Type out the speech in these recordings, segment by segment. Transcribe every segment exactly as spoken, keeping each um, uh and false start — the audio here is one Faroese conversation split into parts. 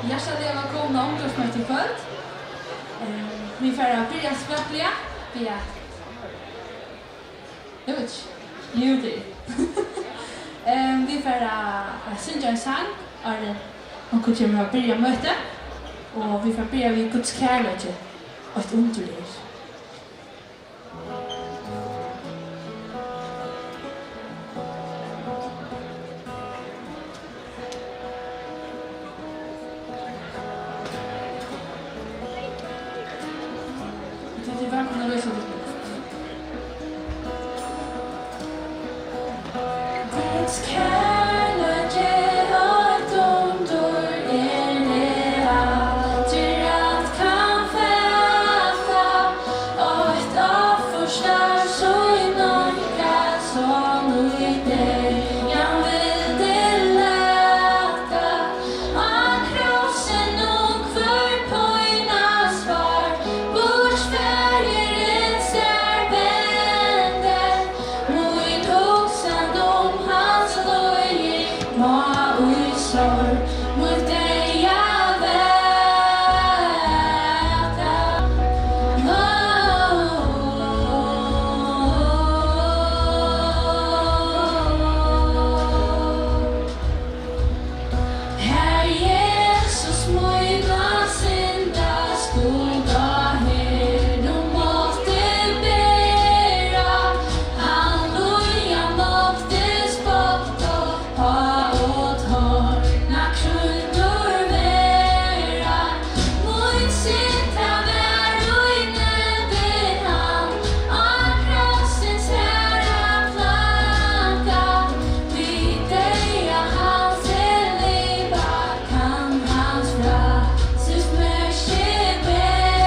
Hjartaliga vælkomna á ungdómsmøti í kvøld. Eh, vit fara at byrja spakuliga við at, eg veit ikki. Jú, tað er. Eh, vit fara at syngja ein sang, áðrenn onkur kemur at byrja møtið. Og vit fara at byrja við Guds kærleiki, eitt undur er. Guds kærleiki og dundur er, eg aldri rætt kann fata. Eitt offer sær sínum kast, sum í deyðan vildi lata. Á krossinum hvør pína svart, burt faðirin sær vendi. Mín hugsan um hans líðing má í sorg mítt deyða væta. Har Jesus mína syndaskuld á herðum mátti bera, hann líðan mátti spott og pá og tárna krýndur vera. Mín synd, tað var í nevndin hann á krossins harða planka, við deyða hans er livað. Kann hans frælsis merki bera.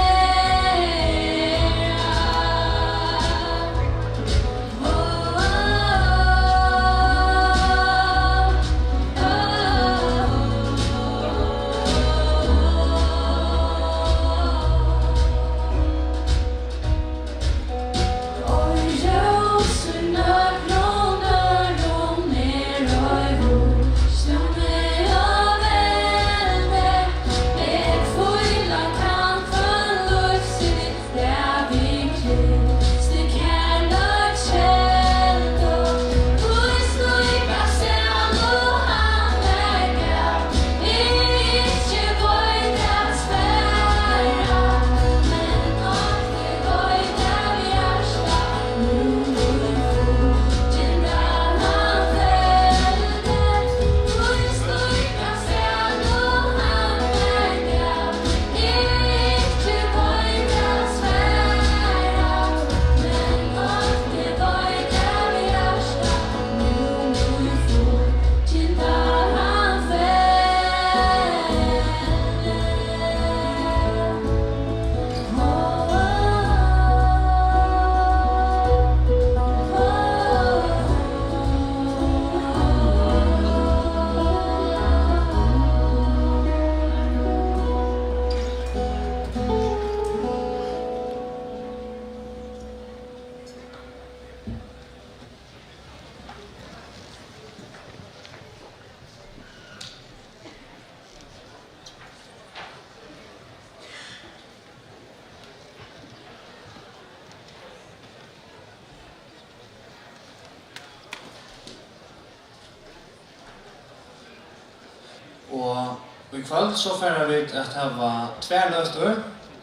Og í kvøld so fara vit at hava tvær løtur,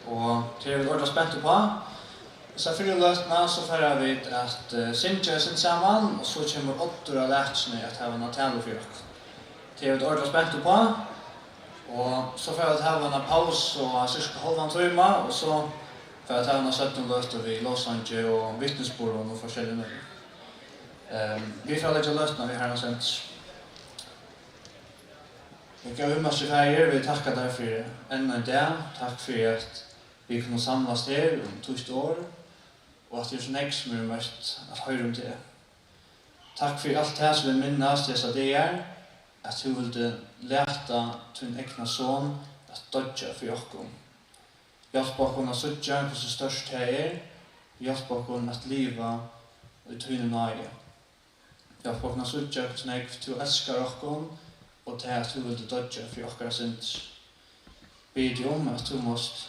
og tað eru vit ordiliga spent uppá. Hesa fyrru løtuna so fara vit at, eh, syngja eitt sindur saman, og so kemur Oddur á latrinum at hava eina talu fyri okkum. Tað eru vit ordiliga spent uppá. Og so fara vit at hava eina pausu á cirka hálvan tíma, og so fara vit at hava eina seinnu løtu við lovsangi og vitnisburðum og forskelligum. Ehm, vit fara at leggja løtuna við Harrans hendur. Góði himmalski Faðir, vit takka tær fyri enn ein dag. Takk fyri, at vit kunnu samlast her um títt orð, og at tað er so nógv, sum eru møtt at hoyra um teg. Takk fyri alt tað, sum vit minnast hesar dagar, at tú vildi lata tín egna son at doyggja fyri okkum. Hjálp okkum at síggja, hvussu stórt tað er. Hjálp okkum at liva í tíni náði. Hjálp okkum at síggja, hvussu nógv tú elskar okkum, og tað, at tú vildi doyggja fyri okkara syndir. Biði teg um, at tú mást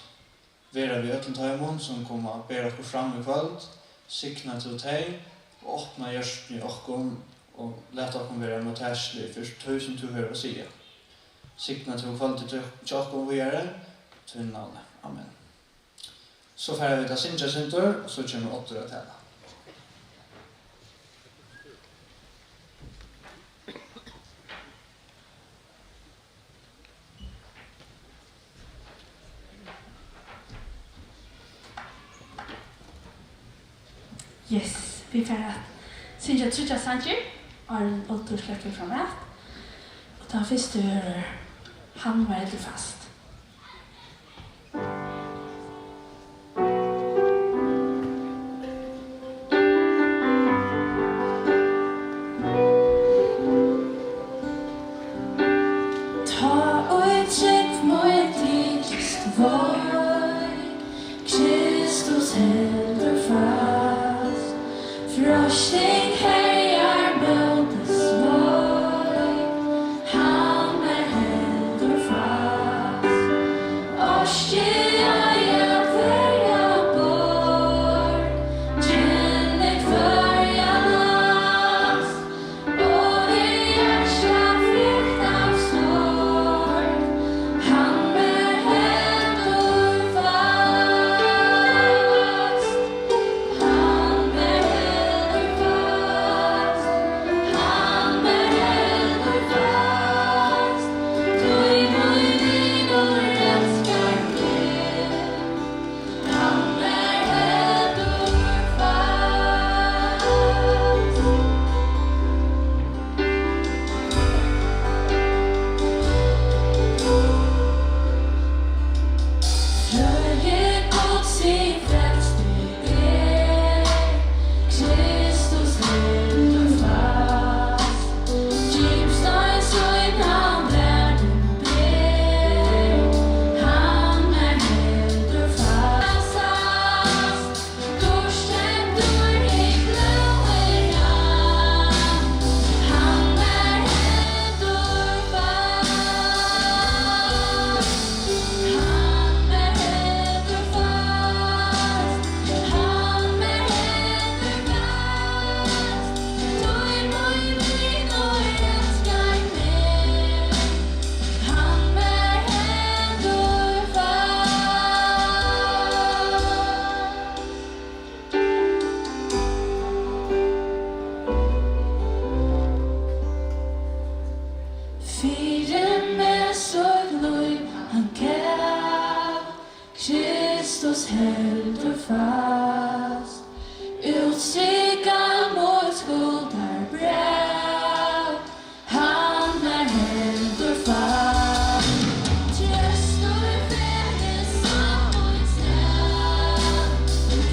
vera við øllum teimum, sum koma at bera okkum fram í kvøld. Signa tú tey og opna hjørtuni í okkum og lat okkum vera móttakilig fyri tí, sum tú hevur at siga. Signa tú kvøldið hjá okkum víðari, í tínum navni. Amen. So fara vit at syngja eitt sindur, og so kemur Oddur at tala. Yes, vit fara at syngja tríggjar sangir, áðrenn Oddur sleppur fram at. Og tann fyrsti verður Hann var heldur fast. Tá ið trúgv mín tykist veik, Kristus heldur fast. Freisting herjar móti sveik, Hann mær heldur fast. Orki ei at verja borg, genni hvørja last. Og er hjarta fylt av sorg, Hann mær heldur fast. Hann mær heldur fast, Hann mær heldur fast, tí mín vinur elskar meg. Hann mær heldur fast. Frøði Guds í frelsti er, Kristus heldur fast. Gimstein sín hann verðin ber, Hann mær heldur fast. Dýrkeyptur í blóði Hans, Hann mær heldur fast. Hann mær heldur fast. Hann mær heldur fast. Tí mín vinur elskar meg. Hann mær heldur fast. Fyri meg sítt lív hann gav, Kristus heldur fast. Útstrikað mítt skuldarbræv, Hann mær heldur fast. Trøstur fegins á mín stað,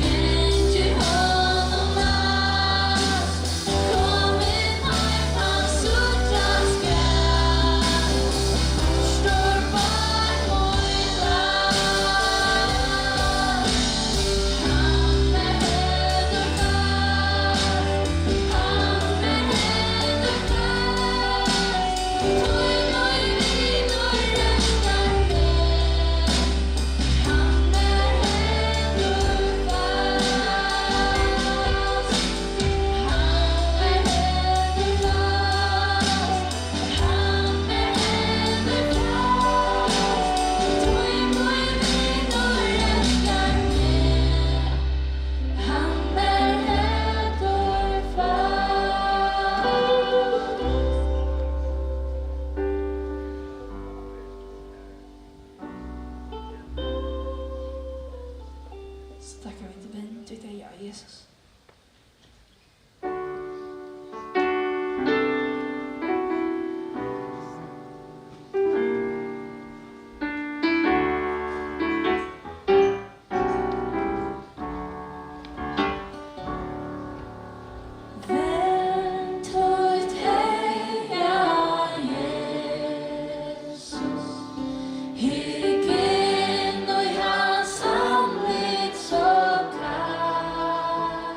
gangi honum næst. Komin heim hann síggjast skal, burtur bar mín last. Hann mær heldur fast. So takka vit til Ben, tí tað er ja, Jesus. Vend títt eyga á Jesus, hygg inn í hans andlit so kalt.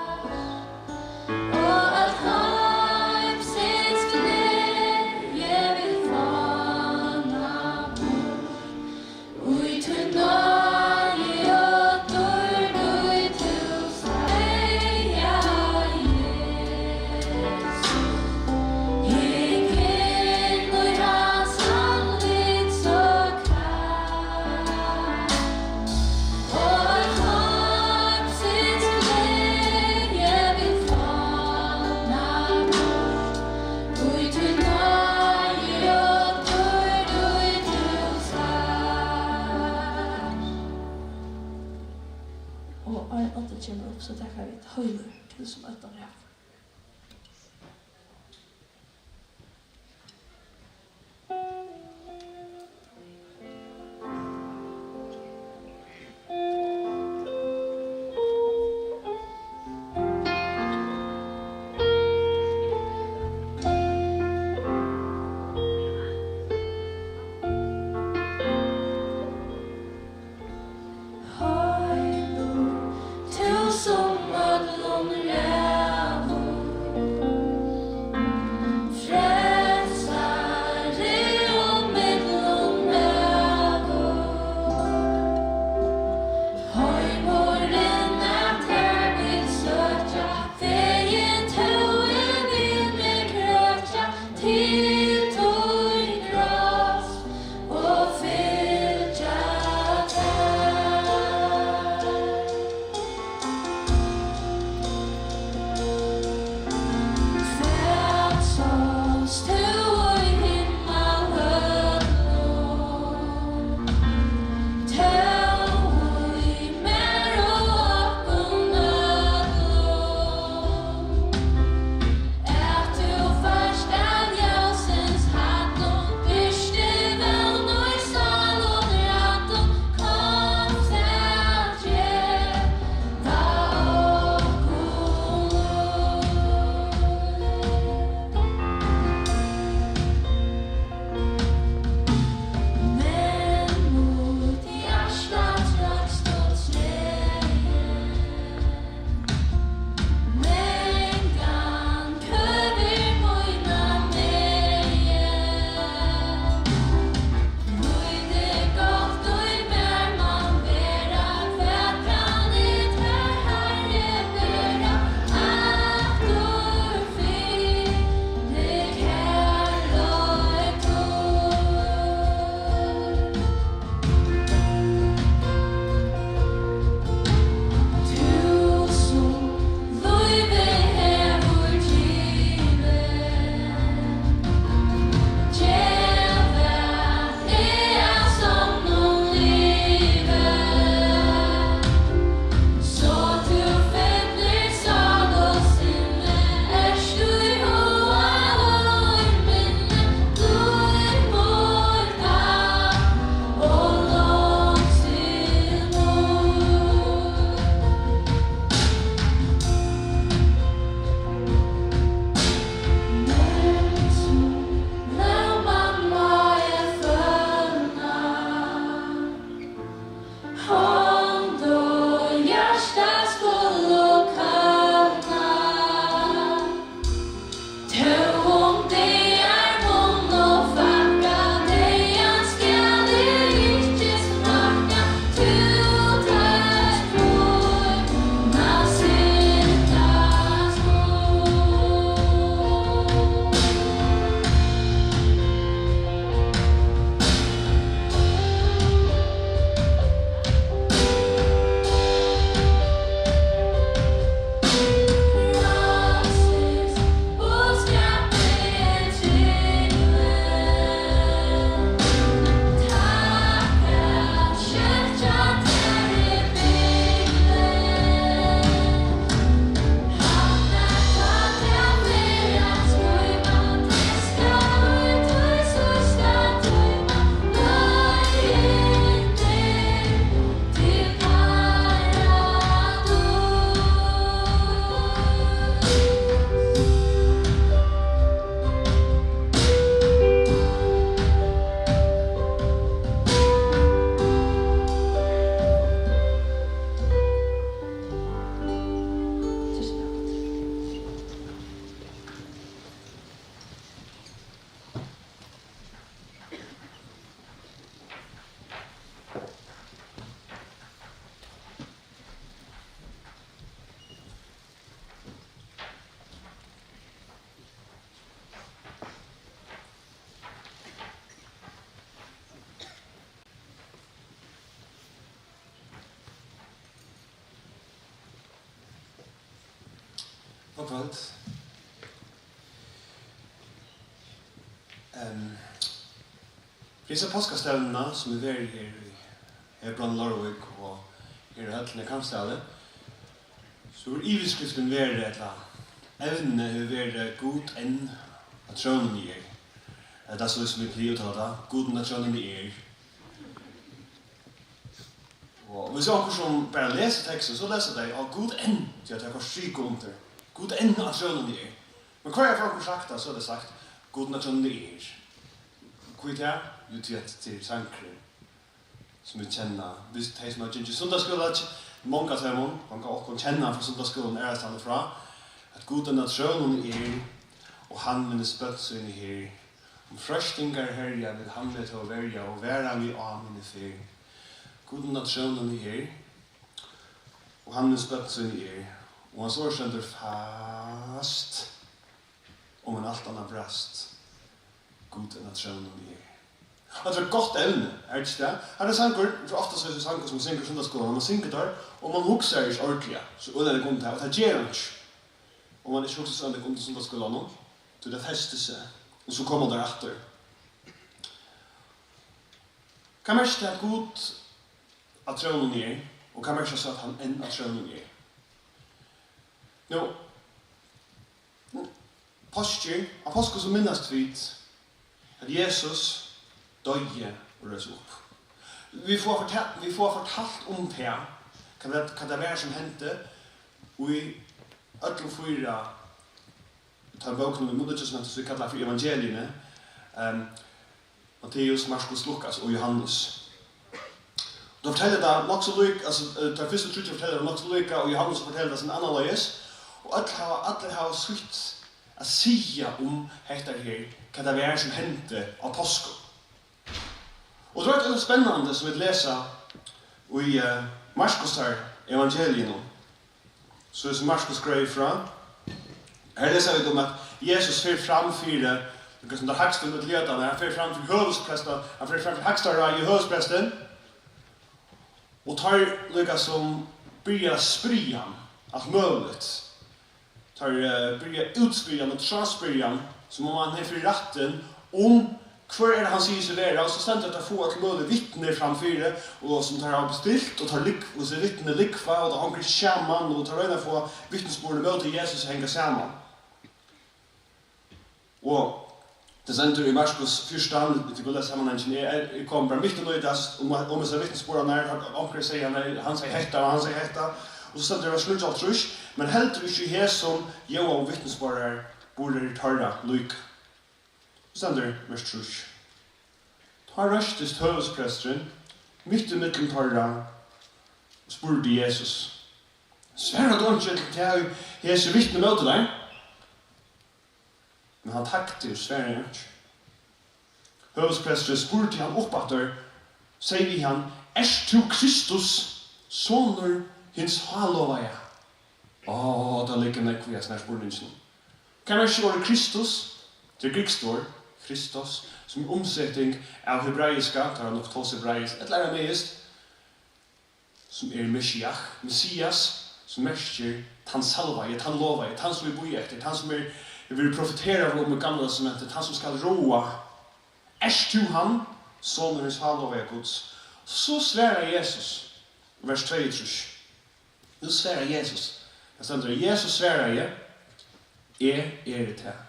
kemur upp, so taka vit heilur til sum øll onnur hav. Tú sum øllum ræður, frelsari og millum maður. Heimurin at tær vil søkja, fegin tú vil meg krøkja til tín kross og fylgja tær. Hvat sást tú í himmalhøgum? Tó í mær og okkum øllum, at tú fært av ljósins hallum, birtir vón í sálum ræddum, kom at geva okkum lív. Men mítt hjarta trekst og treður. Gott kvøld. Ehm, fyri hesa páskastevnuna, sum er verið her í Hebron, Leirvík og her í høllini í Kambsdali, So hevur yvirskriftin verið, ella evnið hevur verið, Gud enn á trónini er. Ella so sum vit plaga at uttala tað, Gud enn á trónini er. Og hvis onkur sum bara lesur tekstin, so lesa tey, "Á, Gud enn", tí at tey hava koyrt striku undir. "Gud enn á trónini er." Men hvørja ferð onkur sagt tað, so er tað sagt, "Gud enn á trónini er." Hví tað? Jú, tí at tað er sangurin, sum vit kenna. Vit, tey sum hava gingið sunnudagsskúla, mong av teimum, mong av okkum kenna frá sunnudagsskúlanum aðrastaðni frá, at Gud enn á trónini er, og hann minnist børn síni her. Um freistingar herja vil hann meg tó verja, og vara meg á míni ferð. Gud enn á trónini er, og hann minnist børn síni er, og hans orð stendur fast, um enn alt annað brast. Gud enn á trónini er. Hatta er eitt gott evni, er tað ikki tað? Hatta er sangur, tað er ofta so sangur sum man syngur í sunnudagsskúlanum, man syngur teir, og man hugsar ikki ordiliga so øgiliga um tað, og tað ger einki, um man ikki hugsar so øgiliga um sunnudagsskúlanum, tí tað festir seg, og so koma teir aftur. Hvat merkir tað, at Gud á trónini er, og hvat merkir tað so, at hann enn á trónini er? Nú, páskir, á páskum so minnast vit, at Jesus doyði og reis upp. Vit fáa fortalt, vit fáa fortalt um tað, hvat tað, hvat tað var, sum hendi í øllum fýra, tá bókunum í Nýggja Testamenti, sum vit kalla fyri evangeliini, ehm, Matteus, Markus, Lukas og Johannes. Teir fortelja tað nokk so líka, altso, eh, teir fyrstu tríggir fortelja tað nokk so líka, og Johannes fortelur tað sín annarleiðis. Og øll hava, allir hava sítt at siga um hetta her, hvat tað var, sum hendi á páskum. Og tað er eitt spennandi, sum vit lesa í, eh, Markusar evangeliinum. So sum Markus greiðir frá, her lesa vit um, at Jesus fer fram fyri, líka sum teir hægstu millum leiðararnar, hann fer fram fyri høvuðsprestin, hann fer fram fyri hægsta ráðið, høvuðsprestin, og teir líka sum byrja at spyrja hann alt møguligt. Teir, eh, byrja at útspyrja hann og tráspyrja hann, sum um hann hevði fyri rættin, um hvør er hann sigur seg vera, og so stendur, at teir fáa øll møgulig vitni framfyri, og sum teir hava bestilt, og teir lúgv-, og so vitnini lúgva, og tað hongur ikki saman, og teir royna at fáa vitnisburðin móti Jesus at hanga saman. Og tað stendur í Markus fjúrtan, vit kunnu lesa samanhangin, eg, eg, eg kom bara mitt í tað, um, um hesar vitnisburðarnar, at onkur segði, hann, hann segði hetta, og hann segði hetta, og so stendur í vers níggjuoghálvtrýss, men heldur ikki í hesum ljóðaðu vitnisburðarburðir teirra líka. So stendur vers trýss. Tá reistist høvuðspresturin mitt ímillum teirra og spurdi Jesus: Svarar tú einki til tað, ið hesi vitna móti tær? Men hann tagdi og svaraði einki. Høvuðspresturin spurdi hann uppaftur, segði við hann: Ert tú Kristus, sonur hins hálovaða? Á, tað liggur nógv í hasum her spurninginum. Hvat merkir orðið Kristus? Tað er grikskt orð, Christos, sum er umseting av hebraiska, teir hava nokk tosað hebraiskt ella arameiskt, sum er Meshiach, Messias, sum merkir tann salvaði, tann lovaði, tann sum vit bíða eftir, tann sum er, er verið profeterað um í Gamla Testamenti, tann sum skal ráða. Ert tú hann, sonur hins hálovaða Guds? So svarar Jesus, vers tveyogtrýss. Nú svarar Jesus. Tað stendur, Jesus svaraði: Eg eri tað.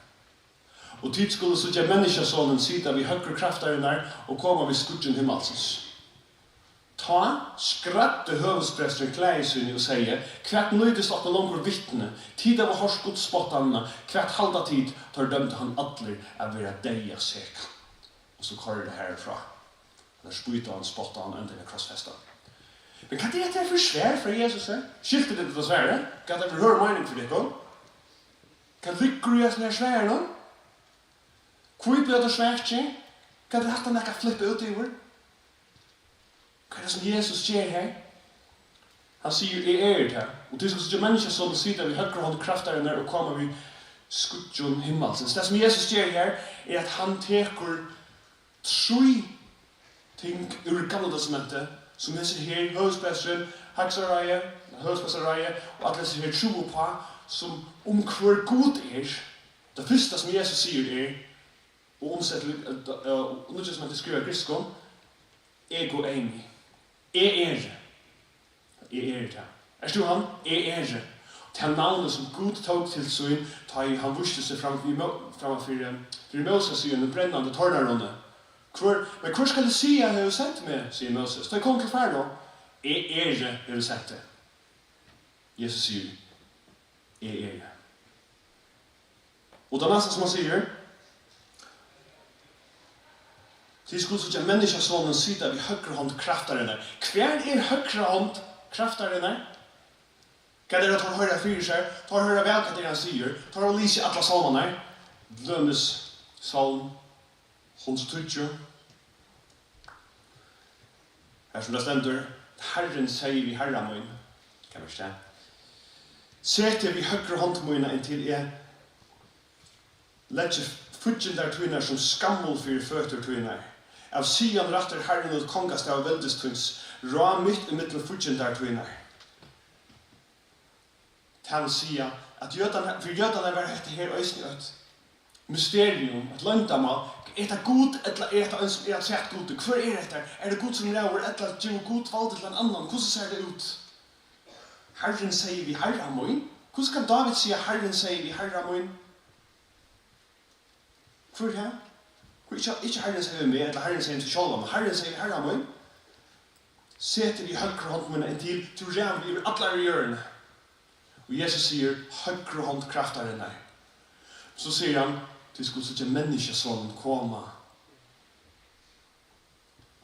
Og tit skulu síggja Menniskjusonin sita við høgru kraftarinnar og koma við skýggjum himmalsins. Tá skræddi høvuðspresturin klæði síni og segði: Hvat nýtist okkum longur vitni? Tit hava hoyrt Guds spottanina. Hvat halda tit? Teir dømdu hann allir at vera deyðasekan. Og so koyrir tað harfrá. Teir spýta hann, spotta hann, endiliga krossfesta hann. Men hvat er hetta her fyri svar frá Jesusi? Skiltu tit hetta svarið? Hvat er fyri høgur meining fyri tykkum? Hvat liggur í hesum her svarinum? Hví blíva teir svakir? Hvat er hatta nakað at flippa út yvir? Hvat er tað, sum Jesus ger her? Hann sigur: Eg eri tað, og tit skulu síggja Menniskjusonin sita við høgru hond kraftarinnar og koma við skýggjum himmalsins. Tað, sum Jesus ger her, er, at hann tekur trý ting úr Gamla Testamenti, sum hesir her, høvuðspresturin, hægsta ráðið, høvuðsprestur ráðið, og allir hesir her trúðu uppá, sum um hvør Gud er. Tað fyrsta, sum Jesus sigur, er, og umsett til, eh, eh, Nýggja Testamenti skrivað á grikskum: Ego eimi. Eg eri. Eg eri tað. Ert tú hann? Eg eri. Tað navnið, sum Gud tók til sín, tá ið hann vísti seg fram fyri Mó-, framman fyri, fyri Móses í einum brennandi tornarunni. Hvør, men hvør skal eg siga hevur sent meg, sigur Móses. Tá ið kom til Farao, eg eri, hevur sent teg. Jesus sigur, eg eri. Og tað næsta, sum hann sigur, tit skulu síggja Menniskjusonin sita við høgru hond kraftarinnar. Hvar er høgra hond kraftarinnar? Hvat er tað, teir hoyra fyri sær? Teir hoyra væl, hvat er hann sigur. Teir hava lisið allar sálmarnar. Til dømis Sálm hundrað og tíggju. Har sum tað stendur, Harrin segði við harra mín, hvat merkir tað? Set teg við høgru hond mína, inntil eg leggi fíggindar tínar sum skammul fyri føtur tínar. Av Sion rættir Harrin út kongastav veldis tíns, ráð mitt ímillum fíggindar tínar. Tað vil siga, at jødarnar, fyri jødarnar var hetta her eisini eitt mysterium, eitt loyndarmál. Er hetta Gud, ella er hetta ein, sum er afturat Gudi? Hvør er hetta? Er tað Gud, sum ræður, ella gevur Gud valdið til ein annan? Hvussu sær tað út? Harrin segði við harra mín. Hvussu kann Dávid siga, Harrin segði við harra mín? Hvør er tað? Hvør, ikki, ikki Harrin segði við meg, ella Harrin segði við seg sjálvan, men Harrin segði við harra mín, set teg við høgru hond mína, inntil tú ræður yvir allari jørðini. Og Jesus sigur, høgru hond kraftarinnar. So sigur hann, tit skulu síggja Menniskjusonin koma.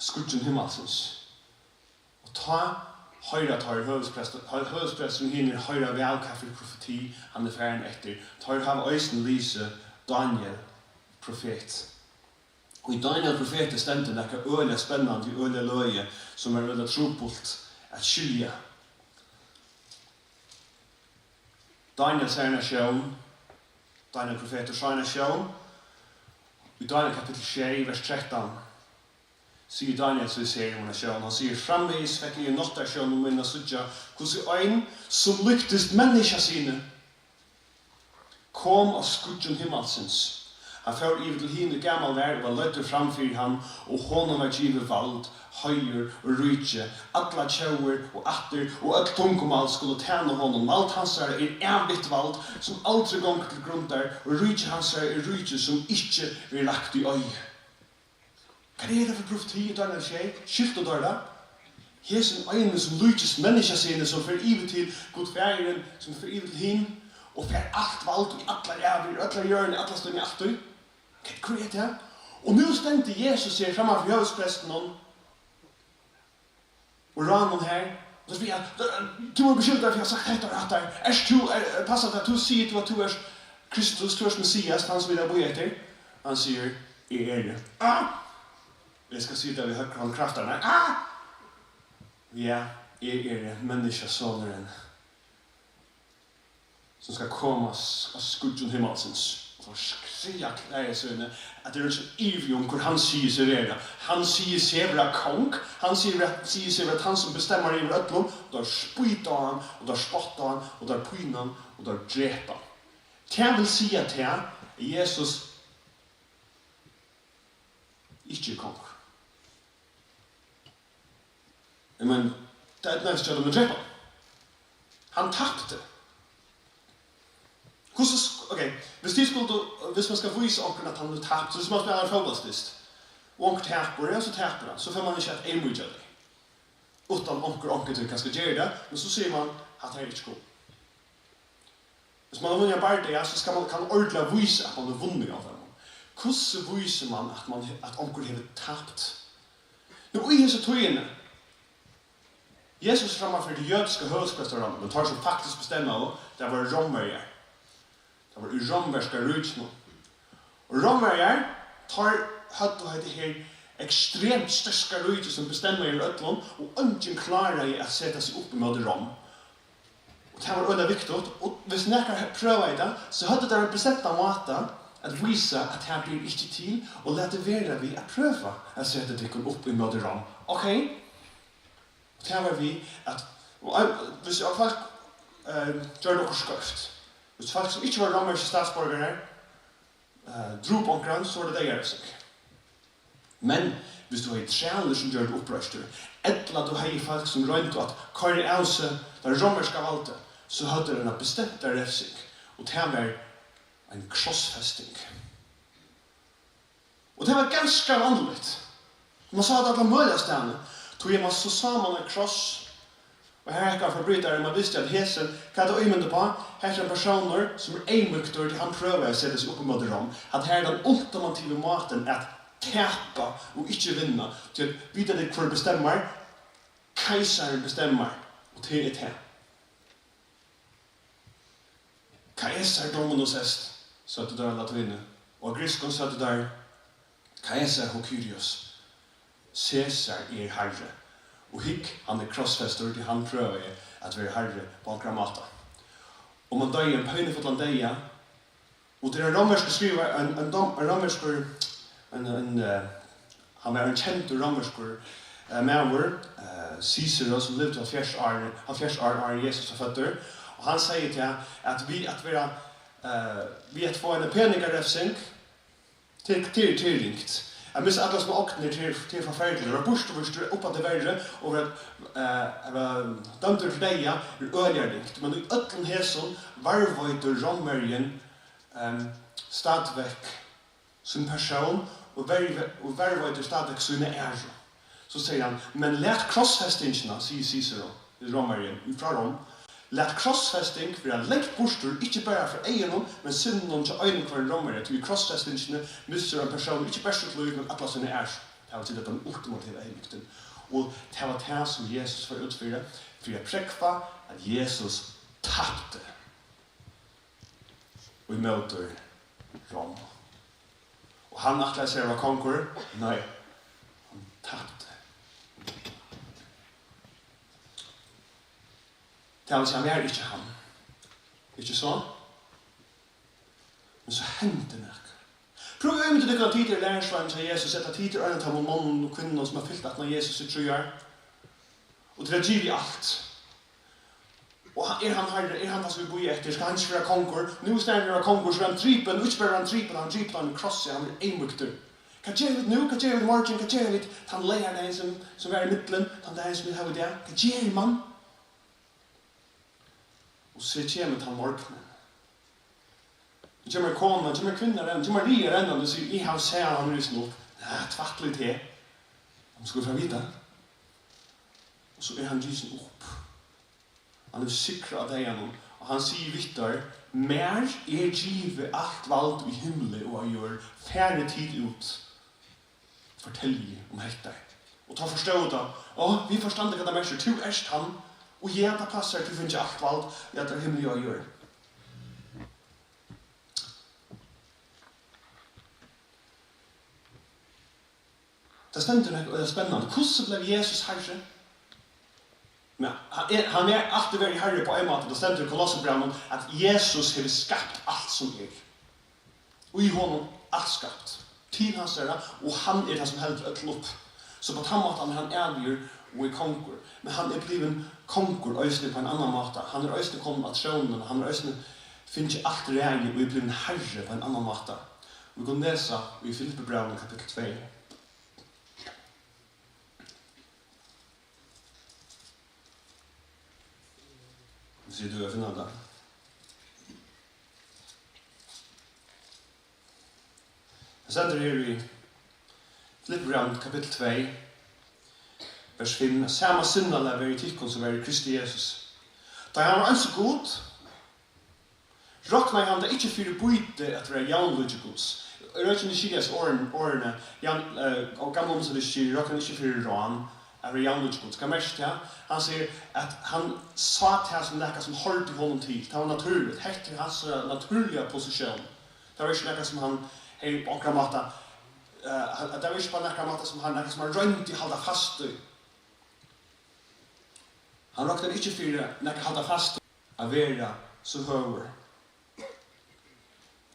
Skýggjum himmalsins. Og tá hoyra teir høvuðsprestur, hø-, høvuðspresturin og hinir hoyra væl, hvat fyri profeti hann er farin eftir. Teir hava eisini lisið Daniel profet. Og í Daniel profeti stendur nakað øgiliga spennandi, øgiliga løgið, sum er øgiliga trupult at skilja. Daniel sær eina sjón. Daniel profetur sá eina sjón. Í Daniel kapittul sjey, vers trettan, sigur Daniel so, sær eina sjón. Hann sigur, framvegis fekk eg í náttarsjónum mínum at síggja, hvussu ein, sum líktist menniskjasyni, kom á skýggjum himmalsins. Hann fór yvir til hin, ið gamal var, og var leiddur fram fyri hann, og honum var givið vald, heiður og ríki, allar tjóðir og ættir og øll tungumál skulu tæna honum. Vald hansara er ævigt vald, sum aldri gongur til grundar, og ríki hansara er ríki, sum ikki verður lagt í oyði. Hvat er hetta fyri profeti í Daniel sjey? Skiltu teir tað? Hesin eini, sum líkist menniskjasyni, sum fer yvir til Gud Faðirin, sum fer yvir til hin, og fær alt vald í allar ævir, í allar jørðini, alla stundina, altíð. Hvat, hvør er tað? Og nú stendur Jesus her framman fyri høvuðsprestinum og ráðnum her. Og so spyr hann, tú ert beskuldaður fyri at hava sagt hetta og hatta. Ert tú, er, passar tað, at tú sigur, tú, at tú ert Kristus, tú ert Messias, hann sum vit hava bíðað eftir? Hann sigur, eg eri. Ah! Eg skal siga tað við høgru hond kraftarinnar. Ah! Ja, eg eri Menniskjusonurin, sum skal koma s-, á skýggjum himmalsins. Og teir skræða klæði síni, at tað er ikki ivi um, hvør hann sigur seg vera. Hann sigur seg vera kong, hann sigur vera, sigur seg vera tann, sum bestemmar yvir øllum. Og teir spýta á hann, og teir spotta á hann, og teir pína hann, og teir drepa hann. Tað vil siga tað, at Jesus ikki er kongur. Eg meini, tað eydnaðist hjá teimum at drepa hann. Hann tapti. Hvussu sk-, ok, hvis tit skuldu, hvis man skal vísa onkrum, at hann hevur tapt, so hvis man spælir fótbóltsdyst, og onkur tapir, ja, so tapir hann, so fer man ikki at eyðmýkja tey. Uttan onkur, onkuntíð kanska ger tað, men so sigur man, hatta her er ikki gott. Hvis man hevur vunnið ein bardaga, so skal man, kann ordiliga vísa, at man hevur vunnið á teimum. Hvussu vísir man, at man he-, at onkur hevur tapt? Nú, í hesi tíðini, Jesus framman fyri tí jødiska høvuðsprestarráðnum, men teir, sum faktiskt bestemmaðu, tað vóru Rómverjar. Tað var í rómverska ríkinum. Og Rómverjar, teir høvdu hetta her ekstremt sterka ríki, sum bestemmaði yvir øllum, og eingin kláraði at seta seg upp ímóti Róm. Og tað var øgiliga viktigt, og hvis nakar he-, prøvaði tað, so høvdu teir ein bestemtan máta at vísa, at tað ber ikki til, og latið vera við at prøva at seta tykkum upp ímóti Róm. Ok? Og tað var við at, og ein, hvis fólk, eh, gjørdu okkurt skeivt, hvis fólk, sum ikki vóru rómverskir statsborgarar, eh, drópu onkran, so var tað deyðarevsing. Men hvis tú hevði trælir, sum gjørdu uppreistur, ella tú hevði fólk, sum royndu at koyra av seg tað rómverska valdið, so høvdu teir eina bestemta refsing, og tað var ein krossfesting. Og tað var ganska vanligt. Man sá tað alla møguliga staðni. Tí at man so sá man ein kross, og har hekk ein forbrytari, man visti, at hesin, hvat er tað ímynd uppá? Hetta er ein persónur, sum er eyðmýktur, tí hann prøvar at seta seg upp ímóti Rom. At her er tann ultimative mátin at tapa og ikki vinna. Tí at vita tit, hvør bestemmar? Keisarin bestemmar, og tað er tað. Caesar dominus est, søgdu teir á latíni, og á grikskum søgdu teir: Caesar ho Kyrios, Caesar er harri. Og hygg, hann er krossfestur, tí hann prøvaði at vera harri á onkran máta. Og man doyði ein pínufullan deyða, og tað er ein rómverskur skrivari, ein, ein dóm-, ein rómverskur, ein, ein, eh, hann var ein kendur rómverskur, eh, maður, eh, Cicero, sum livdi hálvfjerðs ár, hálvfjerðs ár, áðrenn Jesus var føddur, og hann segði tað, at við at vera, eh, við at fáa eina peningarevsing, tað, tað, tað er ringt. At missa allar sínar ognir, tað er, tað er forferdiligt. At vera burturvístur er uppaftur verri, og vera, eh, at vera dømdur til deyða er øgiliga ringt. Men í øllum hesum varðveitir Rómverjin, ehm, stadigvæk sín persón og verv-, og varðveitir stadigvæk sína æru. So sigur hann: "Men lat krossfestingina", sigur Cicero, rómari frá Rom, "lat krossfesting vera langt burtur, ikki bara frá eygunum, men sinninum hjá einum hvørjum rómari, tí í krossfestingini missir ein persónur ikki bert sítt lív, men alla sína æru." Tað vil siga, tann ultimativa eyðmýktin. Og tað var tað, sum Jesus fór út fyri, fyri at prógva, at Jesus tapti ímóti Rom. Og hann ætlaði sær at vera kongur. Nei, hann tapti. Tað vil siga, hann var ikki hann. Ikki so? Men so hendi nakað. Prøv at ímynda tykkum, at tit eru lærisveinir hjá Jesus, ella tit eru ein av teimum monnum og kvinnum, sum hava fylgt aftan á Jesus í trý ár. Og tit hava givið alt. Og hann, er hann harri? Er hann tað, sum vit bíða eftir? Skal hann ikki vera kongur? Nú í staðin fyri at vera kongur, so er hann dripin, og ikki bara er hann dripin, hann er dripin á einum krossi, hann er eyðmýktur. Hvat gera vit nú? Hvat gera vit í morgin? Hvat gera vit tann leygardagin, sum, sum var í millum, tann dagin, sum vit hava í dag? Hvat ger man? Og so kemur tann morgunin. Nú kemur ein kona, nú kemur ein kvinna rennandi, nú kemur Maria rennandi og sigur: "Eg havi sæð hann risin upp." "Ja, tvætl í teg. Hann skuldi fara at vita." Og so er hann risin upp. Hann hevur sigrað deyðanum, og hann sigur við teir: "Mær er givið alt vald í himli og á jørð. Farið tit út, fortelji um hetta." Og tá forstóðu teir: "Á, vit forstanda, hvat tað merkir. Tú ert hann." Og ja, tað passar, tú fingið alt vald í allari himli og á jørð. Tað stendur nakað øgiliga spennandi. Hvussu bleiv Jesus harri? Men hann er, hann er altíð verið harri på ein máta. Tað stendur í Kolossebrævinum, at Jesus hevur skapt alt sum er. Og í honum alt skapt. Til hansara, og hann er tað, sum heldur øllum upp. So á tann mátan er hann ævigur og er kongur. Men hann er blivin kongur eisini á ein annan máta. Hann er eisini komin á trónuna. Hann er eisini fingið alt ræði og er blivin harri á ein annan máta. Vit kunnu lesa í Filippibrævinum kapittul tvey. Hvis du vil finne det. Tað stendur her í Filippibrævinum kapittul tvey, vers fimm: "Sama sinnalag verði í tykkum, sum var í Kristi Jesus. Tá hann var eins og Gud, roknaði hann tað ikki fyri býti at vera javnlíki Guds." Eg royni ikki at skilja hesi orðini, orðini, Jan, eh, og gamla umsett ikki, roknaði ikki fyri rán at vera javnlíki Guds. Hvat merkir tað? Hann sigur, at hann sá tað sum nakað, sum hoyrdi honum til. Tað var natúrligt. Hetta er hansara natúrliga positión. Tað var ikki nakað, sum hann hevði á onkran máta, eh, hann, tað var ikki á nakran máta, sum hann, nakað, sum hann royndi at halda fast í. Hann roknaði ikki fyri nakað at halda fast í, at vera so høgur.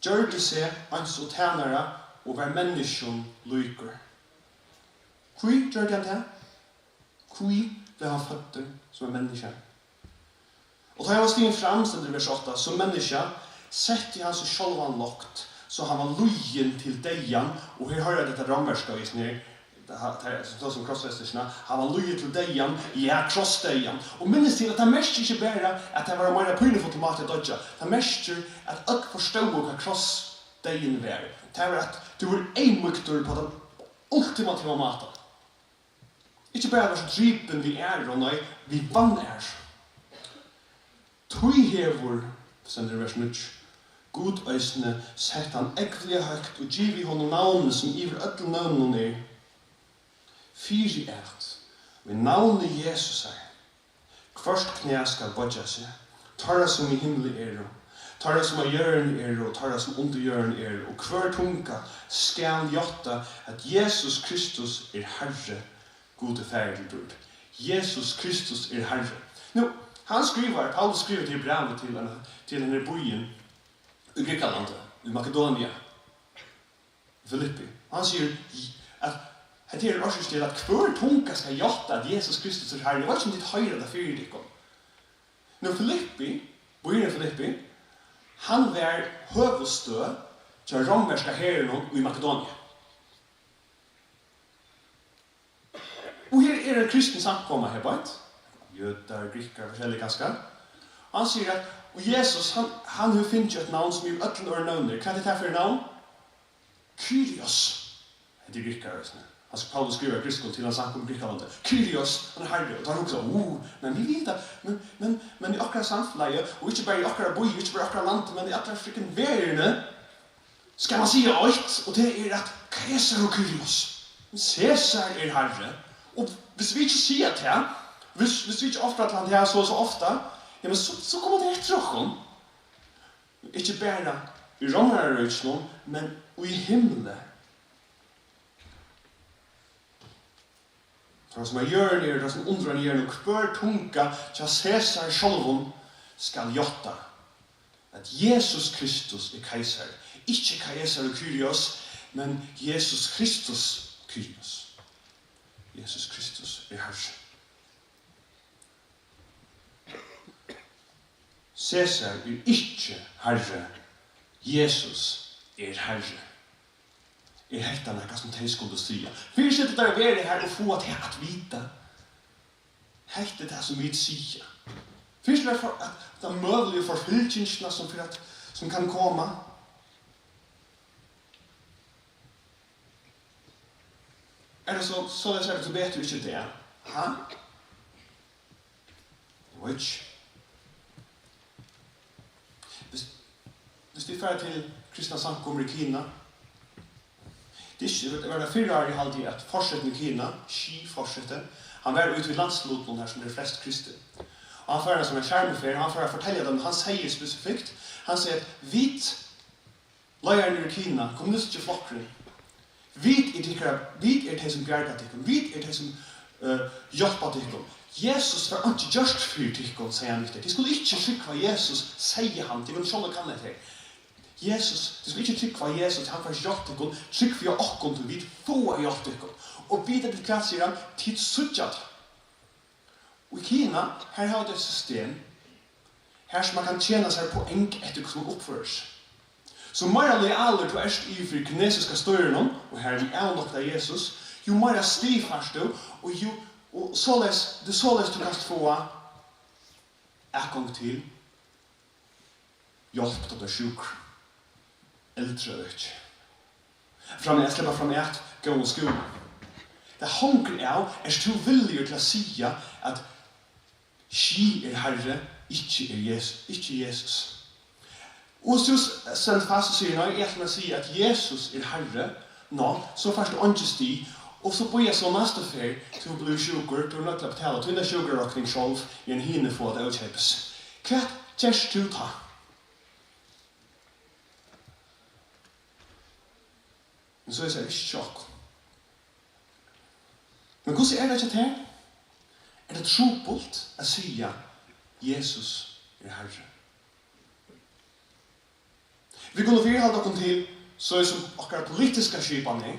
Gjørdi seg eins og tænara og var menniskjum líkur. Hví gjørdi hann tað? Hví bleiv hann føddur sum ein menniskja? Og tá hann var stigin fram, stendur í vers átta, sum menniskja, setti hann seg sjálvan lágt, so hann var lýðin til deyðan, og her hoyrir hetta rómverska í hesum her, Tað ha-, tað er sum, sum krossfestingina, hava liðið til deyðan, ja, krossdeyðan. Og minnist til, at tað merkir ikki bara, at tað var ein meira pínufullan máti at doyggja. Tað merkir, at øll forstóðu, hvat krossdeyðin var. Tað var, at tú var eyðmýktur á tann ultimativa mátan. Ikki bara var so dripin við æru, nei, við vanæru. Tí hevur, stendur í vers níggju, Gud eisini sett hann ógvuliga høgt og givið honum navnið, sum yvir øllum nøvnum er, fyri at í navni Jesusar hvørt knæ skal boyggja seg, teirra, sum í himli eru, teirra, sum á jørðini eru, og teirra, sum undir jørðini eru, og hvør tunga skal játta, at Jesus Kristus er Harri, Gud er Faðir til dýrd. Jesus Kristus er Harri. Nú, hann skrivar, Paulus skrivar tað brævið til ein, til ein býin í Grikkalandi, í Makedonia, Filippi. Og hann sigur, at hetta er orsøkin til, at hvør tunga skal játta, at Jesus Kristus er Harri. Eg veit ikki, um tit hoyra tað fyri tykkum. Nú, Filippi, býurin Filippi, hann var høvuðsstøð hjá rómverska herinum í Makedonia. Og her er ein kristin samkoma her beint. Jødar, grikkar, forskellig kanska. Og hann sigur at, og Jesus, hann, hann hevur fingið eitt navn, sum yvir øllum øðrum nøvnum er. Hvat er tað fyri navn? Kyrios. Hetta er grikkar eisini. Hann, Paulus skrivar grikskum til ein samkoma í Grikkalandi. Kyrios, hann er Harri. Og teir hugsa, uh, men vit vita, men, men, men í okkara samfelagi, og ikki bara í okkara býi, ikki bara í okkara landi, men í allari frikkin verðini, skal man siga eitt, og tað er, at Kaisar er Kyrios. Men Cæsar er Harri. Og hvis vit ikki siga tað, hvis, hvis vit ikki ofra til hann tað so og so ofta, ja, men so, so koma tey eftir okkum. Ikki bara í Rómararíkinum, men í himli. Teir, sum á jørðini eru, teir, sum undir á jørðini, og hvør tunga hjá Cæsar sjálvum skal játta, at Jesus Kristus er Kaisari. Ikki Kaisar og Kyrios, men Jesus Kristus Kyrios. Jesus Kristus er Harri. Cæsar er ikki Harri, Jesus er Harri. Er hetta nakað, sum tey skuldu siga? Fyristill tær at vera har og fáa tað at vita. Hetta er tað, sum vit siga. Fyristill tær for, at, at ta møguligu forfylgingina, sum, fyri at, sum kann koma. Er tað so, soleiðis er tað tíbetur ikki í dag? Ha? Eg veit ikki. Hvis, hvis vit fara til kristnar samkomur í Kina, tað er ikki, var tað fyrra árið, haldi eg, at forsetin í Kina, Xi forseti, hann var úti í landslutinum har sum eru flest kristin. Og hann fór eina sovorðna sjarmuferð, og hann fór at fortelja teimum, hann segði spesifikt, hann segði at vit, leiðararnir í Kina, kommunistiski flokkurin, vit eru tykkara, vit eru tey, sum bjarga tykkum, vit eru tey, sum, eh, hjálpa tykkum. Jesus fær einki gjørt fyri tykkum, segði hann við tey. Tit skulu ikki trúgva Jesus, segði hann, tit kunnu sjálv kanna hetta her. Jesus, tit skulu ikki trúgva Jesus, hann fær ikki hjálpt tykkum, trúgvið á okkum, tí vit fáa hjálpt tykkum. Og vita tit hvat, sigur hann, tit síggja tað. Og í Kina, har hava tey eitt system, har sum man kann tjena sær poeng eftir, hvussu man uppførir seg. So meira lojalur tú ert yvir fyri kinesiska stýrinum, og har vit avnokta Jesus, jú meira stig fært tú, og jú, og soleiðis, tað er soleiðis, tú kanst fáa atgongd til hjálp, tá tú ert sjúkur. Eldraøki. Fram at sleppa fram at góðum skúla. Tað hongur av, ert tú villigur til at siga, at Xi er Harri, ikki er Jesus, ikki Jesus. Og so s-, stendur fast og sigur, nei, eg ætli mær at siga, at Jesus er Harri, ná, so fært tú eingi stig, og so bíða so næstu ferð, tú blívur sjúkur, tú ert noydd til at betala tína sjúkrarokning sjálv, meðan hini fáa tað ókeypis. Hvat gert tú tá? Men so er tað ikki hjá okkum. Men hvussu er tað hjá tær? Er tað trupult at siga, Jesus er Harri? Vit kunnu fyrihalda okkum til, so sum okkara politiska skipan er,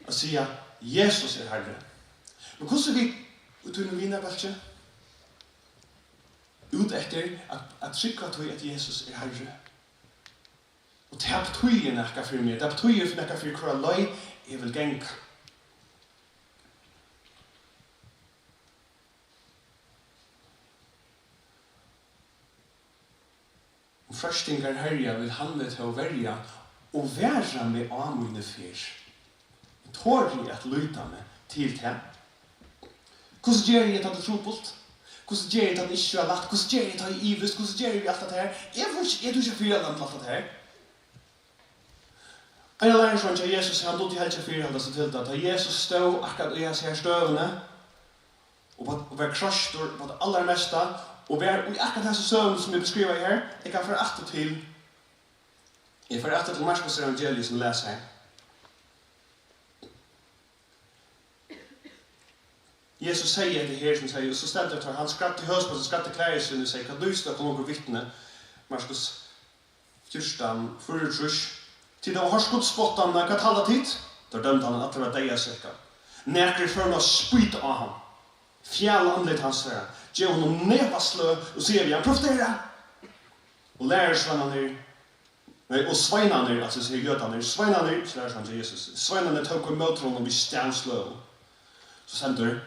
at siga, Jesus er Harri. Men hvussu við, í tínum vinabólki? Út eftir at, at trúgva tí, at Jesus er Harri. Og tað betýðir nakað fyri meg. Tað betýðir nakað fyri, hvørja leið Eg vil ganga. Um freistingar herja vil hann meg tó verja og vara meg á míni ferð. Tori eg at líta meg til tað? Hvussu geri eg, tá tað er trupult? Hvussu geri eg, tá tað ikki er lætt? Hvussu geri eg, tá eg ivist? Hvussu geri eg við alt hatta her? Eg veit ikki, eg dugi ikki at fyri alt hatta her. Ein av lærisveinum hjá Jesus, hann dugdi helst at fyrihalda seg til tað. Tá Jesus stóð akkurát í hasi her støðuni, og var, og var kroystur á tað allarmesta, og var í akkurát hasi søguni, sum eg beskrivaði her, eg kann fara aftur til, eg fari aftur til Markus evangeliið, sum eg las her. Jesus segði hetta her, sum segði, og so stendur tað, hann skræddi høvuðspartin, skræddi klæði síni og segði: Hvat nýtist okkum okur vitni? Markus fjúrtan, fýraogtrýss. Tit hava hoyrt gudsspottanina, hvat halda tit? Teir dømdu hann, at allir vóru deyðasekkað. Nakrir fóru nú at spýta á hann, fjala andlit hansara, geva honum nevasløg og siga við hann: Profetera! Og lærisveinarnir, nei, og sveinarnir, altso, sigur jødarnir, sveinarnir, so lærisveinarnir hjá Jesus, sveinarnir tóku ímóti honum við stavsløgum. So stendur: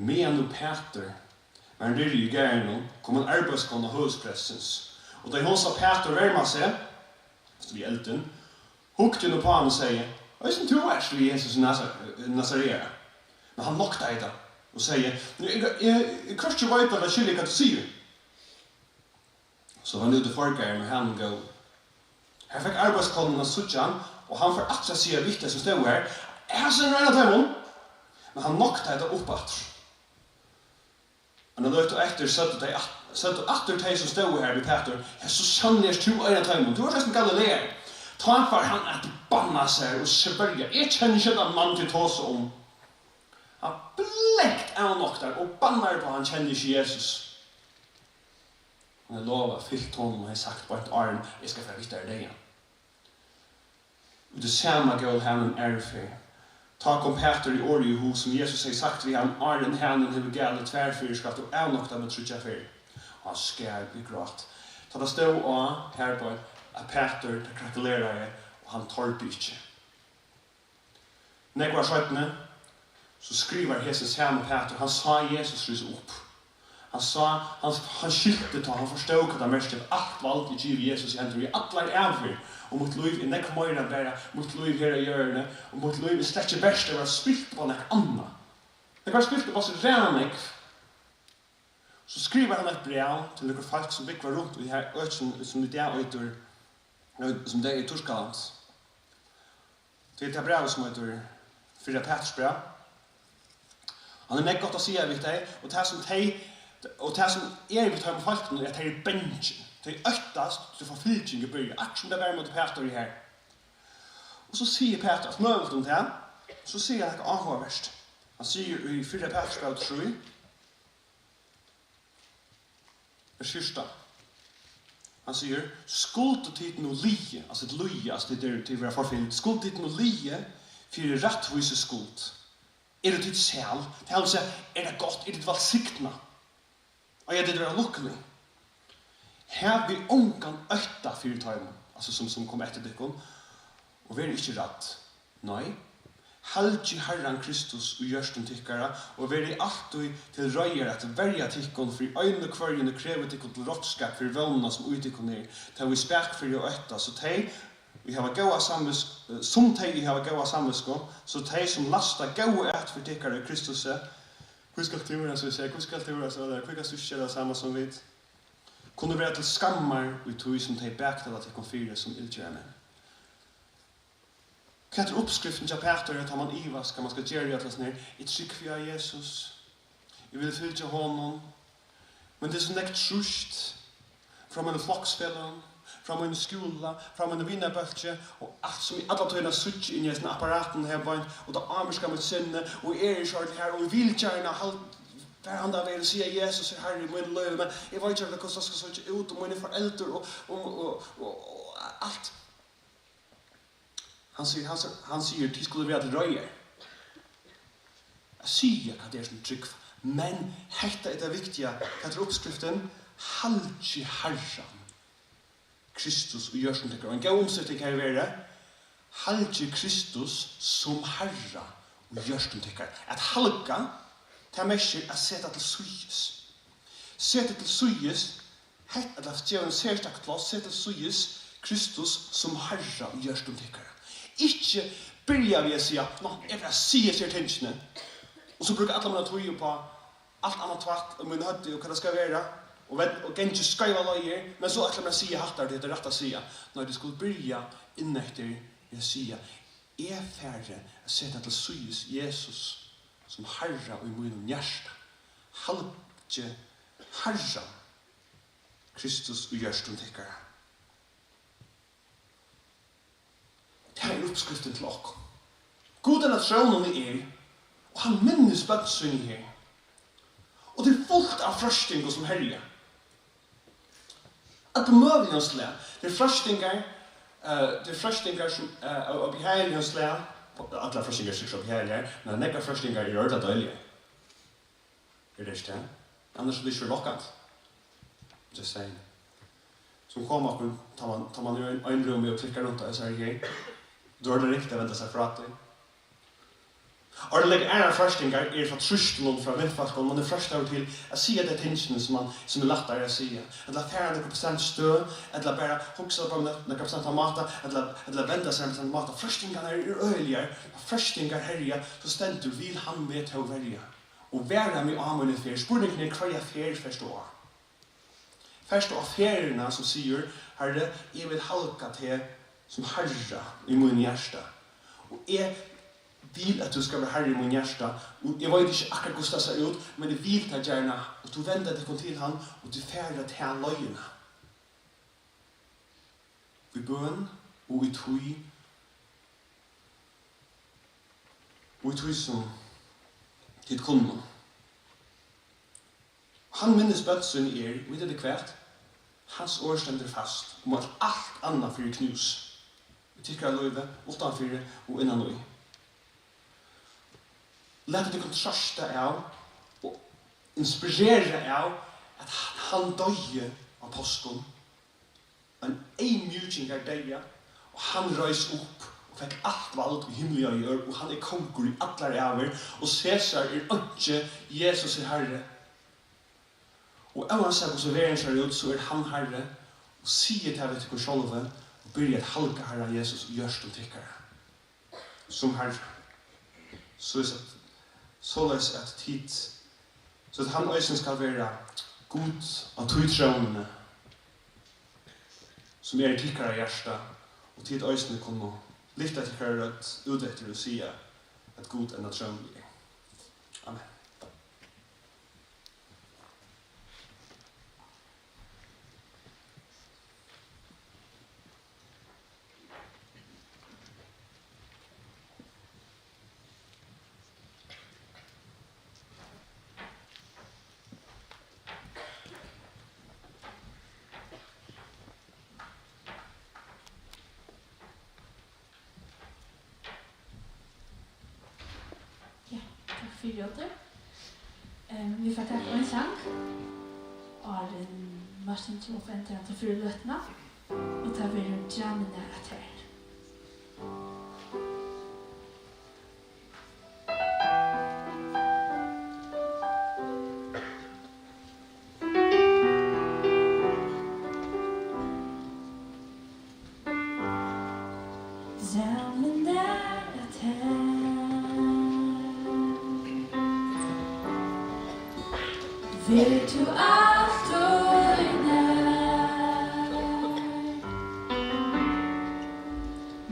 Meðan nú Pætur var niðri í garðinum, kom ein arbeiðskona høvuðsprestsins, og tá ið hon sá Pætur verma seg við eldin, hugdi hon upp á hann og segði: Eisini tú ert við Jesus Nasa-, Nasareara. Men hann noktaði tað og segði: Eg, eg, eg hvørki veit ella skilji, hvat tú sigur. So var hann út í forgarðin og hanin góð. Har fekk arbeiðskonan at síggja hann, og hann fór aftur at siga við tey, sum stóðu har: Hasin er ein av teimum. Men hann noktaði tað upp aftur. Eina løtu eftir søgdu tey at-, søgdu aftur tey, sum stóðu har við Pætur: Ja, so sanniliga ert tú ein av teimum. Tú ert eisini galileari. Tá fór hann at banna sær og svørja: Eg kenni ikki hendan mann, tit tosa um. Hann blankt avnoktar og bannar upp á, hann kennir ikki Jesus. Hann hevði lovað, fylgt honum og hevði sagt beint áðrenn: Eg skal fara við tær í deyðan. Og tað sama góð hanin aðru ferð. Tá kom Pætur í orð í hug, sum Jesus hevði sagt við hann: Áðrenn hanin hevur galið tvær ferðir, skalt tú avnokta meg tríggjar ferðir. Og hann skar í grát. Tá tað stóð á, har beint, at Pætur, tað krakkeleraði, og hann tordi ikki. Nógv ár seinni, so skrivar hesin sami Pætur, hann sá Jesus rísa upp. Hann sá, hann, hann skilti tá, hann forstóð, hvat tað merkti, at alt vald er givið Jesus í hendur, í allari ævir, og mítt lív er nógv meira enn bara mítt lív her á jørðini, og mítt lív er slett ikki bert at vera spilt upp á nakað annað. Tað kann vera spilt upp á so ræðuliga nógv. So skrivar hann eitt bræv til nøkur fólk, sum búgva runt í har økinum, sum í dag eitur, sum í dag er Turkaland. Tað er tað brævið, sum eitur Fyrra Pæturs bræv. Hann hevur nógv gott at siga við tey, og tað, sum tey, og tað, sum er við teimum fólkunum, er, at tey eru bangin. Tey óttast, tí forfylging er byrjað, akkurát sum tað var móti Pæturi her. Og so sigur Pætur alt møguligt um tað, og so sigur hann nakað áhugavert. Hann sigur í Fyrra Pæturs bræv trý, vers fjúrtan. Hann sigur: Skuldu tit nú liðið, altso, tit líða, altso, tit eru, tit verða forfylgd, skuldu tit nú liðið fyri rættvísi skuld, eru tit sæl, tað vil siga, er tað gott, eru tit vælsignað, eiga tit at vera lukkulig. Havið ongan ótta fyri teimum, altso, sum, sum koma eftir tykkum, og verið ikki rædd. Nei, halgið Harran Kristus í hjørtum tykkara, og verið altíð til reiðar at verja tykkum fyri einum og hvørjum, ið krevur tykkum til roknskap fyri vónina, sum í tykkum er, tey við spakføri og ótta, so tey, ið hava góða samvits-, eh, sum tey, ið hava góða samvitsku, so tey, sum lasta góðu atferð tykkara í Kristusi, hví skalt tú vera so sær, hví skalt tú vera so, ella hví kanst tú ikki gera tað sama sum vit, kunnu vera til skammar í tí, sum tey baktala tykkum fyri sum illgerðarmenn. Hvat er uppskriftin hjá Pæturi, tá mann ivast, hvat mann skal gera í øllum hesum her? Eg trúgvi á Jesus. Eg vil fylgja honum. Men tað er so nógv trýst frá mínum floksfeløgum, frá mínum skúla, frá mínum vinabólki, og alt sum eg alla tíðina síggi inni í hesum apparatinum her beint, og tað ávirkar mítt sinni, og eg eri ikki ordiliga har, og eg vil gjarna hal-, fara handan vegin og siga: Jesus er Harri í mínum lívi, men eg veit ikki, hvussu tað skal síggja út, og míni foreldur, og, og, og, og, og alt. Hann sigur, hann, hann sigur: Tit skulu vera til reiðar at siga, hvat tað er, sum trúgva. Men hetta er tað viktiga. Hvat er uppskriftin? Halgið Harran Kristus í hjørtum tykkara. Ein góð umseting hevði verið: Halgið Kristus sum Harra í hjørtum tykkara. At halga, tað merkir at seta til síðis. Setið til síðis, hetta, ella geva ein serstakt pláss, set til síðis Kristus sum Harra í hjørtum tykkara. Ikki byrja við at siga: "Ná, eg vil siga hesi her tingini." Og so brúka alla mína tíð upp á alt annað tvætt um mín høvdi og hvat tað skal vera, og vend-, og gangi skeivar leiðir, men so ætla mær at siga hatta, tí hetta er rætt at siga. Nei, tú skalt byrja inneftir við at siga: "Eg fari at seta til síðis Jesus sum Harra í mínum hjarta." Halgið Harran Kristus í hjørtum tykkara. Tað er uppskriftin til okkum. Gud er á trónini, og hann minnist børn síni her. Og tað er fult av freistingum sum herja. Alt møguligt slag. Tað er freistingar, eh, tað er freistingar sum, eh, av, av behageligum slag. Allar freistingar eru sikkurt behageligir, men nógvar freistingar eru ordiliga deiligar. Er tað ikki tað? Annars er tað ikki so lokkandi. Just saying. Sum koma okkum, tá man, tá man er í ein, ein rúmi og klikkar runt á hesari her. Tá er tað ringt at venda sær frá tí. Og tað er líka aðrar freistingar, er frá trýstunum, frá vinfólkum, man er freistaður til at siga tey tingini sum man, sum er lættari at siga. Ella fara á nakra bestemt støð, ella bara hugsa á nakra bestemta máta, ella, ella venda sær á ein bestemtan máta. Freistingarnar eru øgiligar, freistingar herja, so stendur: "Vil hann meg tó verja og vara meg á míni ferð." Spurningurin er: hvørja ferð fert tú á? Fert tú á ferðina sum sigur: "Harri, eg vil halga teg sum Harra í mínum hjarta, og eg vil, at tú skal vera Harri í mínum hjarta, og eg veit ikki akkurát, hvussu tað sær út, men eg vil tað gjarna," og tú venda tykkum til hann, og tú fara ta leiðina. Í bøn og í tíð, og í tíð sum tit kunnu. Hann minnist børn síni er, og vita tit hvat? Hans orð stendur fast, um at alt annað fer í knús í tykkara lívi, uttanfyri og innan í. Latið tykkum troysta av og inspirera av, at hann doyði á páskum, ein eyðmjúkingar deyða, og hann reis upp og fekk alt vald í himli og á jørð, og hann er kongur í allar ævir, og Cæsar er einki, Jesus er Harri. Og óansæð hvussu verðin sær út, so er hann Harri, og sigið tað við tykkum sjálvi, og byrjið at halga Harra Jesus í hjørtum tykkara sum Harra, soleiðis at, soleiðis at tit, so at hann eisini skal vera Gud á tí trónini, sum er í tykkara hjarta, og tit eisini kunnu lyfta tykkara rødd út eftir og siga, at Gud enn á trónini er. Amen. Ja, takk fyri, Jótur. Ehm, vit fara taka ein sang, áðrenn Martin kemur upp at enda til fyrru løtuna, og tað verður Dramene av tær. Dramene av tær. Ver tú altíð nær.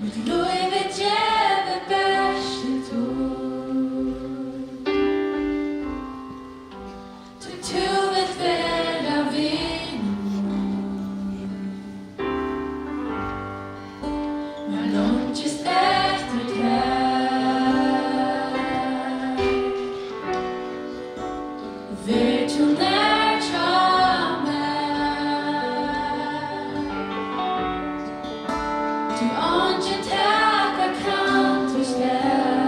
Mítt lív er givið bert til tín. Tí tú vilt vera vinur mín. Mær leingist eftir tær. Ver tú nær hjá mær. Tí eingin taka kann títt stað.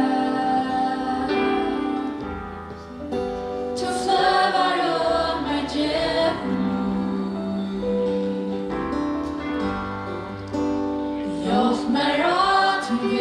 Tú fløvar um mær, gevur lív. Hjálp mær á tí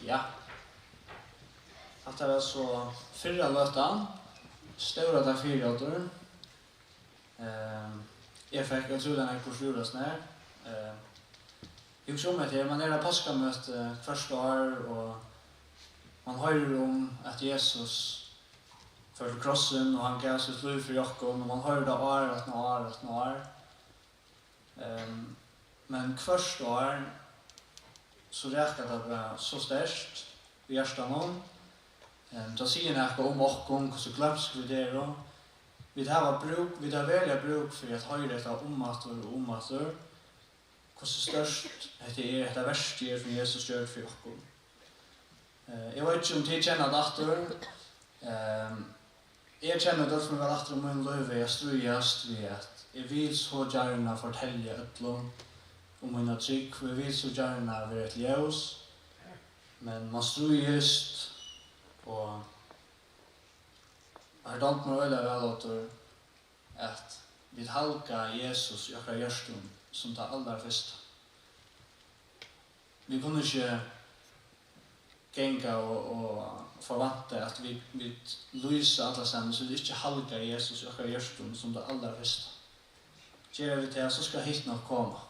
Ja. Hatta var so fyrra løtan. Stóra takk fyri, Oddur. Ehm, eg fekk ótrúliga nógv burtur úr hasum her. Ehm, eg hugsi um hetta her, man er á páskamøti hvørt ár, og man hoyrir um, at Jesus fór til krossin, og hann gav sítt lív fyri okkum, og man hoyrir tað ár aftan ár aftan ár. Ehm, men hvørt ár, so rakar tað bara so sterkt í hjartanum. Ehm, tað sigur nakað um okkum, hvussu gloymsk vit eru. Vit hava brúk, vit hava veruliga brúk fyri at hoyra hetta umaftur og umaftur, hvussu stórt hetta er, hetta verkið er, sum Jesus gjørdi fyri okkum. Eh, eg veit ikki, um tit kenna tað aftur. Ehm, eg kenni tað øll sum væl aftur í mínum lívi, at stríðast við, at eg vil so gjarna fortelja øllum um mína trúgv, og eg vil so gjarna vera eitt ljós, men man stríðist, og har dámdi mær øgiliga væl, Oddur, at vit halga Jesus í okkara hjørtum sum tað allarfyrsta. Vit kunnu ikki ganga og, og forvænta, at vit, vit lýsa allastaðni, so vit ikki halga Jesus í okkara hjørtum sum tað allarfyrsta. Gera vit tað, so skal hitt nokk koma.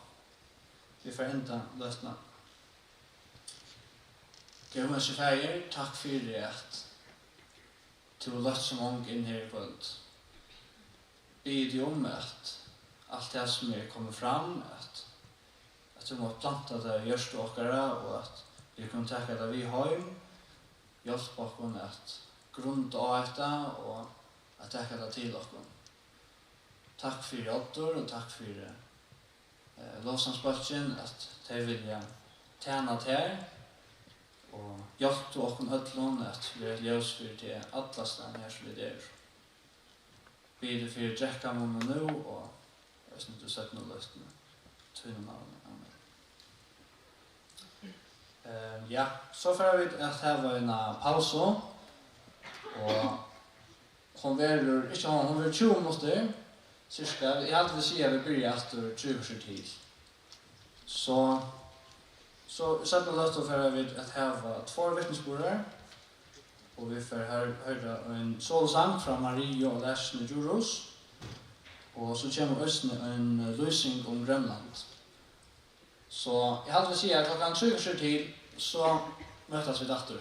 Vit fara at enda løtuna. Góði himmalski Faðir, takk fyri, at tú hevur leitt so mong inn her í kvøld. Biði teg um, at alt tað, sum er komið fram, at, at tú mátt planta tað í hjørtu okkara, og at vit kunnu taka tað við heim, hjálpa okkum at grunda á hetta og at taka tað til okkum. Takk fyri Oddur, og takk fyri, eh, lovsangsbólkin, at tey vilja tæna tær, og hjálp tú okkum øllum at vera eitt ljós fyri teg allastaðni, har sum vit eru. Biði teg fyri drekkamunnin nú og eisini til seinnu løtuna. Í tínum navni. Amen. Eh, ja, so fara vit at hava eina pausu, og hon verður, ikki hon, hon verður tjúgu minuttir, cirka. Eg haldi, vit siga, at vit byrja aftur trý korter til. So, so í seinnu løtu fara vit at hava tveir vitnisburðar, og vit fara her hoyra ein solosang frá Maria og Lars Djurhuus, og so kemur eisini ein, eh, lýsing um Grønland. So eg haldi, vit siga, at klokkan trý korter til, so møtast vit aftur.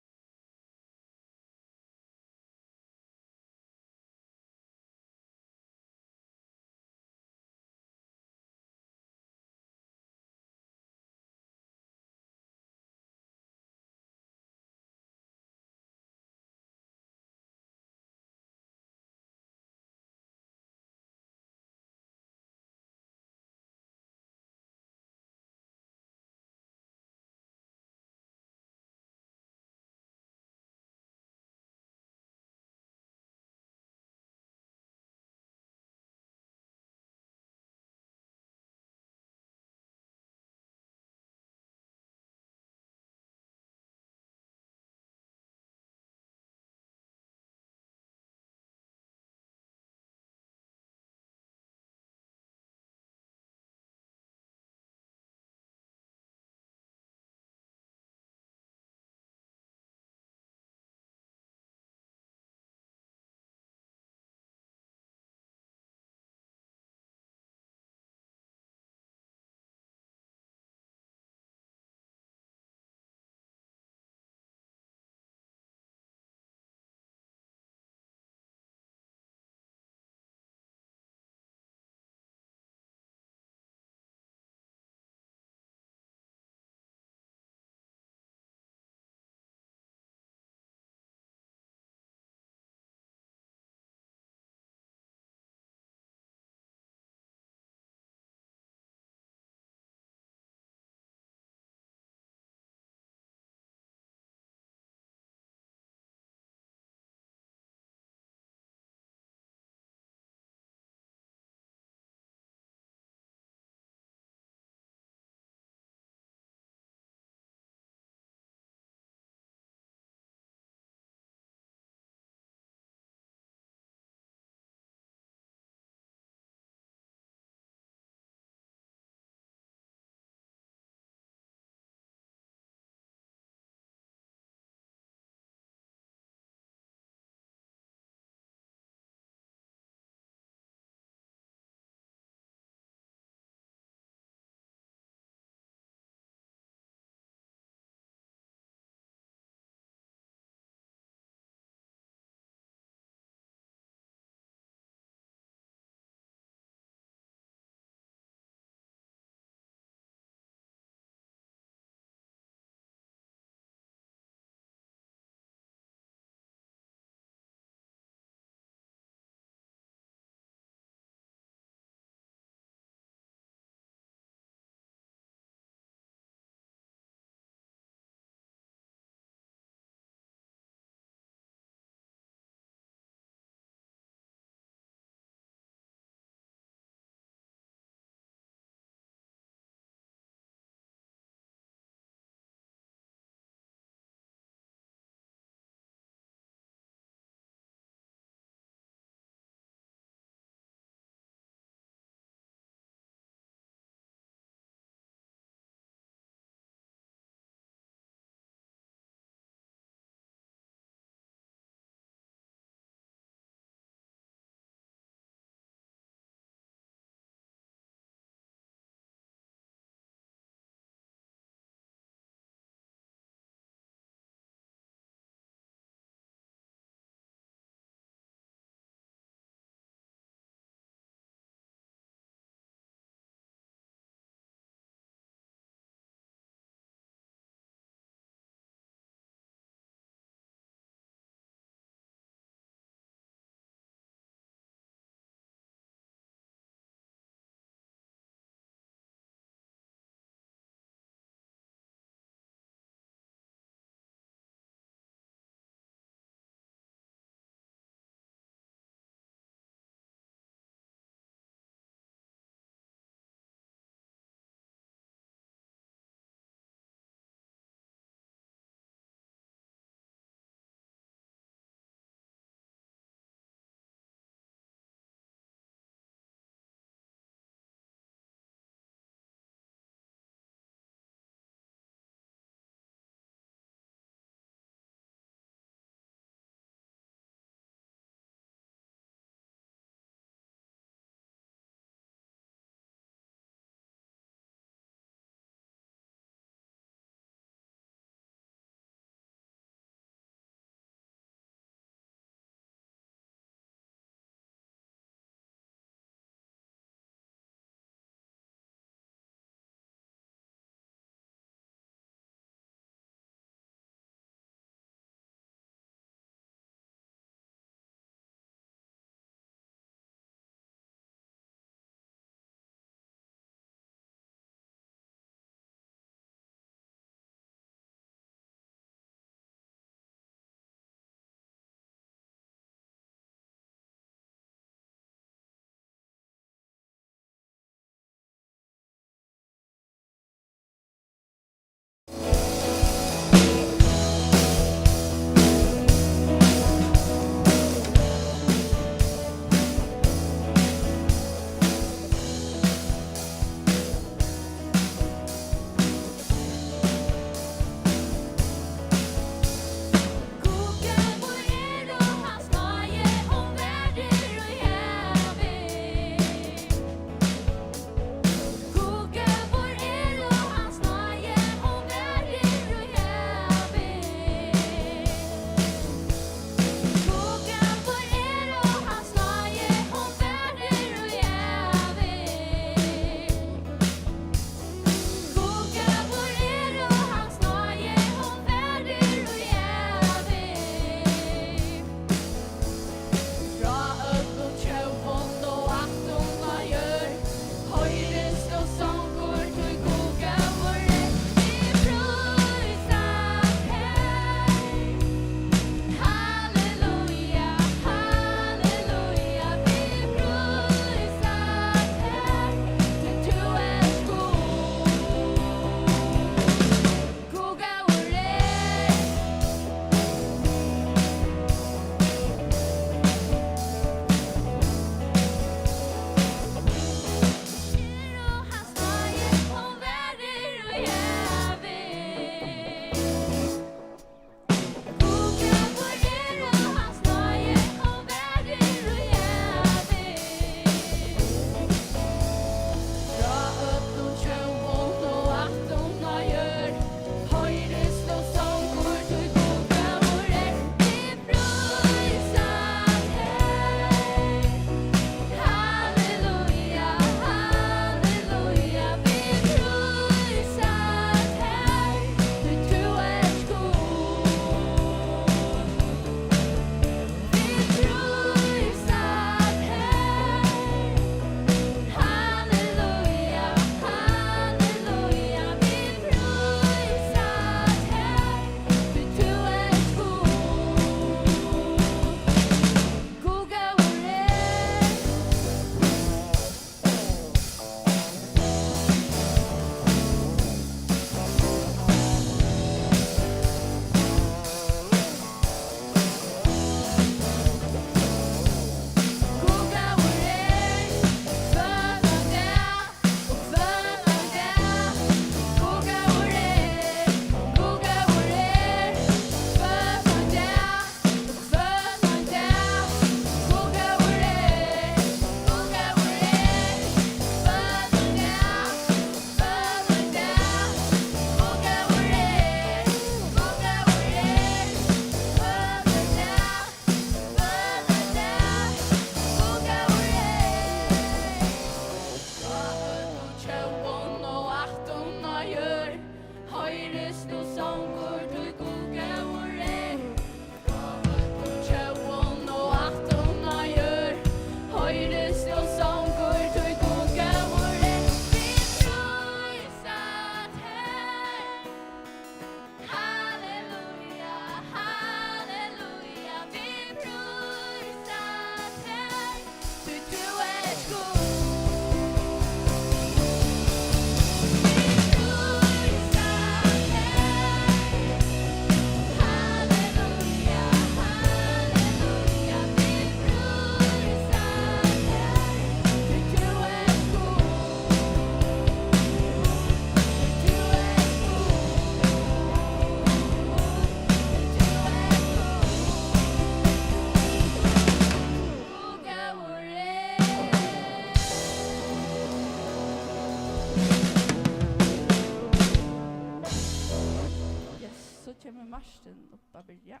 Martin upp at byrja.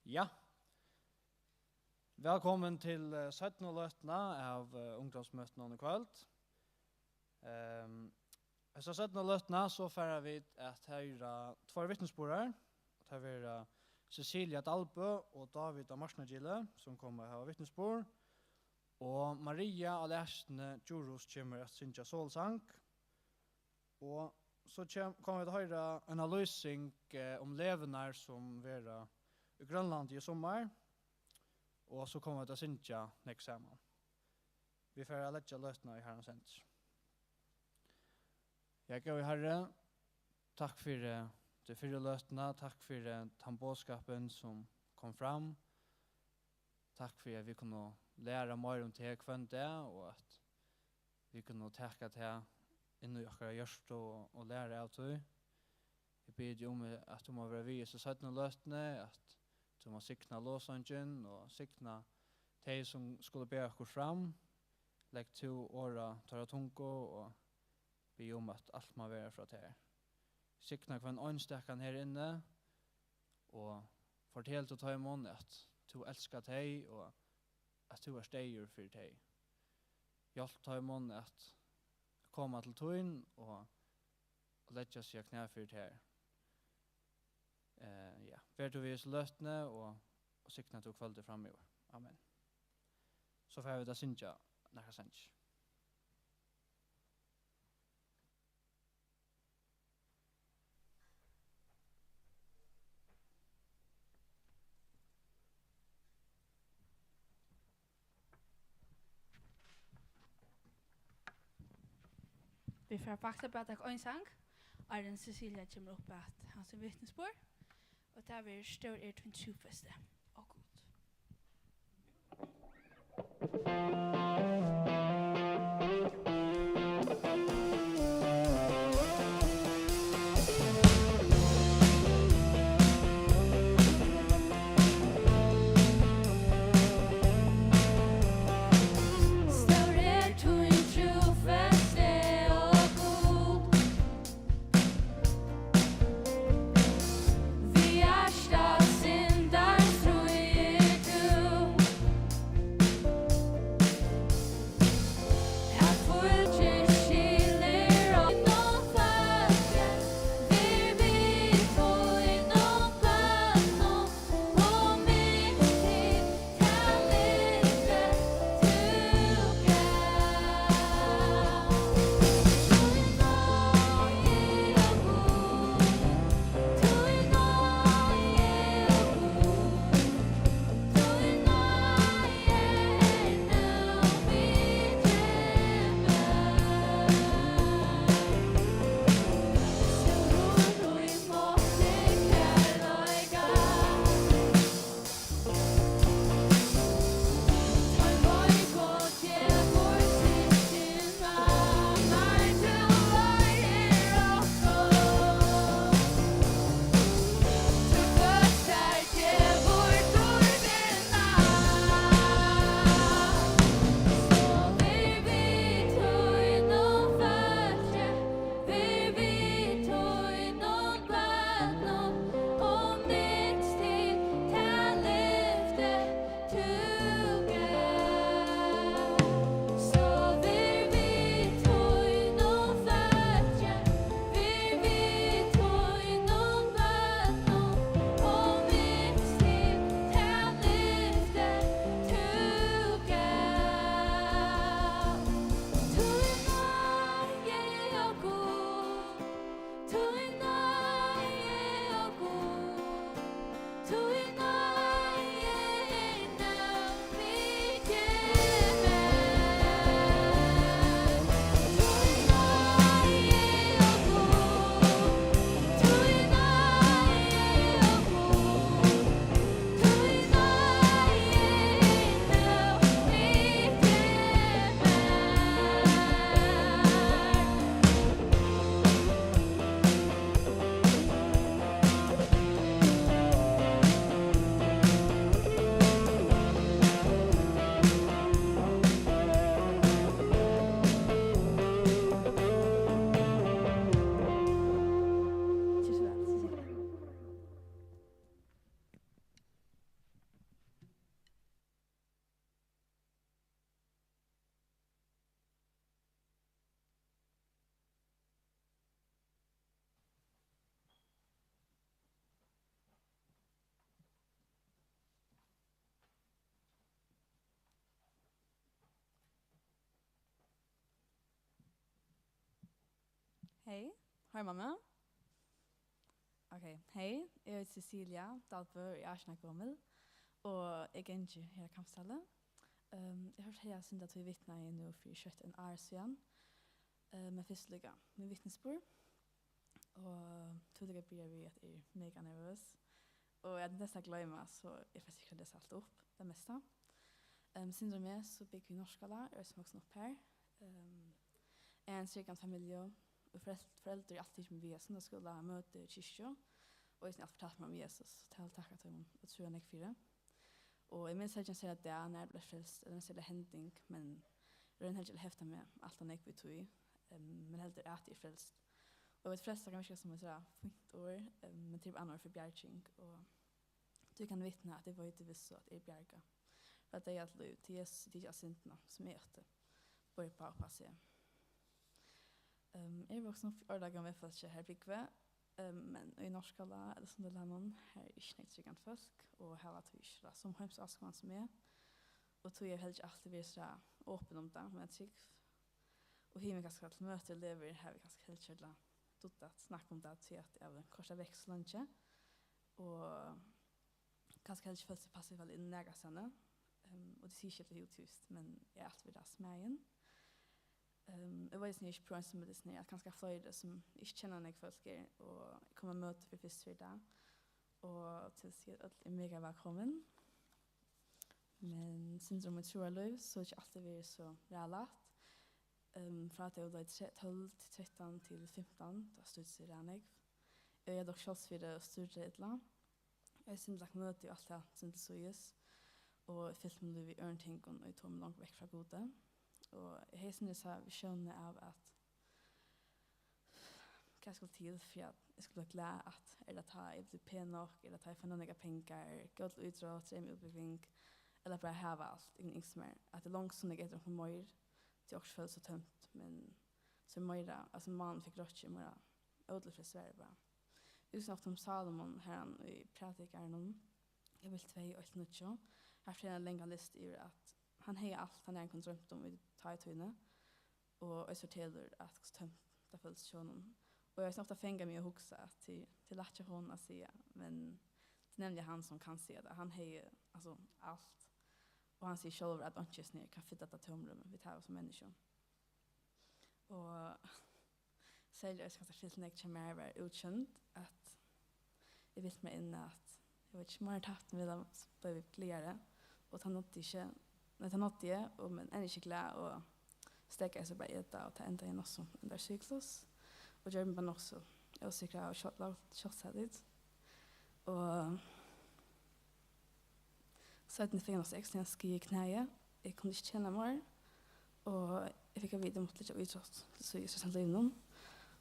Ja. Vælkomin til, eh, seinnu løtuna av, eh, ungdómsmøtunum í kvøld. Ehm, hesa seinnu løtuna, so fara vit at hoyra tveir vitnisburðar. Tað verða Cecilia Dalbø og David á Marsnagili, sum koma at hava vitnisburð. Og Maria á Læsini Djurhuus kemur at syngja solosang. Og so kem-, koma vit at hoyra eina lýsing, eh, um legurnar, sum verða í Grønlandi í summar. Og so koma vit at syngja nógv saman. Vit fara at leggja løtuna í Harrans hendur. Ja, góði Harri, takk fyri, eh, ta fyrru løtuna, takk fyri, eh, tann boðskapin, sum kom fram. Takk fyri, at vit kunnu læra meira um teg hvønn dag, og at vit kunnu taka tað inn í okkara hjørtu og, og læra av tí. Eg biði teg um, at tú má vera við í hesi seinnu løtuni, at tú má signa lovsangin og signa tey, sum skulu bera okkum fram. Legg tú orð á teirra tungu og biði um, at alt má vera frá tær. Signa hvønn einstakan her inni og fortel tú teimum, at tú elskar tey og at tú ert deyður fyri tey. Hjálp teimum at koma til tín og, og leggja seg á knæ fyri tær. Eh, ja. Ver tú við hesi løtuni og, og signa tú kvøldið framyvir. Amen. So fara vit at syngja nakrar sangir. Vit fara faktiskt bara at taka ein sang, áðrenn Cecilia kemur upp at hava sín vitnisburð, og tað verður Stór er tín trúfesti, ó Gud. Hey, hoyrir mann meg? Ok, hey, eg eiti Cecilia Dalbø, eg eri átjan ára gomul, og eg gangi her á Kambsdali. Ehm, eg hoyrdi heyra synd at tú vitnaði nú fyri skjótt ein ár síðan, eh, men fyrst líka mín vitnisburð, og tú líka byrjar við, at eg eri mega nervøs, og eg havi tendens at gloyma, so eg fari sikkurt at lesa alt upp, tað mesta. Ehm, synd um meg, so búgvi eg í Norðskála, eg eri uppvaksin har. Ehm, eg havi ein tryggan familju, og foreld-, foreldur hava altíð tikið meg við á sunnudagsskúla, møti, kirkju, og eisini altíð fortalt mær um Jesus. Tað vil eg takka teimum ótrúliga nógv fyri. Og eg minnist heldur ikki ein serligan dag, nær eg bleiv frelst, ella ein serlig hending, men eg royni heldur ikki at hefta meg alt ov nógv við tí, ehm, men heldur at eg eri frelst. Og eg veit, frelsa kann virka sum eitt so fínt orð, ehm, men tað er bara annað orð fyri bjarging, og tú kann vitna at eg veit í vissu, at eg eri bjargað frá deyða til lív, tí Jesus hevur tikið alla syndina, sum eg átti, borið upp á seg. Ehm, eg eri vaksin upp í ordagóðum viðføri, har eg búgvi, ehm, men í Norðskála ella Sunderlandum, har er ikki nógv trúgvandi fólk, og hava tí ikki so sum heimsáskoðan sum eg, og tí eg heldur ikki altíð verið so opin um tað, mína trúgv. Og hini kanska til møti og elevir, har vit kanska heldur ikki ella dugdi at snakka um tað, tí at eg havi koyrt tað vekk so leingi, og kanska heldur ikki følt seg passa væl inn nakrastaðni. Ehm, og tað sigur ikki, at tað er útvíst, men eg havi altíð verið smæðin. Ehm, eg veit, at eg eri ikki púra einsamøll í hesum her, at kanska fleiri, sum ikki kenna nógv fólk, eru og koma á møti fyri fyrstu ferð í dag, og til at siga, at øll eru mega vælkomin. Men synd um mítt trúarlív, so er ikki altíð verið so ræðuligt. Ehm, frá tí eg var tre-, tólv til trettan til fimtan, tá stríddist eg ræðuliga nógv. Eg hevði døkt sjálvsvirði og stýrdi illa. Eg hevði synd lagt møti og alt tað, synd til síðis, og eg fylti mítt lív við øðrum tingum, ið tóku meg langt vekk frá Gudi. Og eg hevði synd hesa visjónina av, at hvat skuldi til fyri at eg skuldi vera glað, at er tað tá eg blívi pen nokk, er tað tá eg fái nóg nógvar pengar, góð til ítrótt, dreymað útbúgving, ella bara hava alt, eg kundi ynskt mær, at eg longdi so nógv eftir onkrum meir, tí okkurt følist so tómt, men so meira, altso, mánin fekk rokkið, meira ótilfreds var eg bara. Eg hugsi ofta um Salomon, har hann í Prædikaranum, kapittul tvey, eitt til níggju, har fortelur hann langa listu yvir, at hann hevði alt, hann hevði eingin droymt um í tá í tíðini, og eisini fortelur, at hvussu tómt tað føltist hjá honum. Og eg havi ofta fangað meg at hugsa, at tað, tað er lætt hjá honum at siga, men tað er nevniliga hann, sum kann siga tað. Hann hevði, altso, alt. Og hann sigur sjálvur, at einki snið kann fylla tað tómrúmið, vit hava sum menniskju. Og serliga eisini, kanska, fylgt nógv hjá mær var útsjónd, at eg visti mær inn, at eg var ikki meira tapt, men eg bleiv glaðari, og tað náddi eg ikki, nei, tað náddi eg, og, men enn ikki glað, og steðgaði so bara at eta, og tað endaði í nokk so ein syklus, og gjørdi meg bara nokk so ósikra og sjálv-, sjálvsagt. Og seinni fekk eg nokk so ekstremt skaða í knæið. Eg kundi ikki trena meir, og eg fekk at vita, at eg mátti leggja ítrótt til síðis restina av lívinum.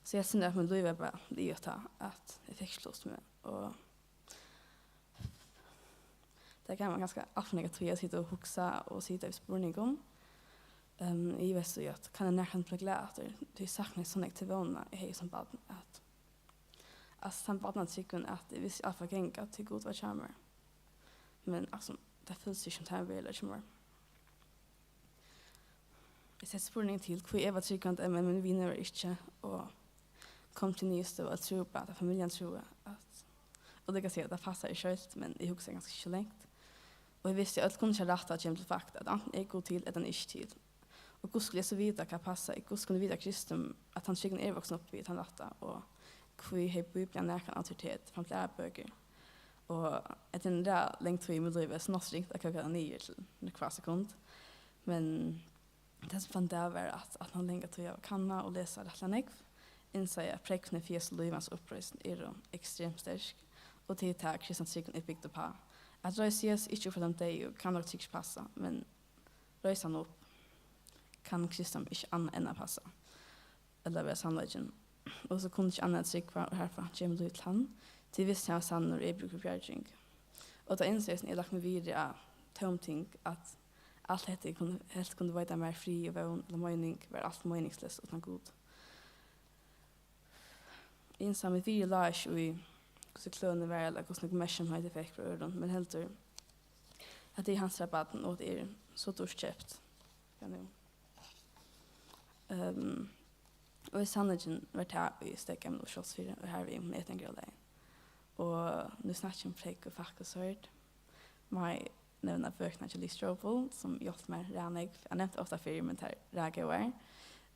So eg helt, at mítt lív var bara liðugt tá, at eg fekk ikki lívsstíl meir. Og tað gav mær kanska alt ov nógva tíð at sita og hugsa og sita við spurningum. Ehm, eg ivaðist í, at kann eg nakrantíð blíva glað aftur? Tí eg saknaði so nógv til vónina, eg hevði sum barn, at, at tann barnatrúgvin, at eg visti, alt var gangað, tí Gud var hjá mær. Men, altso, tað følist ikki sum tað er veruleiki meir. Eg setti spurning til, hví eg var trúgvandi, men mínir vinir vóru ikki, og kom til niðurstøðu at trúgva, at familjan trúði, at, og tað kann siga, at tað passar ikki heilt, men eg hugsaði kanska ikki so langt. Og eg visti, at øll kunnu ikki hava rætt, tá tað kemur til fakta, at antin er Gud til, ella hann er ikki til. Og hvussu skuldi eg so vita, hvat passar? Hvussu kundi eg vita, kristin, at tann trúgvin eg eri vaksin upp við, er tann rætta, og hví hevði Bíblian nakran autoritet framfor lærubøkur? Og hetta er ein ræðuliga long tíð í mínum lívi, so nokk so ringt at kóka tað niður til nøkur fá sekund. Men tað, sum fann út av, var, at, at hann langa tíð av at kanna og lesa rættiliga nógv, innsá eg, at prógvini fyri Jesu lív, hans uppreisn, eru ekstremt sterk, og tað er tað, kristin trúgvin er bygd upp á. At reisa Jesus ikki upp frá teimum deyðu, kann nokk sikkurt passa, men reisa hann upp, kann kristin ikki annað enn at passa, ella vera sannleikin. Og so kundi eg ikki annað enn at trúgva, og harfrá kemur lív til hann, tí eg visti, hann var sannur, og eg brúki bjarging. Og tá innsá eg, sum eg lagt meg virði á tóm ting, at alt hetta eg kundi, helt kundi veita mær frið og vón ella meining, var alt meiningsleyst uttan Gud. Eg innsá, at mítt virði lá ikki í, hvussu kløn eg var, ella hvussu nógv merksemd eg fekk frá øðrum, men heldur, at eg eri hansara barn, og at eg eri so dýrt keypt. Ja, nú. Ehm, Og í sannleikin var tað í steðgaðnum og sjálvsvirði, og harvið um etingróðrarlagið. Og nú snakki eg um prógv og fakk og sort. Má eg nevna bøkurnar hjá Lee Strobel, sum hjálptu mær ræðuliga nógv. Eg nevnti ofta fyrr, men tær eru góðar.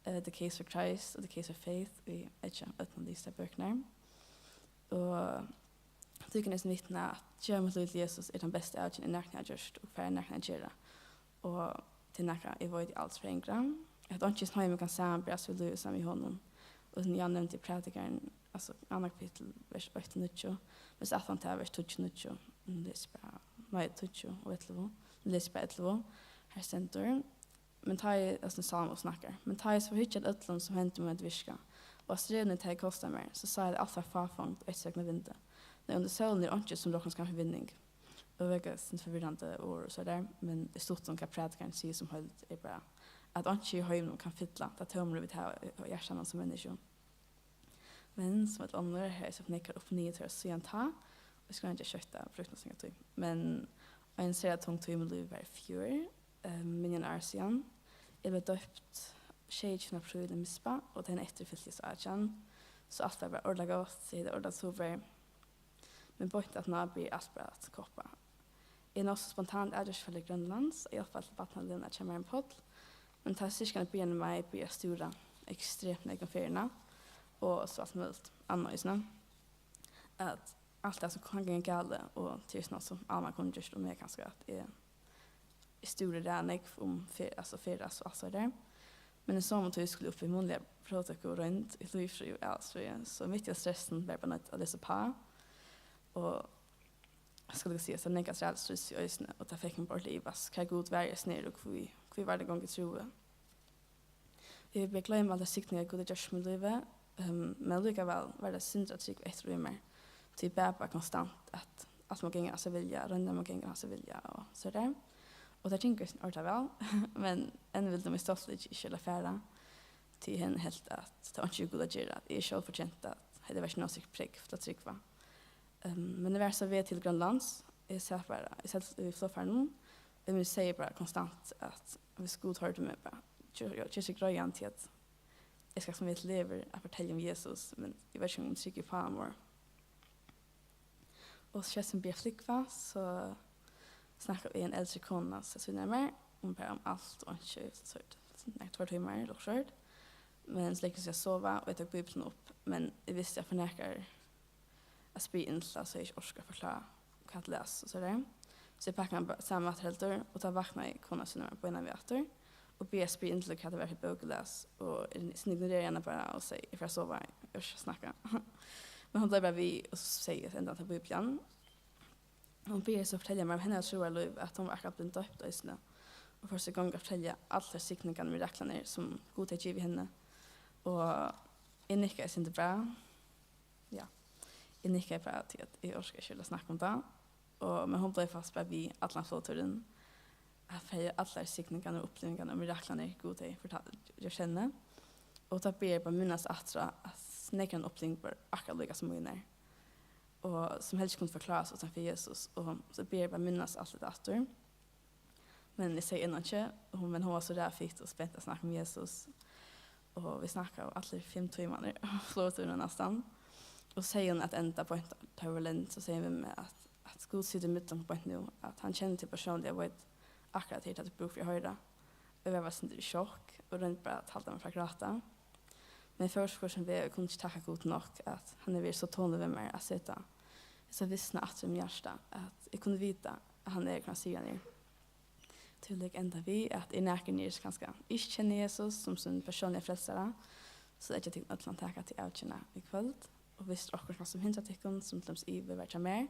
Eh, The Case for Christ og The Case for Faith, og eg elski øllum at lesa bøkurnar. Og tí kann eg eisini vitna, at geva mítt lív til Jesus er tann besta avgerðin, eg nakrantíð havi gjørt, og fari nakrantíð at gera. Og tað er nakað, eg veit, eg aldri fari at angra. At einki í hesum heimi kann samanberast við lívið saman við honum. Og sum eg nevndi, Prædikarin, altso, annað kapittul, vers eitt til níggju, men so aftan á tað, vers tíggju til níggju, nú lesi eg bara, nei, tíggju og ellivu, nú lesi eg bara ellivu, har stendur, men tá eg, altso, Sálmur snakkar, men tá eg so hyggi at øllum, sum hendir mær at virka, og at strevini, tey kosta mær, so sá eg, at alt var fáfongd og eftirsøgn av vindi. Nei, undir sólini er einki, sum roknast kann fyri vinning. Og veruliga eitt sindur forvirrandi orð og so har, men í stuttum, hvat Prædikarin sigur sum heild, er bara, at einki í heiminum kann fylla tað tómrúm, vit hava í, í hjartanum sum menniskju. Men sum øll onnur, havi eg sett nakrar upp og niður til síðan tá, og eg skal ikki skjóta brúkna so langa tíð. Men ein sera tung tíð í mínum lívi var í fjør, ehm, minni enn ár síðan. Eg bleiv døpt sjeyogtjúgunda apríl í Mispa, og dagin eftir fylti eg so átjan, so alt var bara ordiliga gott, eg hevði tað ordiliga super. Men beint aftaná byrjaði alt bara at koppa. Eg nokk so spontant avgjørdi meg til Grønlands at hjálpa til barnaleguna hjá Marin Páll, men tá systkinabarnið Maj byrjaði at stúra ekstremt nógv um feriuna, og so alt møguligt annað eisini, at alt tað sum kann ganga galið, og tað er nokk so Alma kundi gjørt, og meg kanska, at eg eg stúri ræðuliga nógv um fer-, altso, ferðast og alt so har. Men í somu tíð skuldi eg upp í munnliga próvtøku og roynd í lívfrøði og alisfrøði, so mitt í stressinum var eg bara noydd at lesa uppá. Og eg skal líka siga, at tað var nakað ræðuligt stress í eisini, og tað fekk meg bara til at ivast, hvar Gud var í hesum her, og hví, hví var tað gongd eg trúði. Eg vil bara gloyma allar signingar, Gud hevur gjørt í mínum lívi, ehm, men allíkavæl var tað eitt sindur av trúgv eftir í mær. Tí eg bað bara konstant, at alt má ganga hans vilja, royndirnar má ganga hans vilja og so har. Og tað gongur ordiliga væl, men enn vildi mín stoltleiki ikki lata fara, tí eg enn helt, at tað var einki við Gud at gera, at eg sjálv fortjenti, at hetta var ikki nóg sikkurt prógv til at trúgva. Ehm, men eg var so á veg til Grønlands, eg sat bara, eg sat í flogfarinum, og eg segði bara konstant, at hvis Gud hoyrdi meg, bara, ger, ger seg greiðan til, at eg skal sum vit levur at fortelja um Jesus, men eg veit ikki, um hon trúgvi uppá hann meir. Og skjótt sum vit byrja at flúgva, so snakkaðu eg við eina eldri konu, so snakkaðu vit um bara um alt og einki, so, so, nei, tveir tímar, ella okkurt. Men so legði hon seg at sova, og eg tók Bíbliuna upp, men eg visti, at fyri nakrar at spyrja inn til tað, so eg ikki orki at forklára, hvat eg las, og so har. So eg pakkaði hann bara saman aftur heldur, og tá vaknaði kona sín mær beinanvegin aftur, og byrjaði at spyrja inn til, hvat tað var fyri bók eg las, og eg ignoreraði hana bara og segði, eg fari at sova, eg orki ikki at snakka. Men hon bleiv bara við, og so segði eg, at enda til Bíblian. Hon byrjaði so at fortelja mær um hennara trúarlív, at hon var akkurát blivin døpt eisini, og fór so í gongd at fortelja allar signingarnar og miraklarnar, sum Gud hevði givið henni, og eg nikkaði eitt sindur bara, ja, eg nikkaði bara, tí at eg orki ikki at snakka um tað. Og, men hon bleiv faktiskt bara við allan flogtúrin at fortelja allar signingarnar og upplivingarnar og miraklarnar, Gud hevði fortalt, gjørt henni. Og tá byrjaði eg bara at minnast aftur á, at nakrar upplivingar vóru akkurát líka sum mínar, og sum helst ikki kundu forklárast uttan fyri Jesus. Og so byrjaði eg bara at minnast alt hetta aftur. Men eg segði enn einki, og hon, men hon var so ræðuliga fitt og spent at snakka um Jesus. Og vit snakkaðu allir fimm tímarnar, flogtúrin næstan. Og segði hon at enda beint, tá vit vóru lend, so segði hon við meg, at, at Gud situr millum okkum beint nú, at hann kennir teg persónliga og veit akkurát, hvat tú hevur brúk fyri at hoyra. Og eg var bara eitt sindur í sjokk, og royndi bara at halda meg frá at gráta. Men eg fór so hvørt sín veg, og eg kundi ikki takka Gud nokk, at hann hevur verið so tolin við mær at seta hesa vissuna aftur í mítt hjarta, at eg kundi vita, at hann er, hvat hann sigur, hann er. Tílíkt enda við, at er nakar niðri, sum kanska ikki kennir Jesus sum sín persónliga frelsara, so leggja tykkum øll handtak til avgerðina í kvøld. Og viss okkurt kanska sum hindrar tykkum, sum til dømis ivi var hjá mær,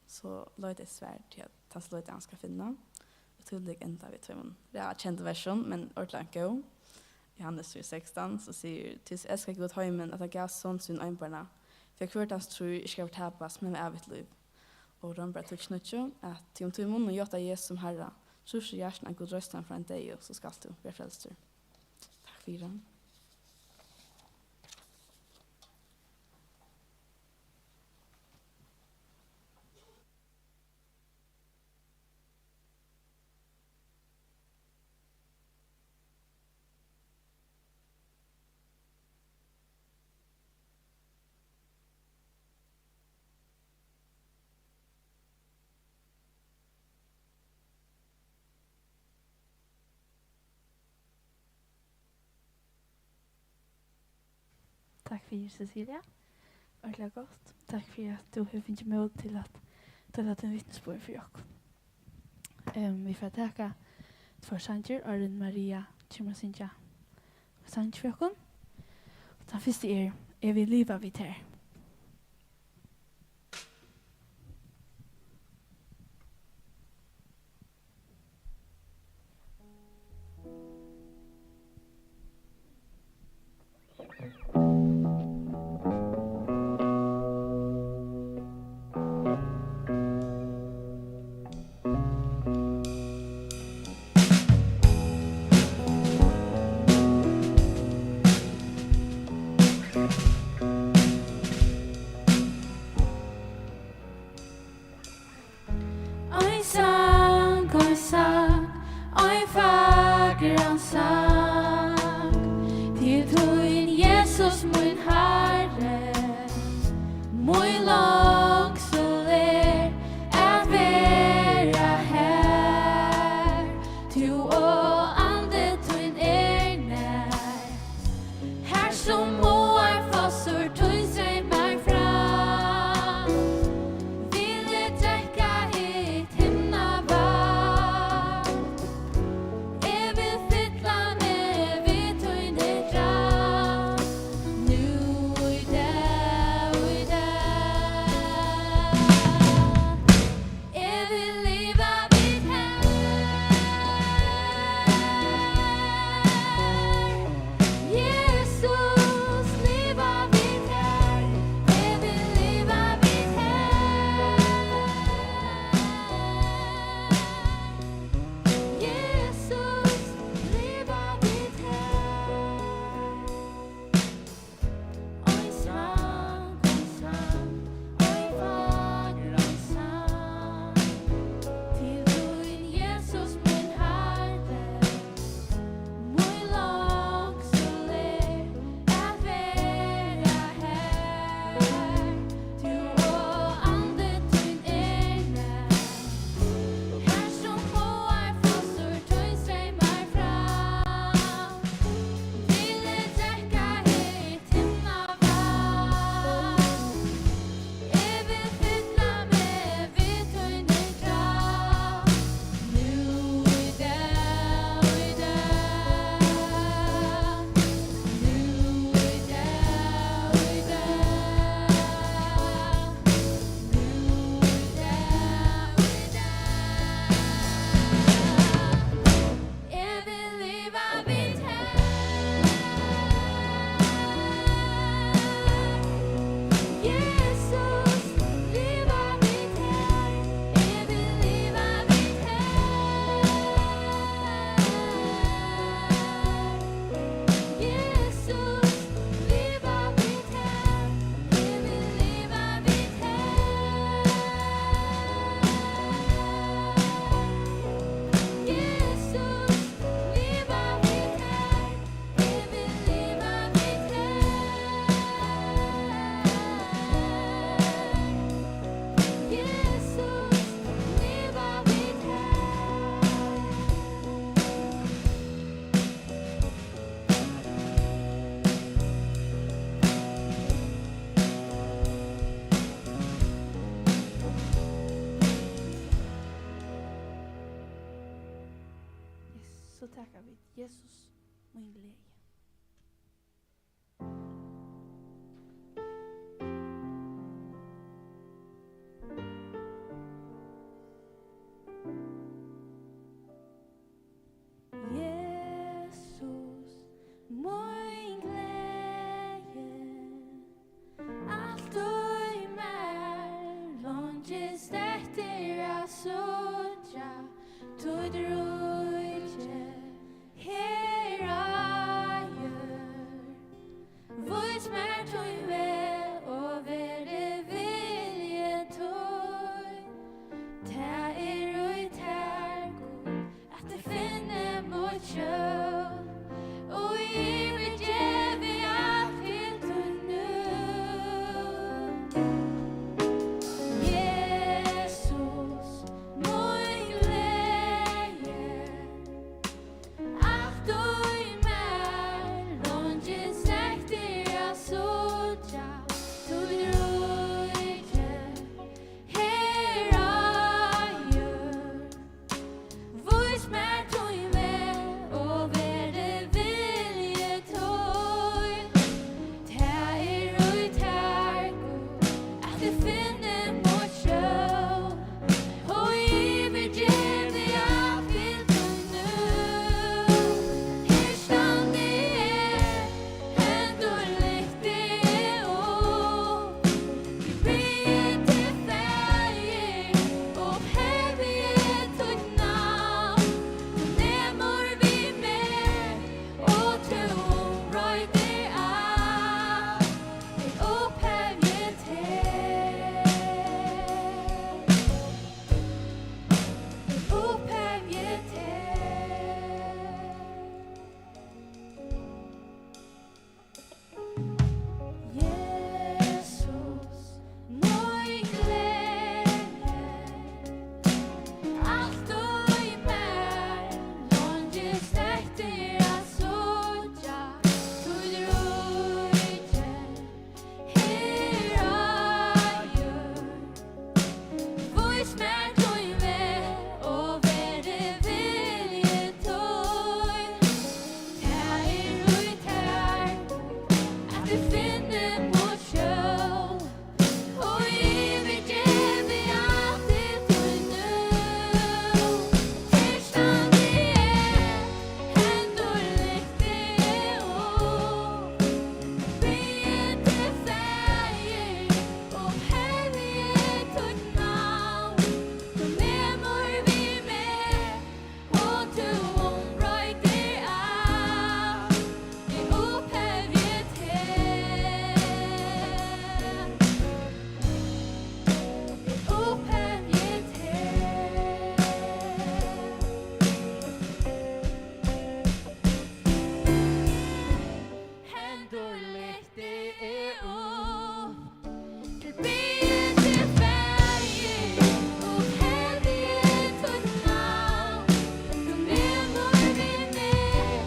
so leita eftir svari, tí at tann sum leitar, hann skal finna. Og tílíkt enda við tveimum, ja, kendum versum, men ordiliga góð. Jóhannes fýra sekstan, so sigur: Tí so elskaði Gud heimin, at hann gav Son sín einborna, fyri at hvør tann, sum trýr, ikki skal fortapast, men hava ævigt lív. Og Rómbrævið tíggju níggju, at tí um tú í munninum játar Jesus sum Harra, trýrt tú í hjartanum, at Gud reisir hann frá teimum deyðu, so skalt tú vera frelstur. Takk fyri. Takk fyri, Cecilia. Ordiliga gott. Takk fyri, at tú hevur fingið mót til at deila tín vitnisburð fyri okkum. Ehm, vit fara at taka tveir sangir, áðrenn Maria kemur at syngja sang fyri okkum. Og tann fyrsti er, Eg vil liva við tær. Ein sang, ein sang, ein fagran sang, til tín, Jesus, mín Harri. Mín longsul er at vera har, tú og andi tín er nær. Har sum máar fossur tín streymar fram, vil eg drekka hitt himnavatn. Eg vil fylla meg við tíni kraft, nú í dag, í dag. Eg vil liva við tær. Jesus, liva við tær. Eg vil liva við tær. Jesus, liva við tær. Ein sang, ein sang, ein fagran sang, til tín, Jesus, mín Harri. Mín longsul er at vera har, tú og andi tín er nær. Har sum máar fossur tín streymar fram, vil eg drekka hitt himnavatn. Eg vil fylla meg við tíni kraft, nú í dag, í dag. Nú í dag, í dag. Nú í dag, í dag. Eg vil liva við tær. Jesus, liva við tær. Eg vil liva við tær. Jesus, liva við tær. Eg vil liva við tær. Jesus, liva við tær. Eg vil liva við tær. Jesus, liva við tær. Yes, so taka vit Jesus, mín gleði. Jesus, mín gleði, alt í mær longist eftir at síggja títt ríki her á Vatni og skjól, og yvirgevi alt til tín nú. Her standi eg, hendur lyfti eg upp, biði til Faðir, og herligi títt navn. Tú nemur við meg, og tú umroytir alt. Eg upphevji teg. Eg upphevji teg. Hendur lyfti eg upp, til biði til Faðir, og herligi títt navn. Tú nemur við meg,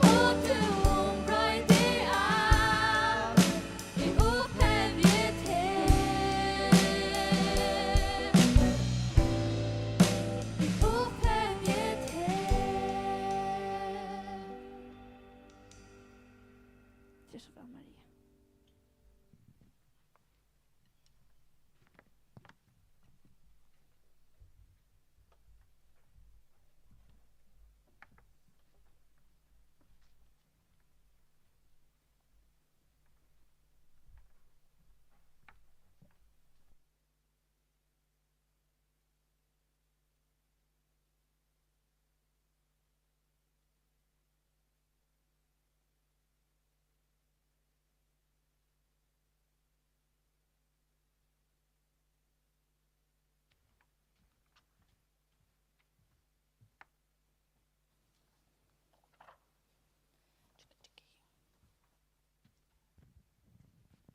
og tú umroytir alt. Eg upphevji teg. Eg upphevji teg. Ger so væl, Maria.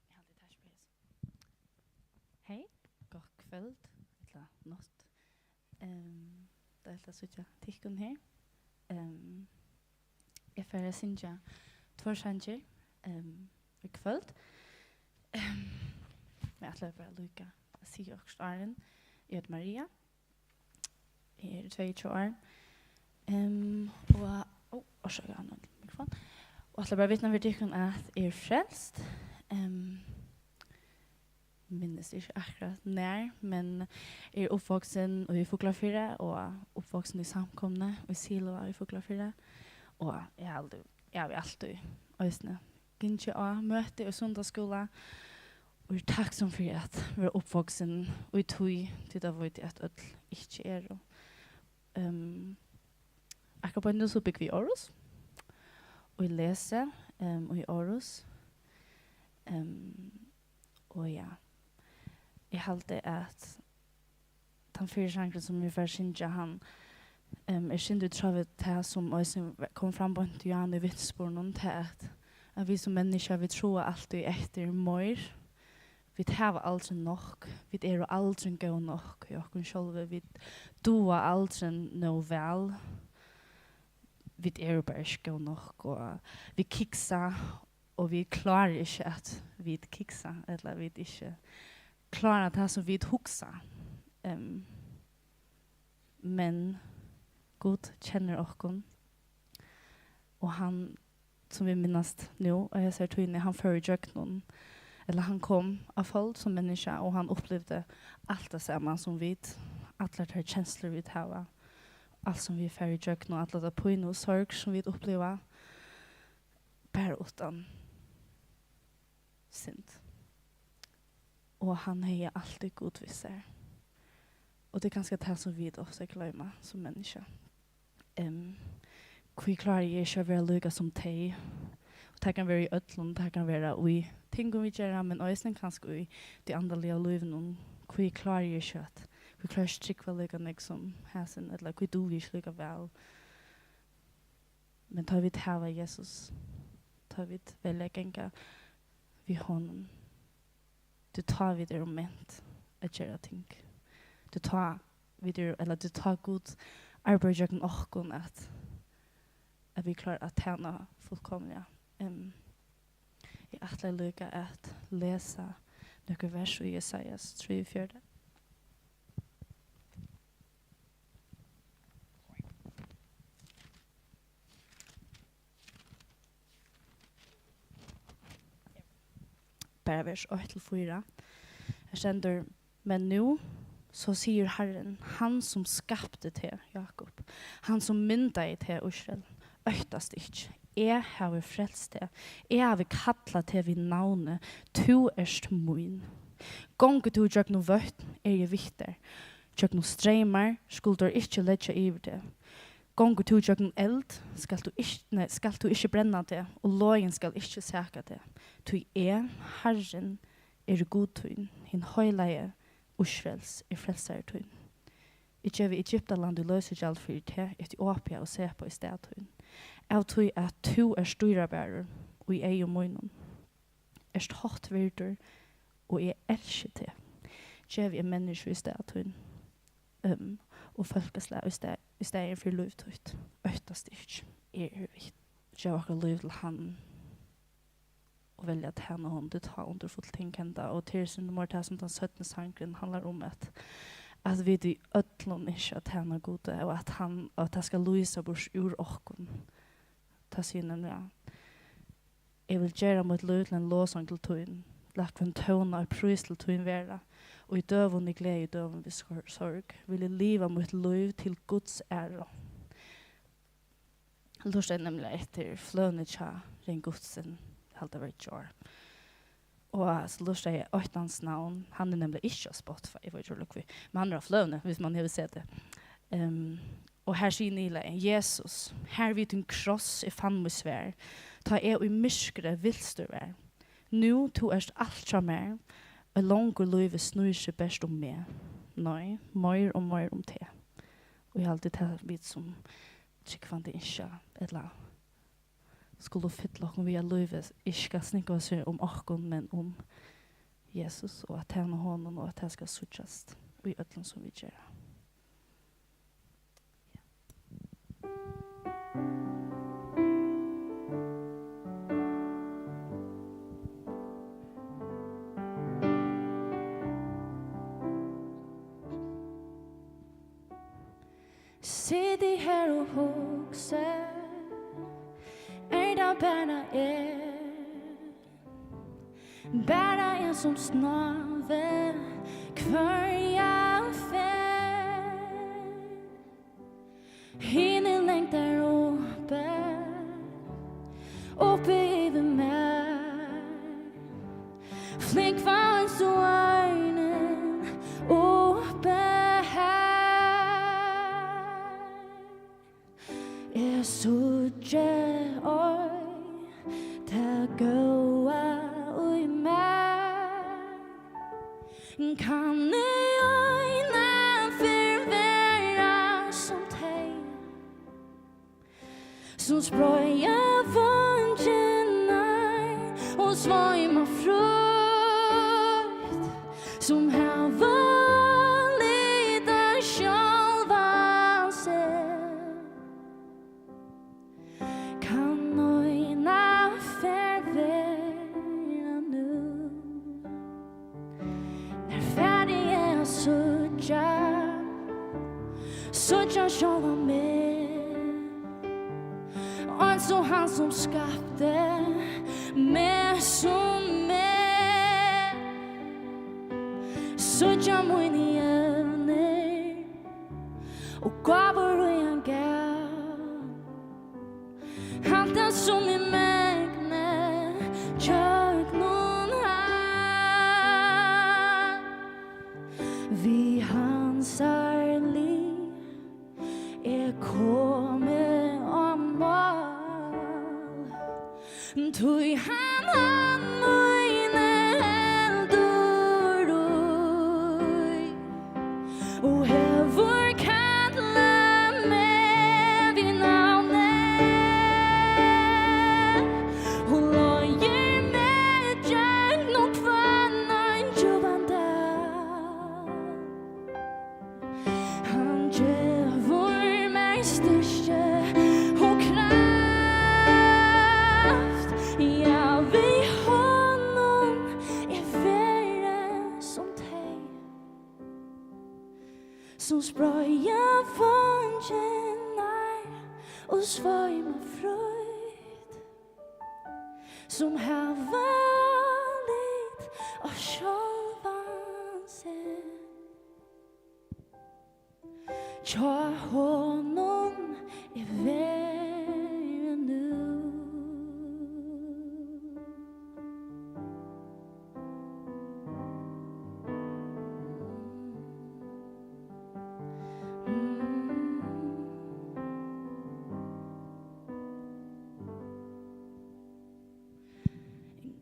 Eg haldi, eg taki bara hesa. Hey, gott kvøld, ella nátt. Ehm, deiligt at síggja tykkum her. Ehm, eg fari at syngja tveir sangir, ehm, í kvøld. Ehm, men eg ætlaði bara líka at siga okkurt áðrenn. Eg eiti Maria. Eg eri tveyogtjúgu ár. Ehm, og, ó, orsaka, hann er mikrofon. Og ætli bara at vitna fyri tykkum, at eg eri frelst. Ehm, minnist ikki akkurát nær, men eg eri uppvaksin í Fuglafirði og uppvaksin í samkomuni í Siloa í Fuglafirði. Og eg havi aldri, eg havi altíð eisini gingið á møti í sunnudagsskúla, og eri takksom fyri at vera uppvaksin í tí, tí tað veit eg, at øll ikki eru. Ehm, akkurát beint nú so búgvi eg í Aarhus, og eg lesi, ehm, í Aarhus. Ehm, og ja, eg haldi, at tann fyrri sangurin, sum eg fari at syngja, hann, ehm, er sindur í tráð við tað, sum eisini kom fram beint í Johan í vitnisburðinum, tað at, at vit sum menniskja, vit tráa altíð eftir meir. Vit hava aldrin nokk. Vit eru aldrin góð nokk í okkum sjálvi. Vit duga aldrin nóg væl. Vit eru bara ikki góð nokk, og vit kiksa, og vit klára ikki, at vit kiksa, ella vit ikki klára tað, sum vit hugsa. Ehm, men Gud kennir okkum, og hann, sum vit minnast nú á hesari tíðini, hann fór ígjøgnum, ella hann kom á fold sum menniskja, og hann upplivdi alt tað sama sum vit, allar tær kenslur, vit hava, alt sum vit fara ígjøgnum, alla ta pínu og sorg, sum vit uppliva, bara uttan synd. Og hann hevði altíð Gud við sær. Og tað er kanska tað, sum vit ofta gloyma sum menniskja. Em, hví klári eg ikki at vera líka sum tey? Og tað kann vera í øllum, tað kann vera í tingum, vit gera, men eisini kanska í tí andaliga lívinum. Hví klári eg ikki at, hví klári eg ikki at trúgva líka nógv sum hasin, ella hví dugi eg ikki líka væl? Men tá vit hava Jesus, tá vit velja at ganga við honum, tað er tá vit eru ment at gera ting. Tað er tá vit eru, ella tað er tá Gud arbeiðir gjøgnum okkum at, at vit klára at tæna fullkomiliga. Em, eg ætlaði líka at lesa nøkur vers í Jesajas trýogfjøruti. bara vers eitt til fýra. Her stendur: "Men nú, so sigur Harrin, hann sum skapti teg, Jákup, hann sum myndaði teg, Ísrael: Óttast ikki, eg havi frelst teg, eg havi kallað teg við navni, tú ert mín. Gongur tú gjøgnum vøtn, eri eg við tær, gjøgnum streymar skulu teir ikki leggja yvir teg. Gongur tú gjøgnum eld, skalt tú ikki, nei, skalt tú ikki brenna teg, og login skal ikki saka teg. Tí eg, Harrin, eri Gud tín, hin heilagi Ísraels er frelsari tín. Eg gevi Egyptaland í loysigjald fyri teg, Etiopia og Seba í stað tín. Av tí at tú ert dýrabærur í eygum mínum, ert hátt virdur, og eg elski teg, gevi eg menniskju í stað tín, um, og fólkaslag í stað, í staðin fyri lív títt. Óttast ikki, eg eri við tær." Geva okkara lív til hann og velja at tæna honum, tað er tá undurfull ting henda. Og tað er eitt sindur meir tað, sum tann seinni sangurin handlar um, at, at vit í øllum ynskja at tæna Gudi, og at hann, og at tað skal lýsa burtur úr okkum. Tað sigur nemliga: "Eg vil gera mítt lív til ein lovsang til tín. Lat hvønn tóna ein prís til tín vera. Og í døgum í gleði, í døgum við sor-, sorg, vil eg liva mítt lív til Guds æru." Lurtaði nemliga eftir fløguni hjá Rein Gutzen, eg haldi tað var í gjár. Og so lurtaði eg Óttans navn, hann er nemliga ikki á Spotify, eg veit ikki, hví, men hann er á fløguni, hvis man hevur sæð tað. Ehm, og her sigur Nila: "Jesus, her við tín kross eg fann mítt svar, tá eg í myrkri vilstur var. Nú tú ert alt hjá mær, og longur lívið snýr seg bert um meg. Nei, meir og meir um teg." Og eg haldi, tað vit sum trúgvandi ynskja, ella skulu fylla okkum við, at lívið ikki skal snúgva seg um okkum, men um Jesus, og at tæna honum, og at tað skal síggjast í øllum, sum vit gera. Siti her og hugsi, er tað bara eg? Bara eg sum snávi hvørja ferð. Hini langt har uppi, uppi yvir mær, flúgva eins og ein uppi har. Eg síggi ei tað góða í mær. Kann eg eina ferð vera sum tey, sum spreiða veingirnar og sveima frítt, sum hava litað sjálvan seg. Kann eina ferð vera nú, nær fari eg at síggja, síggja sjálvan meg, eins og hann sum skapti meg sum meg, síggja míni evnir og gávur, ið hann gav. Hatta sum eg megni gjøgnum hann, við hansara lið eg komi á mál. Tí hann hann míni heldur í og hevur kallað meg við navni og leiðir meg gjøgnum hvønn ein djúpan dal. Hann gevur mær styrki og kraft. Ja, við honum eg verði sum tey, sum spreiða veingirnar og sveima frítt, sum hava lit Hjá honum er verið nú.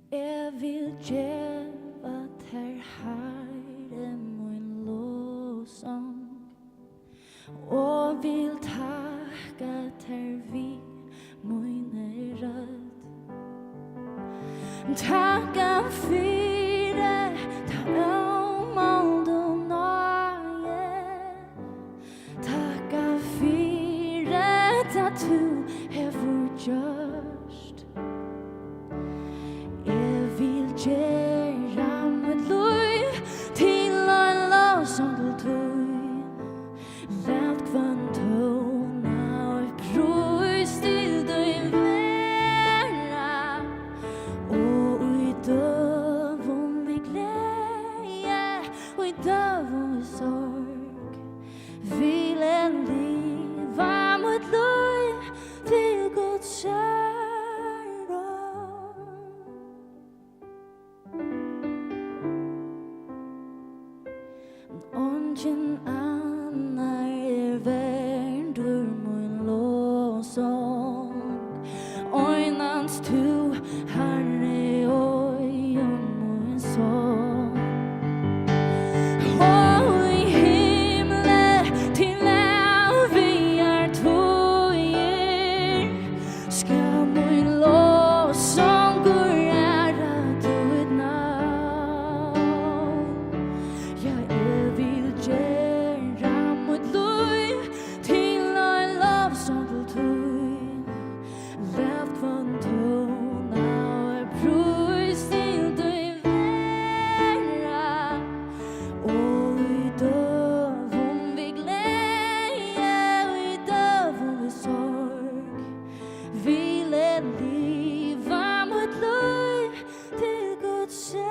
Eg vil geva tær, Harri, mín lovsong, og vil takka tær við míni rødd. Takka fyri ta ómáldu náði, takka fyri tað tú hevur gjørt. Eg vil gera mítt lív til ein lovsong til tín. Lat hvønn tóna eitt prís til tín vera, og í døgum við gleði, í døgum við sorg, vil eg liva mítt lív til Guds æru. Eingin annar er verdur mín lovsong, einans tú, Harri, eigur mín song. Og í himli til ævigar tíðir skal mín lovsangur æra títt navn. Ja, eg vil gera mítt lív til ein lovsong til tín. Lat hvønn tóna eitt prís til tín vera, og í døgum við gleði, í døgum við sorg, vil eg liva mítt lív til Guds æru.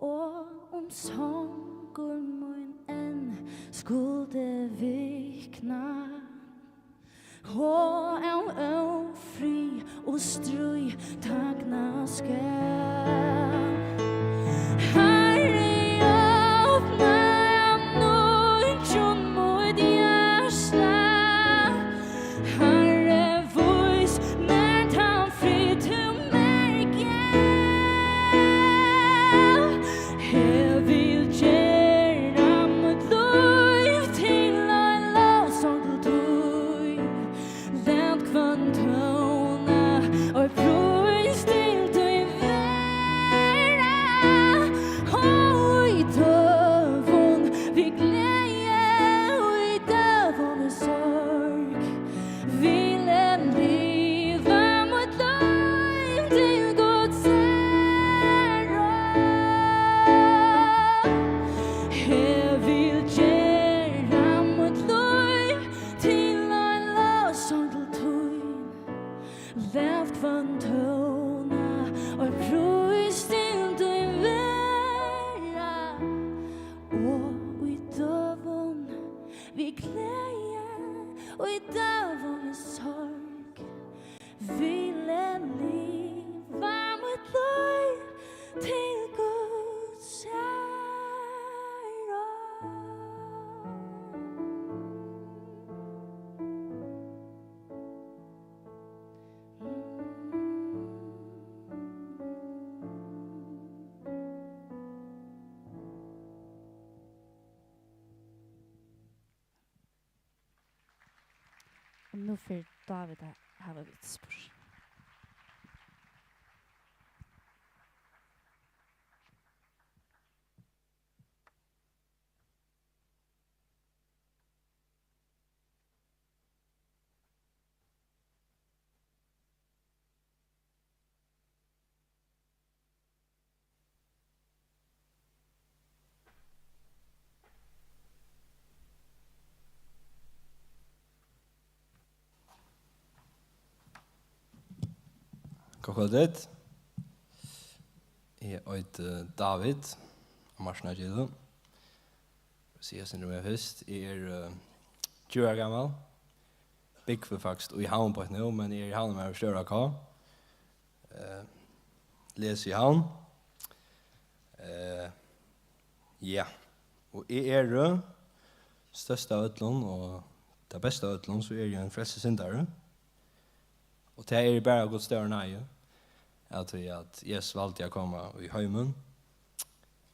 Og um songur mín enn skuldi vikna, og av ófrið og stríð tagna skal, Harri, opna av nýggjum mítt hjarta. Harri, vís mær tann frið, tú mær gevur. Eg vil gera mítt lív til ein lovsong til tín. Lat hvønn tóna eitt prís til tín vera, og í døgum við gleði, í døgum við sorg, vil eg liva mítt lív til Guds æru. Eg vil gera mítt lív til ein lovsong til tín. Lat hvønn tóna eitt prís til tín vera, og í døgum við gleði, í døgum við sorg, vil eg liva mítt lív til Guds æru. Og nú fer Dávid at hava vitnisburð. Gott kvøldið. Eg eiti David Martinagil. Siga eitt sindur um meg fyrst. Eg eri, eh, tjúgu ára gamal. Búgvi faktiskt í Havn beint nú, men eg eri í Havn, men eg eri stjóri á K. Eh, lesi í Havn. Eh, ja. Og eg eri størst av øllum, og tað besta av øllum, so eri eg ein frelstur syndari. Og tað eri bara Guds stóra náði, at tí at Jesus valdi at koma í heimin,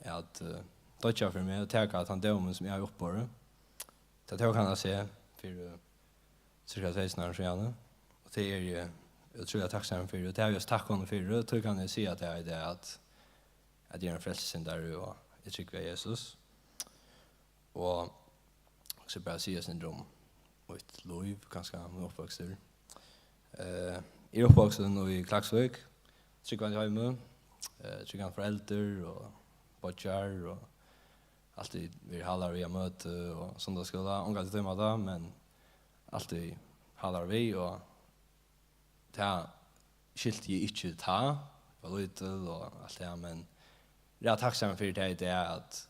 at, eh, doyggja fyri meg og taka tann dómin, sum eg havi uppborið. Tað tók hann á seg fyri, eh, cirka seksten árum síðani, og tað eri eg ótrúliga takksamur fyri, og tað havi eg også takkað honum fyri, og tí kann eg siga tað í dag, at, at eg eri ein frelstur syndari, og eg trúgvi á Jesus. Og so bara siga eitt sindur um mítt lív, kanska mín uppvøkstur. Eh, eg eri uppvaksin í Klaksvík, trúgvandi heimi, eh, trúgvandi foreldur og beiggjar og altíð verið hálaður við at møta og sunnudagsskúla. Ongantíð tíma tað, men altíð hálaður við, og tað skilti eg ikki tá, var lítil og alt tað, men eg eri takksamur fyri tað í dag, at,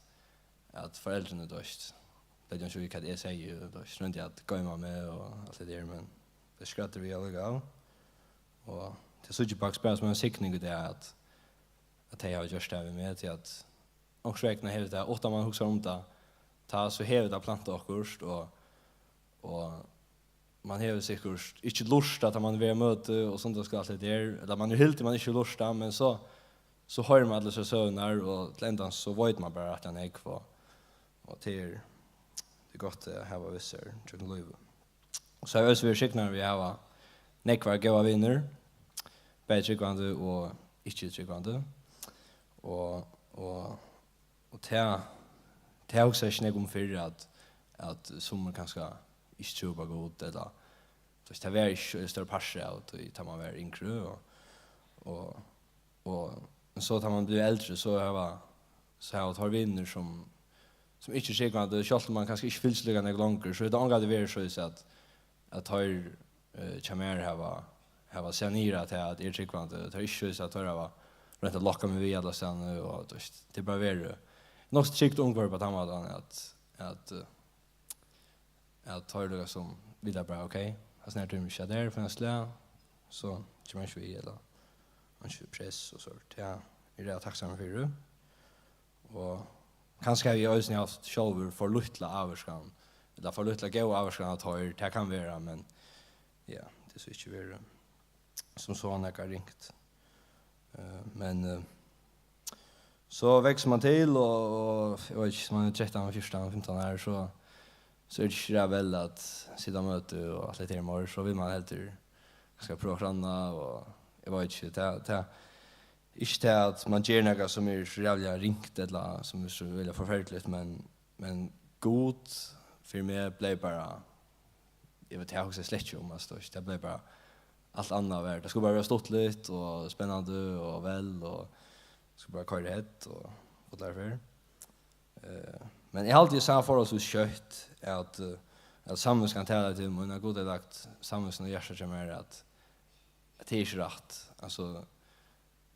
at foreldrini, tú veist, legði ikki í, hvat eg segði, og, tú veist, royndu at goyma meg og alt tað har, men tey skræddu við allíkavæl. Og tað síggi eg faktiskt bara sum eina signing í dag, at, at tey hava gjørt tað við meg, tí at onkursvegna hevur tað, uttan man hugsar um tað, tá so hevur tað plantað okkurt, og, og man hevur sikkurt ikki lurtað, tá man verið á møti og sunnudagsskúla, alt tað har, ella man hevur hildið, man ikki lurtað, men so, so hoyrir man allar hesar søgurnar, og til endans so veit man bara, at tað er nógv, og, og tað er, tað er gott at hava við sær gjøgnum lívið. Og so havi eg eisini verið signaður við at hava nógvar góðar vinir, bæði trúgvandi og ikki trúgvandi. Og, og, og tað, tað hugsaði eg ikki nógv um fyrr, at, at summir kanska ikki trúðu upp á Gud, ella, tú veist, tað var ikki ein stórur partur av tí, tá man var yngri, og, og, og, men so tá man blívur eldri, so hava, so hava teir vinir, sum, sum ikki eru trúgvandi, sjálvt um man kanska ikki fylgist líka nógv longur, so hevur tað ongantíð verið soleiðis, at, at teir, eh, hjá mær hava, hava sæð niður á tað, at eg eri trúgvandi. Tað er ikki soleiðis, at teir hava roynt at lokka meg við allastaðni, og, tú veist, tað er bara verið nokk so trygt umhvørvi á tann mátan, at, at, eh, at teir líkasum vita bara, ok, hasin her tímir ikki at vera, finn eitt slag, so kemur hann ikki við, ella hann ikki press og sovorðið. Ja, eg eri takksamur fyri. Og kanska havi eg eisini havt sjálvur for lítla ávirkan, ella for lítla góða ávirkan á teir, tað kann vera, men ja, tað er so ikki verið sum so nakað ringt. Eh, men, eh, so veksur man til, og, og eg veit ikki, man er trettan, fjúrtan, fimtan ár, so, so er tað ikki rætt væl at sita á møti og alt hetta her meir, so vil man heldur kanska prøva okkurt annað, og eg veit ikki, tað, tað, ikki tað at man ger nakað sum er so ræðuliga ringt, ella sum er so ræðuliga forferdiligt, men, men Gud fyri meg bleiv bara, eg veit, tað hugsaði eg slett ikki um, altso, tú veist, tað bleiv bara, alt annað var, tað skuldi bara vera stuttligt og spennandi og væl, og skuldi bara koyra ahead og, og derfyri. Eh, men eg haldi, eg sá forholdsvis skjótt, at, eh, at samvitskan talar til mín, at Gud hevur lagt samvitskan í hjartað hjá mær, at, at tað er ikki rætt. Altso,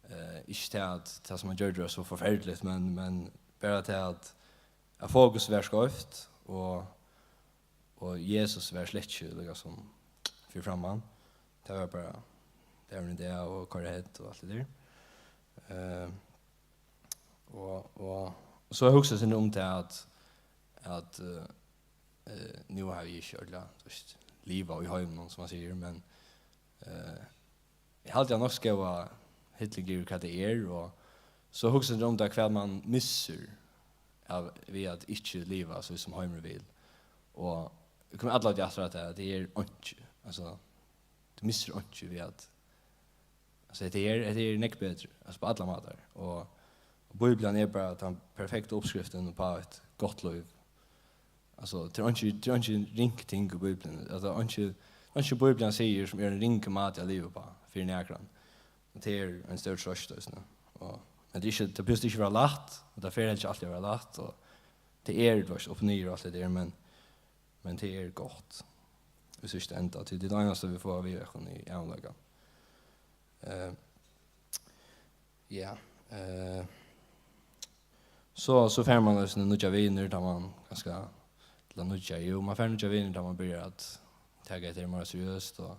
eh, ikki tað, at tað, sum hann gjørdi, var so forferdiligt, men, men bara tað, at, at fokus var skeivt, og, og Jesus var slett ikki líkasum fyri framman. Tað var bara, tað var nú tað, og koyra ahead og alt tað har. Eh, og, og, og so hugsaði eg um tað, at, at, eh, eh, nú havi eg ikki ordiliga, tú veist, livað í heiminum, sum man sigur, men, eh, eg haldi, eg havi nokk so góða hilling yvir, hvat tað er, og so hugsaði eg um tað, hvat man missir av, við at ikki liva so sum heimurin vil. Og vit koma alla tíð aftur at tað, at tað er einki, altso, tú missir einki við at, altso, hetta er, hetta er nógv betri, altso, á allar mátar. Og, og Bíblian er bara tann perfekta uppskriftin uppá eitt gott lív. Altso, tað er einki, tað er einki ring ting í Bíbliuni. Altso, einki, einki Bíblian sigur, sum er ein ringur máti at liva uppá fyri nakran. Og tað er ein stór troyst eisini. Og, men tað er ikki, tað behøvist ikki vera lætt, og tað fer heldur ikki altíð at vera lætt, og tað er, tú veist, upp og niður og alt tað har, men, men tað er gott í síðsta enda, tí tað er tað einasta, vit fáa við okkum í ævinleikan. Eh, Ja, eh, so, so fær mann eisini nýggjar vinir, tá mann kanska, ella nýggjar, jú, mann fær nýggjar vinir, tá mann byrjar at taka hetta her meira seriøst, og,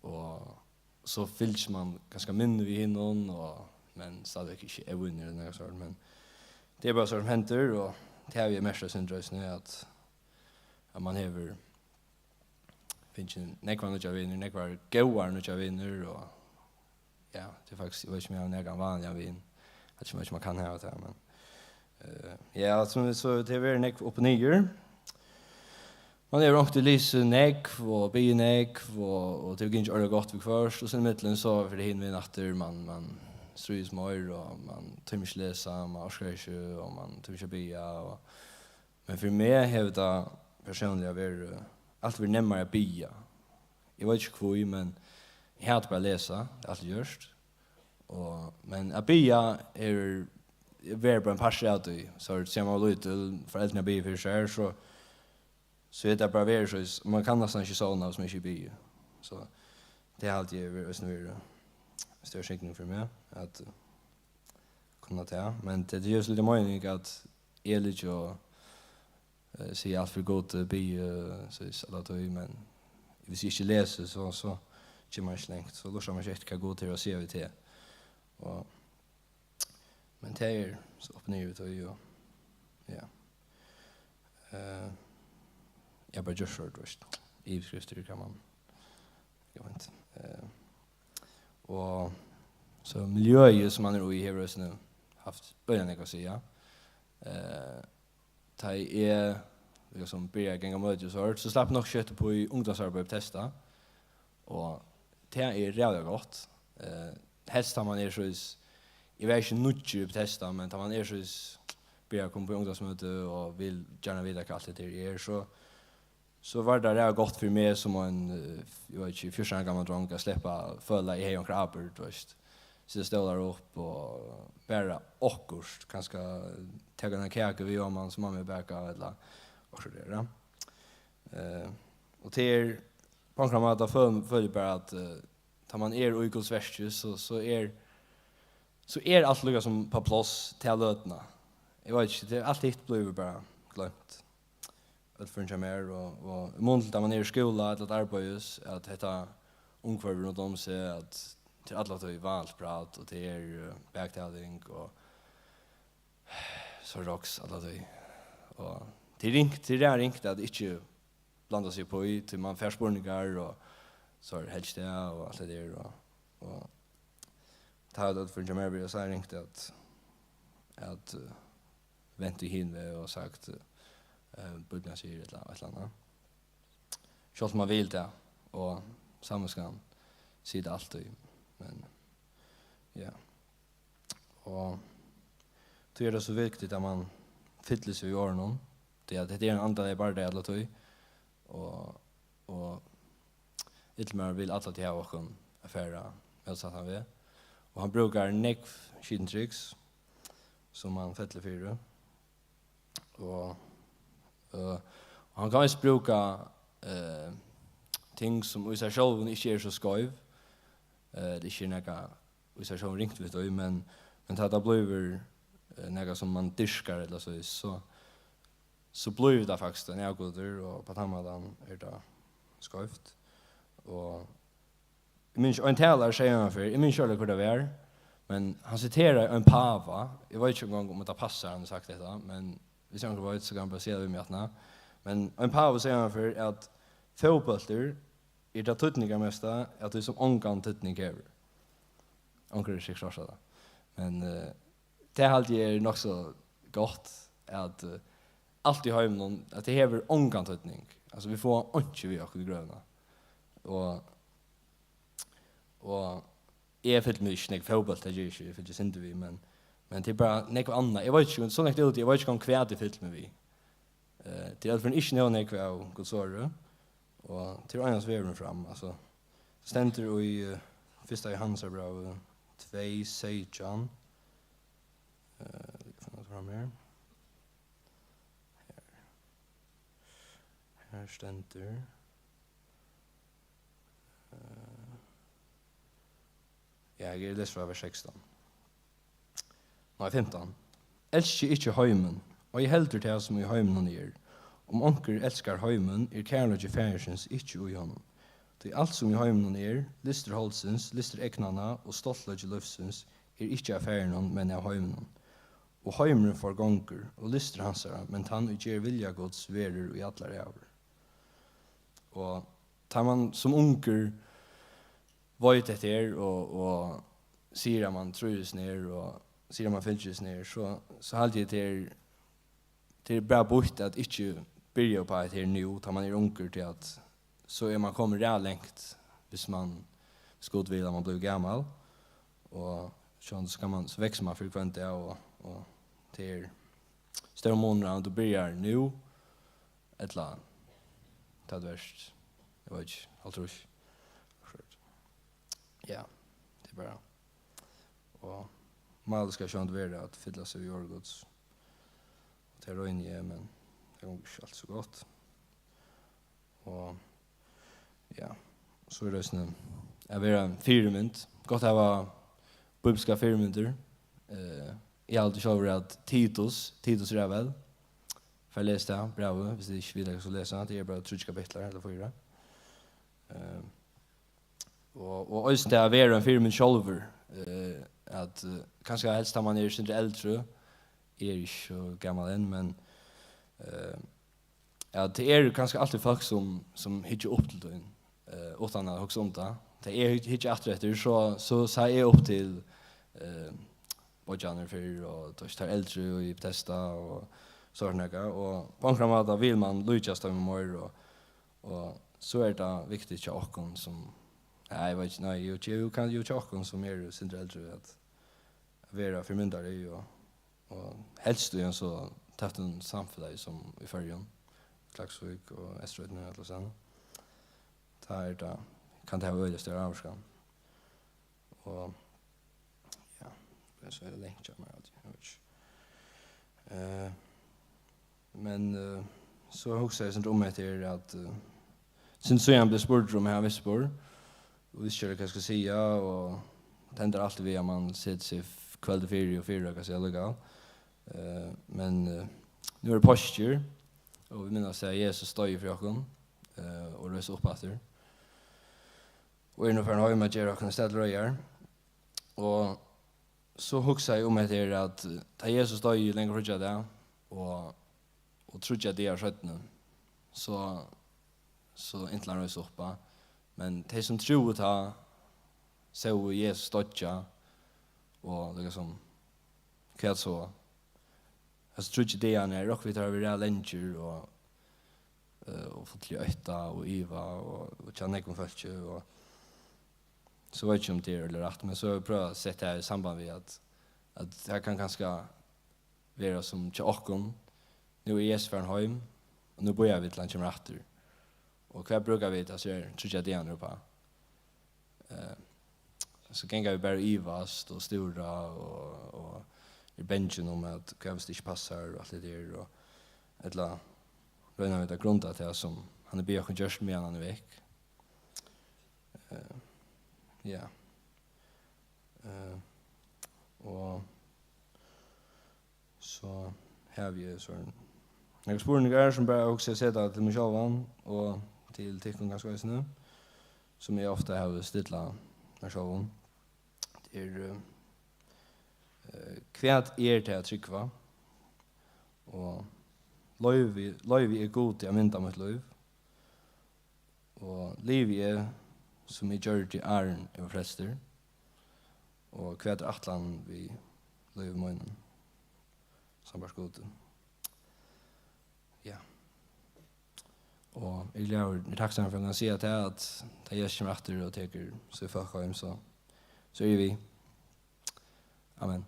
og so fylgist mann kanska minni við hinum, og, men stadigvæk ikki óvinir ella nakað sort, men tað er bara sort sum hendir, og tað havi eg merkt eitt sindur eisini, at, at mann hevur fingið nógvar nýggjar vinir, nógvar góðar nýggjar vinir, og ja, tað er faktiskt, eg veit ikki, um eg havi nakran vanligan vin, eg veit ikki, um man kann hava tað, men, eh, ja, so, so tað hevur verið nógv upp og niður. Mann hevur onkuntíð lisið nógv og biðið nógv, og, og tað hevur gingið øgiliga gott viðhvørt, og so ímillum so fer tað hin vegin aftur, mann, mann stríðist meir, og mann tímir ikki lesa, mann orkar ikki, og mann tímir ikki at biðja, og, men fyri meg hevur tað persónliga verið, alt verið nemmari at biðja. Eg veit ikki hví, men eg hati bara at lesa, tað er altíð gjørt. Og, men at biðja er, er verið bara ein partur av tí. So er tað, síðan mann var lítil, foreldrini biðja fyri sær, so, so er tað bara verið so, mann kann næstan ikki sovna, hvis mann ikki biður. So tað haldi eg er eisini verið stór signing fyri meg, at, eh, kunna tað. Men tað, tað gevur so lítið meining, at eg liggi og, eh, sigi alt fyri Gud, eh, biði, eh, so er alla tíð, men hvis eg ikki lesi, so, so kemur mann ikki langt. So lurtar mann ikki eftir, hvat Gud hevur at siga við teg. Og, men tað er so upp og niður við tí, og, ja. Eh, eg havi bara gjørt so, tú veist, yvirskriftir kann mann, kann mann, eh, og so miljøið, sum mann er í, hevur eisini havt øgiliga nógv at siga. Eh, tá ið eg, líkasum, byrjaði at ganga á møti og so, so slapp eg nokk skjótt upp í ungdómsarbeiði í Bethesda, og tað er ræðuliga gott. Eh, helst tá mann er so, eg var ikki nýggjur í Bethesda, men tá mann er so, byrjar at koma upp í ungdómsmøti og vil gjarna vita, hvat alt hetta her er, so, so var tað ræðuliga gott fyri meg sum ein, eh, eg veit ikki, fjúrtan ára gamal drong at sleppa at føla, eg hevði onkra ábyrgd, tú veist. Seta stólar upp og bara okkurt, kanska taka eina kaku við oman, sum mamma hevur bakað, ella okkurt der, ja. Eh, og tað er, á onkran máta føl-, føli eg bara at, eh, tá mann er í Guds verki, so, so er, so er alt líkasum á pláss ta løtuna. Eg veit ikki, tað er, alt hitt blívur bara gloymt. Øll førini hjá mær, og, og í mun til tá mann er í skúla ella til arbeiðis, at hetta umhvørvið rundan um seg, at tað er alla tíð vanligt prat, og tað er, eh, baktæling, og so roks alla tíð. Og tað er ringt, tað er ringt at ikki blanda seg upp í, tí mann fær spurningar, og so er helst tað, og alt tað der, og, og tá er tað fyri meg, so er ringt at, at, eh, vent í hin veg og sagt, eh, Bíblian sigur ella eitt ella annað. Sjálvt um mann vil tað, og samvitskan sigur tað altíð, men, ja. Og tí er tað so viktigt, at mann fyllir seg við orðunum, tí at hetta er ein andaligur bardagi alla tíð, og, og illmaðurin vil alla tíð hava okkum at fara mótsattan veg, og hann brúkar nógv skitin triks, sum hann fellur fyri, og, øh, og hann kann eisini brúka, øh, ting, sum í sær sjálvum ikki er so skeiv, øh, tað ikki er nakað í sær sjálvum ringt við tí, men, men tá tað blívur, øh, nakað, sum mann dyrkar, ella so, so, so blívur tað faktiskt ein avgudur, og á tann mátan er tað skeivt. Og eg minnist, ein talari segði einaferð, eg minnist ikki, hvør tað var, men hann siteraði ein páva. Eg veit ikki eingong, um tað passar, hann hevur sagt hetta, men hvis onkur veit, so kann hann bara siga tað við meg aftaná. Men ein pávi segði einaferð, at fótbóltur er tað týdningarmesta av tí, sum ongan týdning hevur. Onkur hevur sikkurt hoyrt tað. Men, eh, tað haldi eg er nokk so gott, at, eh, alt í heiminum, at tað hevur ongan týdning. Altso, vit fáa einki við okkum í grøvina. Og, og eg fylgi meg ikki nógv fótbólt, tað geri eg ikki, eg fylgi eitt sindur við, men, men tað er bara nógv annað. Eg veit ikki, so nógv er úti, eg veit ikki, um hvat eg fylgi meg við. Eh, tað er í alla fall ikki nóg nógv av Guds orði, og tað er einans vegurin fram. Altso, stendur í, eh, fyrsta Jóhannesarbrævi tvey seytjan. Eh, eg kann finna tað fram her. Her. Her stendur, eh, ja, eg lesi frá vers sekstan. Nei, fimtan. Elski ikki heimin, ei heldur tað, sum í heiminum er. Um onkur elskar heimin, er kærleiki Faðirsins ikki í honum. Tí alt, sum í heiminum er, lystir holdsins, lystir egnanna og stoltleiki lívsins, er ikki av Faðirinum, men av heiminum. Og heimurin forgongur, og lystir hansara, men tann, ið ger vilja Guds, verður í allar ævir. Og tá man sum ungur veit hetta her, og, og sigur, at man trívist her, og sigur, at man fylgist her, so, so haldi eg, tað er, tað er bara býtt at ikki byrja upp á hetta her nú, tá man er ungur, tí at so er man komin ræð langt, hvis man, hvis Gud vil, at man blívur gamal, og sjálvandi so kann man, so veksur man fyri hvønn dag, og, og tað er stór munur, um tú byrjar nú, ella tá tú ert, eg veit ikki, hálvtrýss. Ja, tað er bara, og málið skal sjálvandi vera at fylla seg við orð Guds. Og tað royni eg, men tað gongur ikki altíð so gott. Og ja, so er tað eisini at vera ein fyrimynd. Gott at hava bíbliskar fyrimyndir. Eh, eg haldi sjálvur at Titus, Titus er væl. Far les tað brævið, hvis tit ikki vita hvat tit skulu lesa. Tað er bara tríggir kapitlar, ella fýra. Eh, og, og eisini tað at vera ein fyrimynd sjálvur. Eh, at, eh, kanska helst tá man er sindur eldri, eg eri ikki so gamal enn, men, eh, ja, tað eru kanska altíð fólk, sum, sum hyggja upp til tín, eh, uttan at hugsa um tað. Tá eg hygg-, hyggi aftur eftir, so, so sá eg upp til, eh, beiggjarnar fyrr, og tú veitst, teir eldru í Bethesda og sovorðið nakað, og á onkran máta vil man líkjast teimum meir, og, og so er tað viktigt hjá okkum sum, ja, eg veit ikki, nei, jú, jú, kann, jú, hjá okkum sum eru sindur eldri, at, at vera fyrimyndari, og og helst í ein so tøttum samfelagi sum í Føroyum, Klaksvík og Eysturoynni og allastaðni. Tá er tað, kann tað hava øgiliga stóra ávirkan. Og, ja, tað er so langt hjá mær, at eg veit ikki. Eh, men, eh, so hugsaði eg sindur um hetta her, at, eh, sindur síðan bleiv spurdur um eg havi vispur, og visti ikki, hvat eg skal siga, og tað endar altíð við, at man setir seg f-, kvøldið fyri og fyri, hvat skal eg siga, allíkavæl. Eh, men, eh, nú eru páskir, og vit minnast, at Jesus doyði fyri okkum, eh, og reis upp aftur. Og er nú farin heim at gera okkum eitt stað til reiðar. Og so hugsaði eg um hetta her, at, eh, tá Jesus doyði langa fríggjadag, og, og tríggjar dagar seinni, so, so inntil hann reis upp, á. Men tey sum trúðu tá, sóu Jesus doyggja, og líkasum, hvat so? Hasir tríggir dagarnir, rokna vit, teir hava verið ræðuliga langir og, eh, og fullir av ótta og iva og, og hjá nógvum fólki, og so veit eg ikki, um tað er rætt, men so havi eg prøvað at seta tað í samband við, at, at tað kann kanska vera sum hjá okkum. Nú er Jesus farin heim, og nú bíða vit til hann kemur aftur. Og hvat brúka vit hasir tríggjar dagarnar upp á? Eh, so ganga vit bara og ivast og stúra og, og eru bangin um, at hvat hvis tað ikki passar og alt tað har, og ella royna vit at grunda tað, sum hann hevur biðið okkum gjørt, meðan hann er vekk. Eh, ja. Eh, og so havi eg so nakrar spurningar, sum bara hugsi eg seta til meg sjálvan og til tykkum kanska eisini, sum eg ofta havi stillað mær sjálvum. Tað er, eh, eh, hvat er tað at trúgva? Og loyvi, loyvi eg Gudi at mynda mítt lív? Og livi eg, sum eg gjørdi, áðrenn eg var frelstur? Og hvat er ætlanin við lívi mínum, sambært Gudi? Ja. Og eg er glaður, eg er takksamur fyri at kunna siga tað, at tá Jesus kemur aftur og tekur sítt fólk heim, so, so eru vit við. Amen.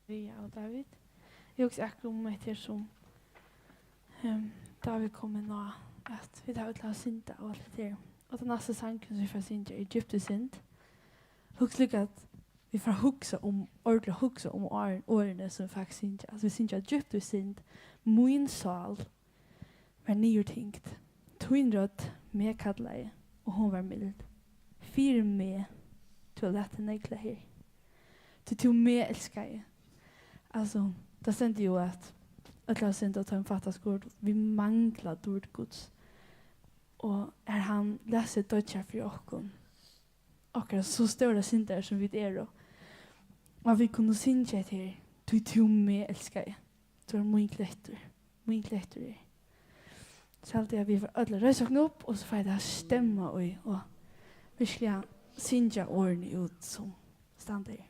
Maria og David. Eg hugsi akkurát um hetta her, sum, ehm, David kom inn á, at vit hava øll av synd og alt det der. Og tann næsti sangurin, sum vit fara at syngja, er Djúpt í synd. Hugsa líka, at vit fara at hugsa um, ordiliga hugsa um orð-, orðini, sum vit faktiskt syngja. Altso, vit syngja: Djúpt í synd, mín sál var niðurtyngd. Tín rødd meg kallaði, og hon var mild. Fyri meg, tú hevur latið nógv til her. Tí tú meg elskaði. Altso, tað stendur jú, at øll hava syndað og teimum fattast gott. Vit mangla dýrd Guds. Og har hann læt seg doyggja fyri okkum. Okkara so stóra syndar, sum vit eru. Og at vit kunnu syngja hetta her: Tí tú meg elskaði. Tú ert mín klettur. Mín klettur er. So haldi eg, at vit fara øll at reisa okkum upp, og so fara vit at stemma í, og virkiliga syngja orðini út, sum standa her.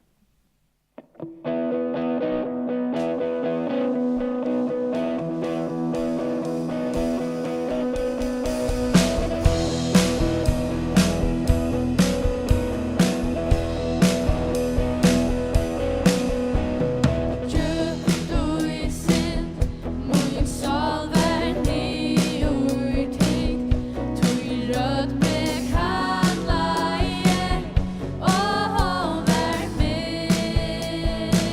Djúpt í synd, mín sál var niðurtyngd, tí rødd meg kallaði, og hon var mild.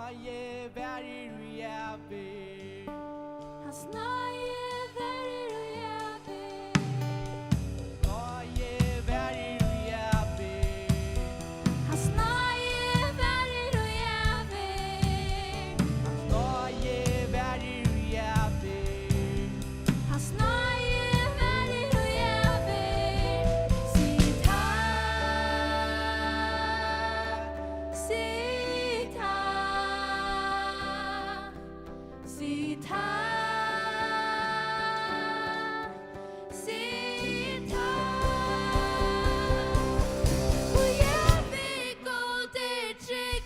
Náði varir í ævir. Hans náði varir í ævir. Náði varir í ævir. Hans náði varir í ævir. Hans náði varir í ævir. Hans náði varir í ævir. Sig takk, sig takk, sig takk, sig takk. Og ja, við Gud er trygg.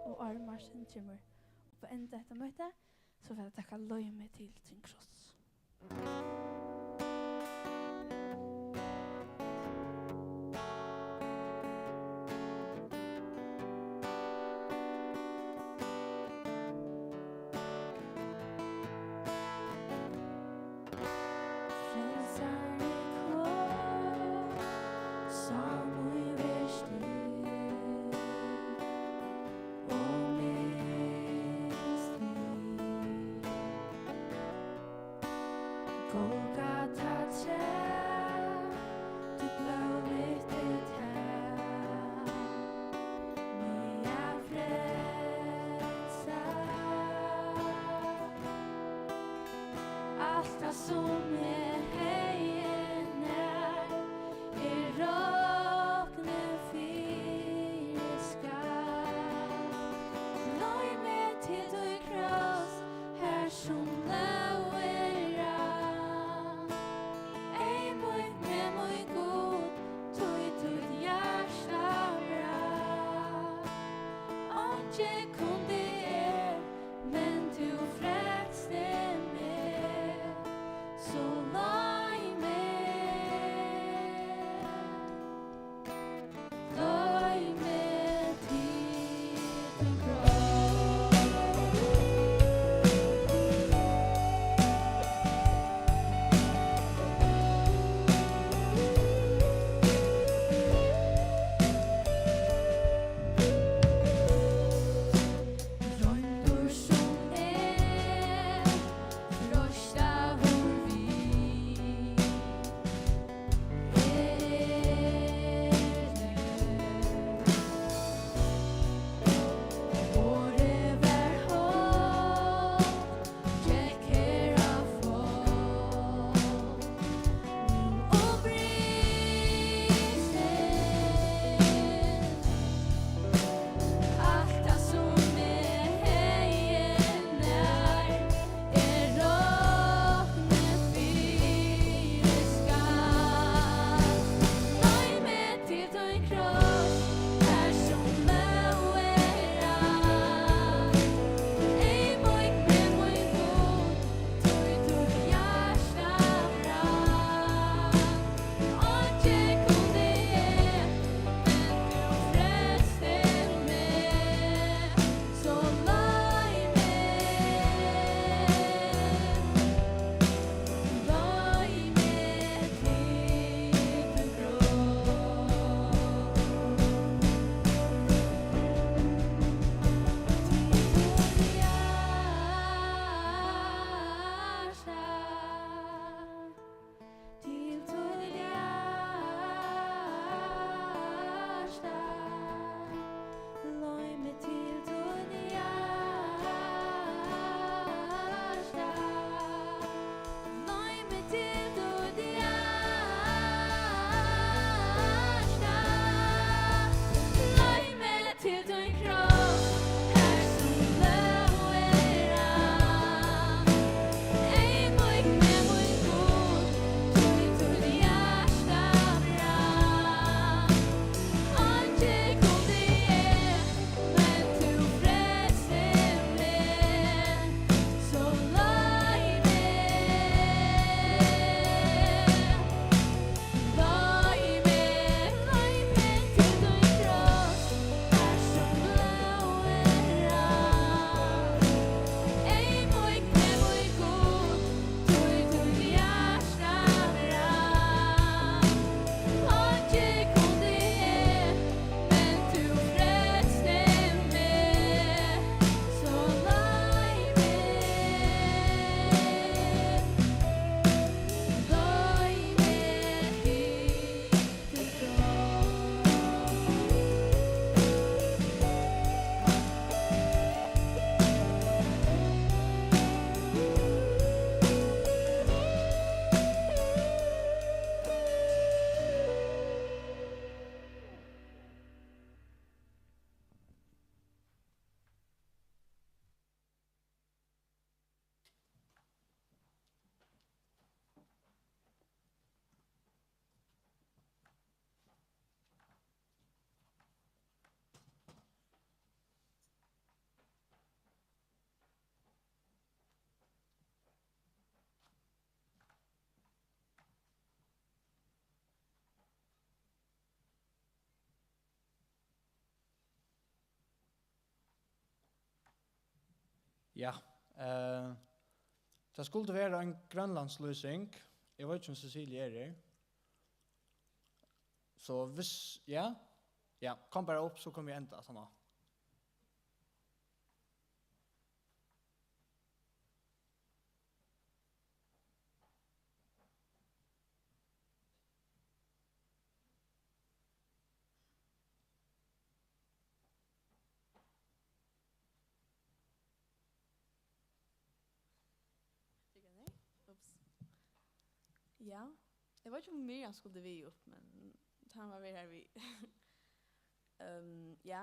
Og áðrenn Martin kemur upp at enda hetta møtið, so vil eg taka loymi til tín kross. Frelsari kom, sá mín verst líð og mist lív. Golgata træ, títt blóð mitt er tað, meg at frelsa. Alt tað, sum eg hevði nær, er roknað fyri skatt. Loymi til tín kross, har sum blóðið rann. Ja, eh, tað skuldi vera ein Grønlandslýsing. Eg veit ikki, um Cecilie er her. So hvis, ja, ja, kom bara upp, so komi eg enda, sånn. Ups. Ja, eg veit ikki, um Miriam skuldi við upp, men hann var við her við. Ehm, ja,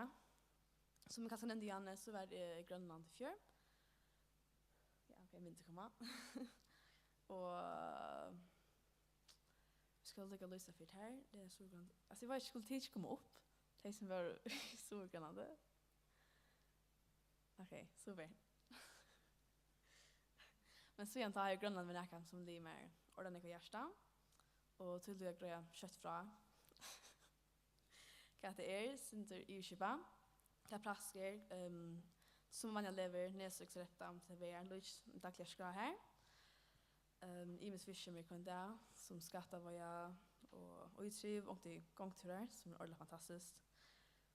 sum eg kanska nevndi, Janne, so var eg í Grønlandi í fjør. Ja, ok, myndi koma. Og skal eg líka lýsa fyri her? Tað er Suðurgrønland. Altso, eg veit ikki, skuldu tit ikki koma upp? Tey sum vóru í Suðurgrønlandi. Ok, super. Men síðan tá hevur Grønland verið nakað, sum liggur mær ordiliga nógv á hjarta, og tí vil eg greiða skjótt frá, hvat tað er, sindur yvirskipað. Tað er praktiskt, ehm, sum vanliga legur, nesa og septum, tað er líka dagliga skrá her. Ehm, ymisk virksemi hvønn dag, sum skattaveiða og ítriv, onkuntíð gongutúrar, sum er ordiliga fantastiskt.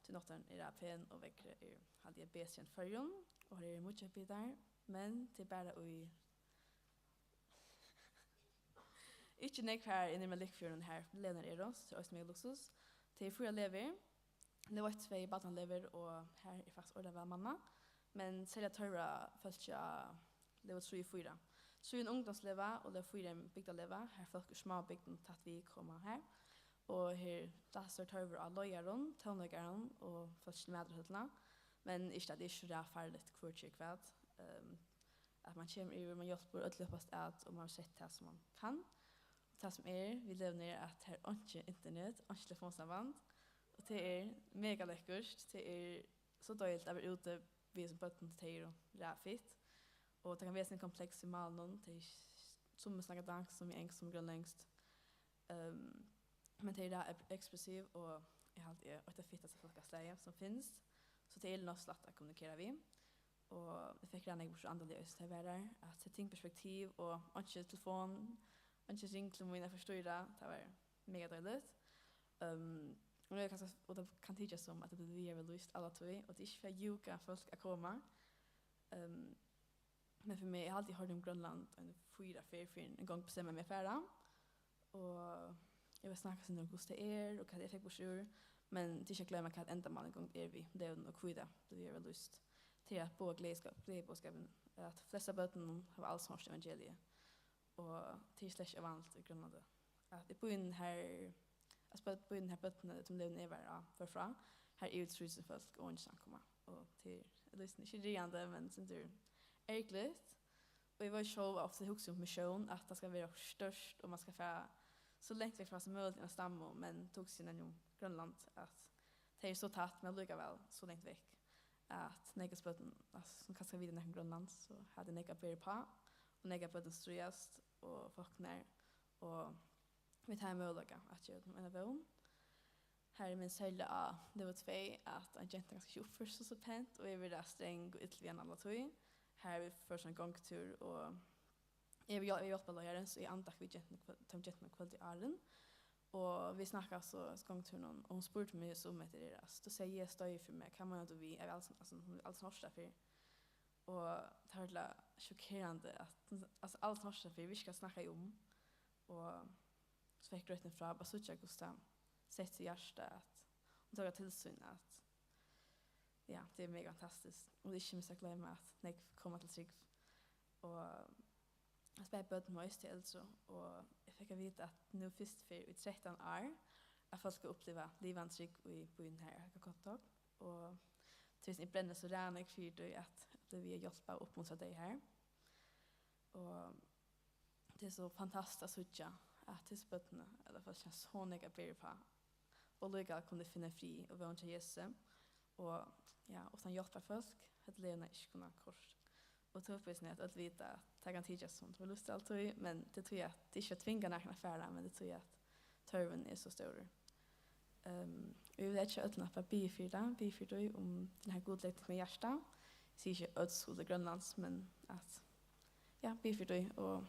Tí náttúran er pen og veðrið er, haldi eg, betri enn Føroyum, og her eru mýggjabitar, men tað er bara í, ikki nógv her inni í Malikfjørðinum, har legurnar eru, so tað er eisini mega luksus. Tað eru fýra legur, legu eitt, tvey barnalegur, og har er faktiskt ordiliga væl mannað, men serliga tørvar fólki á legu trý og fýra. Trý er ein ungdómslega, og legu fýra er ein bygdarlega, har fólk úr smábygdum tætt við koma her. Og her er størri tørvur á leiðarum, tónleikarum og fólki til matarhøllina. Men ikki, at tað er so rætt farligt, hvør ger hvat. Ehm, at mann kemur yvir, mann hjálpir, øll hjálpast at, og mann hevur sett tað, sum mann kann. Og tað, sum er við leguni, er, at har er einki internet, einki telefonsamband, og tað er mega lekkurt. Tað er so deiligt at vera úti við hesum børnum, tey eru ræðufitt. Og tað kann vera sovorðið kompleks í málinum, tey, summi snakka danskt, summi enskt, summi grønlendskt. Ehm, men tey eru ræ-, ekspressiv, og eg haldi, eg er eitt av fittasta fólkaslagi sum finst, so tað er nokk so lætt at kommunikera við. Og eg fekk ræðuliga burtur andaliga eisini, tá eg var har, at seta ting í perspektiv, og einki telefon, einki ring til mín at forstýra, tað var mega deiligt. Ehm, og nú er kanska, og tað kann tykjast sum, at tað blívur við at vera lýst alla tíð, og tað er ikki fyri at júka fólk at koma. Ehm, men fyri meg, eg haldi, eg hoyrdi um Grønland ein fýra ferð, fyrr enn eg ein gong bestemmaði meg at fara. Og eg vil snakka sindur um, hvussu tað er, og hvat eg fekk burtur úr. Men tað er ikki at gloyma, hvat endamálið ein gong er við legunum, og hví tað blívur við at vera lýst. Tað er at boða gleðiskap-, gleðiboðskapin, at flest av børnunum hava aldrin hoyrt evangeliið. Og tað er slett ikki óvanligt í Grønlandi. At í býnum har, at spø-, býnum har børnini, sum leguni eg var á, fóru frá, har eru yvir trý túsund fólk og eingin samkoma. Og tað er, at lýsa, ikki ræðandi, men sindur ergiligt. Og eg veit sjálv, at ofta hugsi um missión, at tað skal vera stórt, og mann skal fara so langt vekk frá sum møguligt í eina stammu, men tá hugsi eg um Grønland, at tað er so tætt, men allíkavæl so langt vekk, at nógv av børnum, altso, sum kanska vita nakað um Grønland, so hava tey nógv at bera uppá, og nógv av børnum stríðast, og fáa nær, og vit hava ein møguleika at geva teimum eina vón. Har er minnst serliga á legu tvey, at ein genta kanska ikki uppførir seg so pent, og eg verði strong og ill við hana alla tíð. Har vit fóru so ein gongutúr, og eg vil hjál-, eg vil hjálpa leiðaranum, so eg anda við gentuni kvøld-, teimum gentunum kvøldið áðrenn. Og vit snakkaðu so í gongutúrinum, og hon spurdi meg so, um hetta er, altso, tá segði eg, støðið fyri meg, hvat meinar tú við, eg havi aldrin, altso, hon hevur aldrin hoyrt tað fyrr. Og tað var ordiliga sjokkerandi, at, altso, aldrin hoyrt tað fyrr, virka snakka eg um. Og so fekk røddin frá, bara síggja, hvussu tað setti seg í hjartað, at hon tók tað til sín, at, ja, tað er mega fantastiskt. Og tað er ikki mist at gloyma, at nógv koma til trúgv. Og at bæði børn og eisini tey eldru, og eg fekk at vita, at nú fyrstu ferð í trettan ár, at fólk hava upplivað livandi trúgv í býnum her, Qaqortoq. Og tí, sum eg brenni so ræðuliga fyri tí, at, at tað við at hjálpa og uppmuntra tey her. Og tað er so fantastiskt at síggja, at hesi børnini, ella fólk, hava so nógv at bera uppá, og líka kunnu finna frið og vón hjá Jesusi. Og, ja, uttan hjálparfólk, høvdu legurnar ikki kunnað koyrt. Og tað er uppvísing, at øll vita, at tað kann tykjast sum tað var lýst alla tíð, men tað er tí, at tað er ikki at tvinga nakran at fara, men tað er tí, at tørvurin er so stórur. Ehm, og eg vil leggja øllum at bara biðja fyri tað, biðja fyri tí, um tann her Gud leggur tykkum á hjarta. sigi ikki øll skulu til Grønlands, men at, ja, biðið fyri tí, og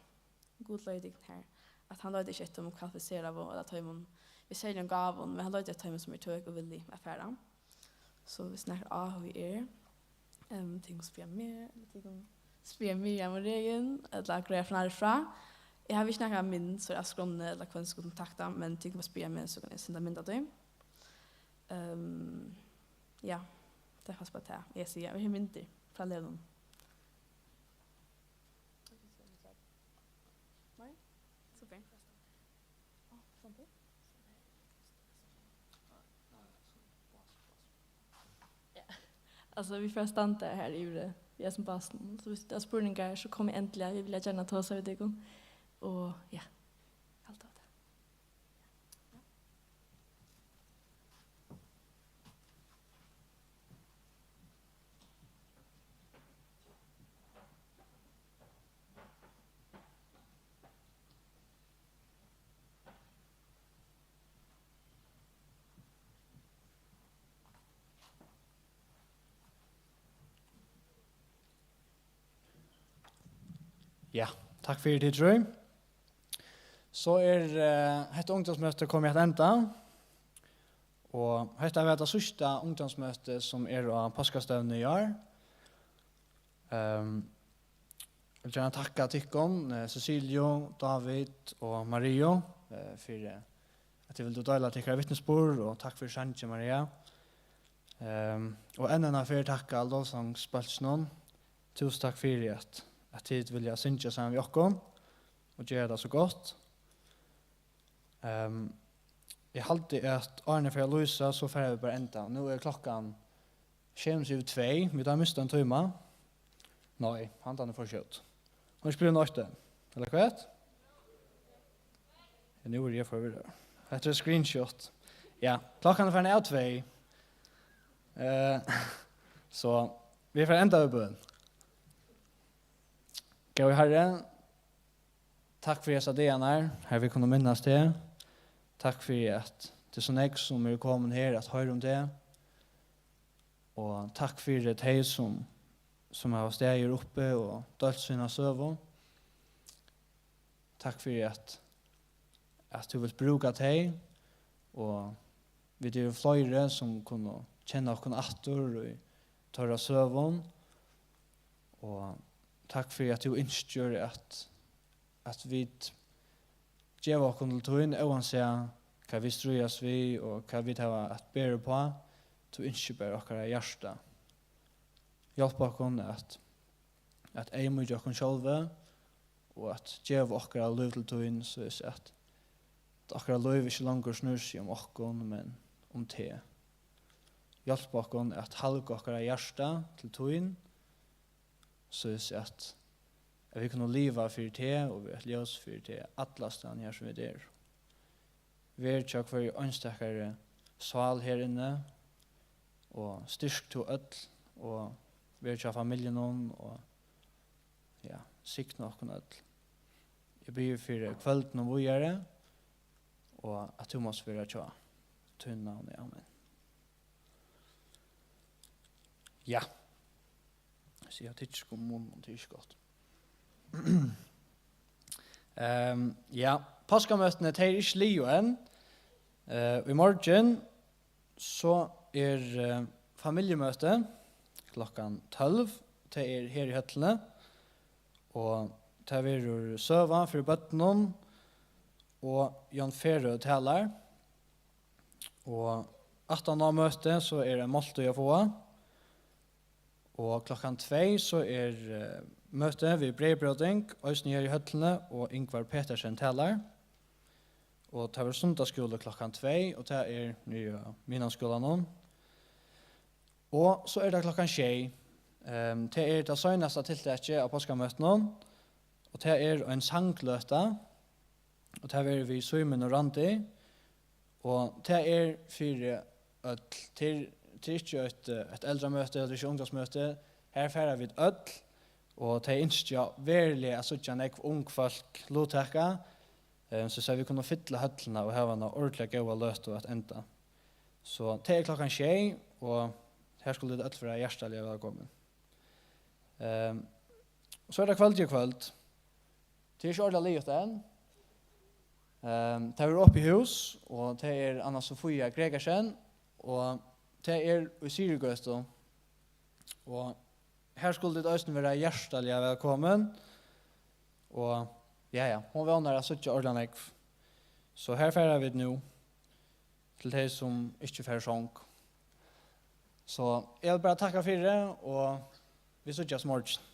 Gud leiðir tykkum har, at hann leitar ikki eftir teimum kvalifiseradu ella teimum við serligum gávum, men hann leitar eftir teimum, sum eru tøk og villig at fara. So viss nakar áhugi er, ehm, tykkum spyrja meg, ella tykkum spyrja Miriam og Regin, ella greiða frá nærri frá. Eg havi ikki nakað mynd, so av skránni ella hvønn sum kontakta, men tykkum bara spyrja meg, so kann eg senda mynd av tí. Ehm, ja, tað er faktiskt bara tað, eg sigi, eg vil hava myndir frá elevunum. Nei? Super. Ja. Altso, vit fara at standa her yviri, í hesum básinum. So viss tit hava spurningar, so komið endiliga. Vit vilja gjarna tosa við tykkum. Og ja, alt av tað. Ja, takk fyri, tit trý. So er, eh, hetta ungdómsmøtið komið at enda. Og hetta var tað síðsta ungdómsmøtið, sum er á páskastevnu í ár. Ehm, eg vil gjarna takka tykkum, eh, Ceciliu, David og Mariu, eh, fyri at tit vildu deila tykkara vitnisburð, og takk fyri sangin, Maria. Ehm, og enn eina ferð takka lovsangsbólkinum. Túsund takk fyri at, at tit vilja syngja saman við okkum og gera tað so gott. Ehm, eg haldi, at áðrenn eg fari at lýsa, so fara vit bara enda. Nú er klokkan sjey minuttir yvir tvey, vit hava mist ein tíma. Nei, handan er for skjót. Hon er ikki blivin eitt enn, ella hvat? Ja, nú eri eg forvirraður. Hetta er screenshot. Ja, klokkan er farin av tvey. Eh, so, vit fara enda við bøn. Góði Harri, takk fyri hesar dagarnar, har vit kunnu minnast teg. Takk fyri, at tað er so nógv, sum eru komin her at hoyra um teg. Og takk fyri tey, sum, sum hava staðið her uppi og deilt sína søgu. Takk fyri, at, at tú vilt brúka tey, og vit eru fleiri, sum kunnu kenna okkum aftur í teirra søgum. Og takk fyri, at tú ynskir, at, at vit geva okkum til tín, óansæð hvat vit stríðast við og hvat vit hava at bera uppá. Tú ynskir bara okkara hjarta. Hjálp okkum at, at eyðmýkja okkum sjálvi og at geva okkara lív til tín, soleiðis at, at okkara lív ikki longur snýr seg um okkum, men um teg. Hjálp okkum at halga okkara hjarta til tín, soleiðis at, at vit kunnu liva fyri teg og vera eitt ljós fyri teg allastaðni har, sum vit eru. Ver hjá hvørji einstakari sál her inni, og styrk tú øll, og ver hjá familjunum, og, ja, signa okkum øll. Eg biði fyri kvøldinum víðari, og at tú mást vera hjá. Í tínum navni, amen. Ja. Eg sigi, at tykkum mun, og tað er ikki gott. Ehm, ja, páskamøtini, tey eru ikki liðug enn. Eh, í morgin, so er, eh, familjumøti klokkan tólv. Tað er her í høllini. Og tað verður søga fyri børnum, og Jón Ferø talar. Og aftan á møtið, so er ein máltíð at fáa. Og klokkan tvey, so er, eh, møti við breyðbróting, eisini her í høllini, og Ingvar Petersen talar. Og tað verður sunnudagsskúli klokkan tvey, og tað er niðri á miðnámsskúlanum. Og so er tað klokkan sjey. Ehm, tað er tað seinasta tiltakið á páskamøtinum, og tað er ein sangløta, og tað verður við Símun og Randi, og tað er fyri øll. Tað er, tað er ikki eitt, eh, eitt eldramøti, tað er ikki ungdómsmøti. Her fara vit øll, og tey ynskja veruliga at síggja nógv ung fólk luttaka, eh, so, so vit kunnu fylla høllina og hava eina ordiliga góða løtu at enda. So tað er klokkan sjey, og her skulu tit øll vera hjartaliga vælkomin. Ehm, so er tað kvøld í kvøld. Tað er ikki ordiliga liðugt enn. Ehm, tað verður opið hús, og tað er Anna Sofia Gregersen, og tað er í Syðrugøtu. Og her skulu tit eisini vera hjartaliga vælkomin. Og ja, ja, hon vónar at síggja ordiliga nógv. So her fara vit nú til tey, sum ikki fara í song. So eg vil bara takka fyri, og vit síggjast í morgin.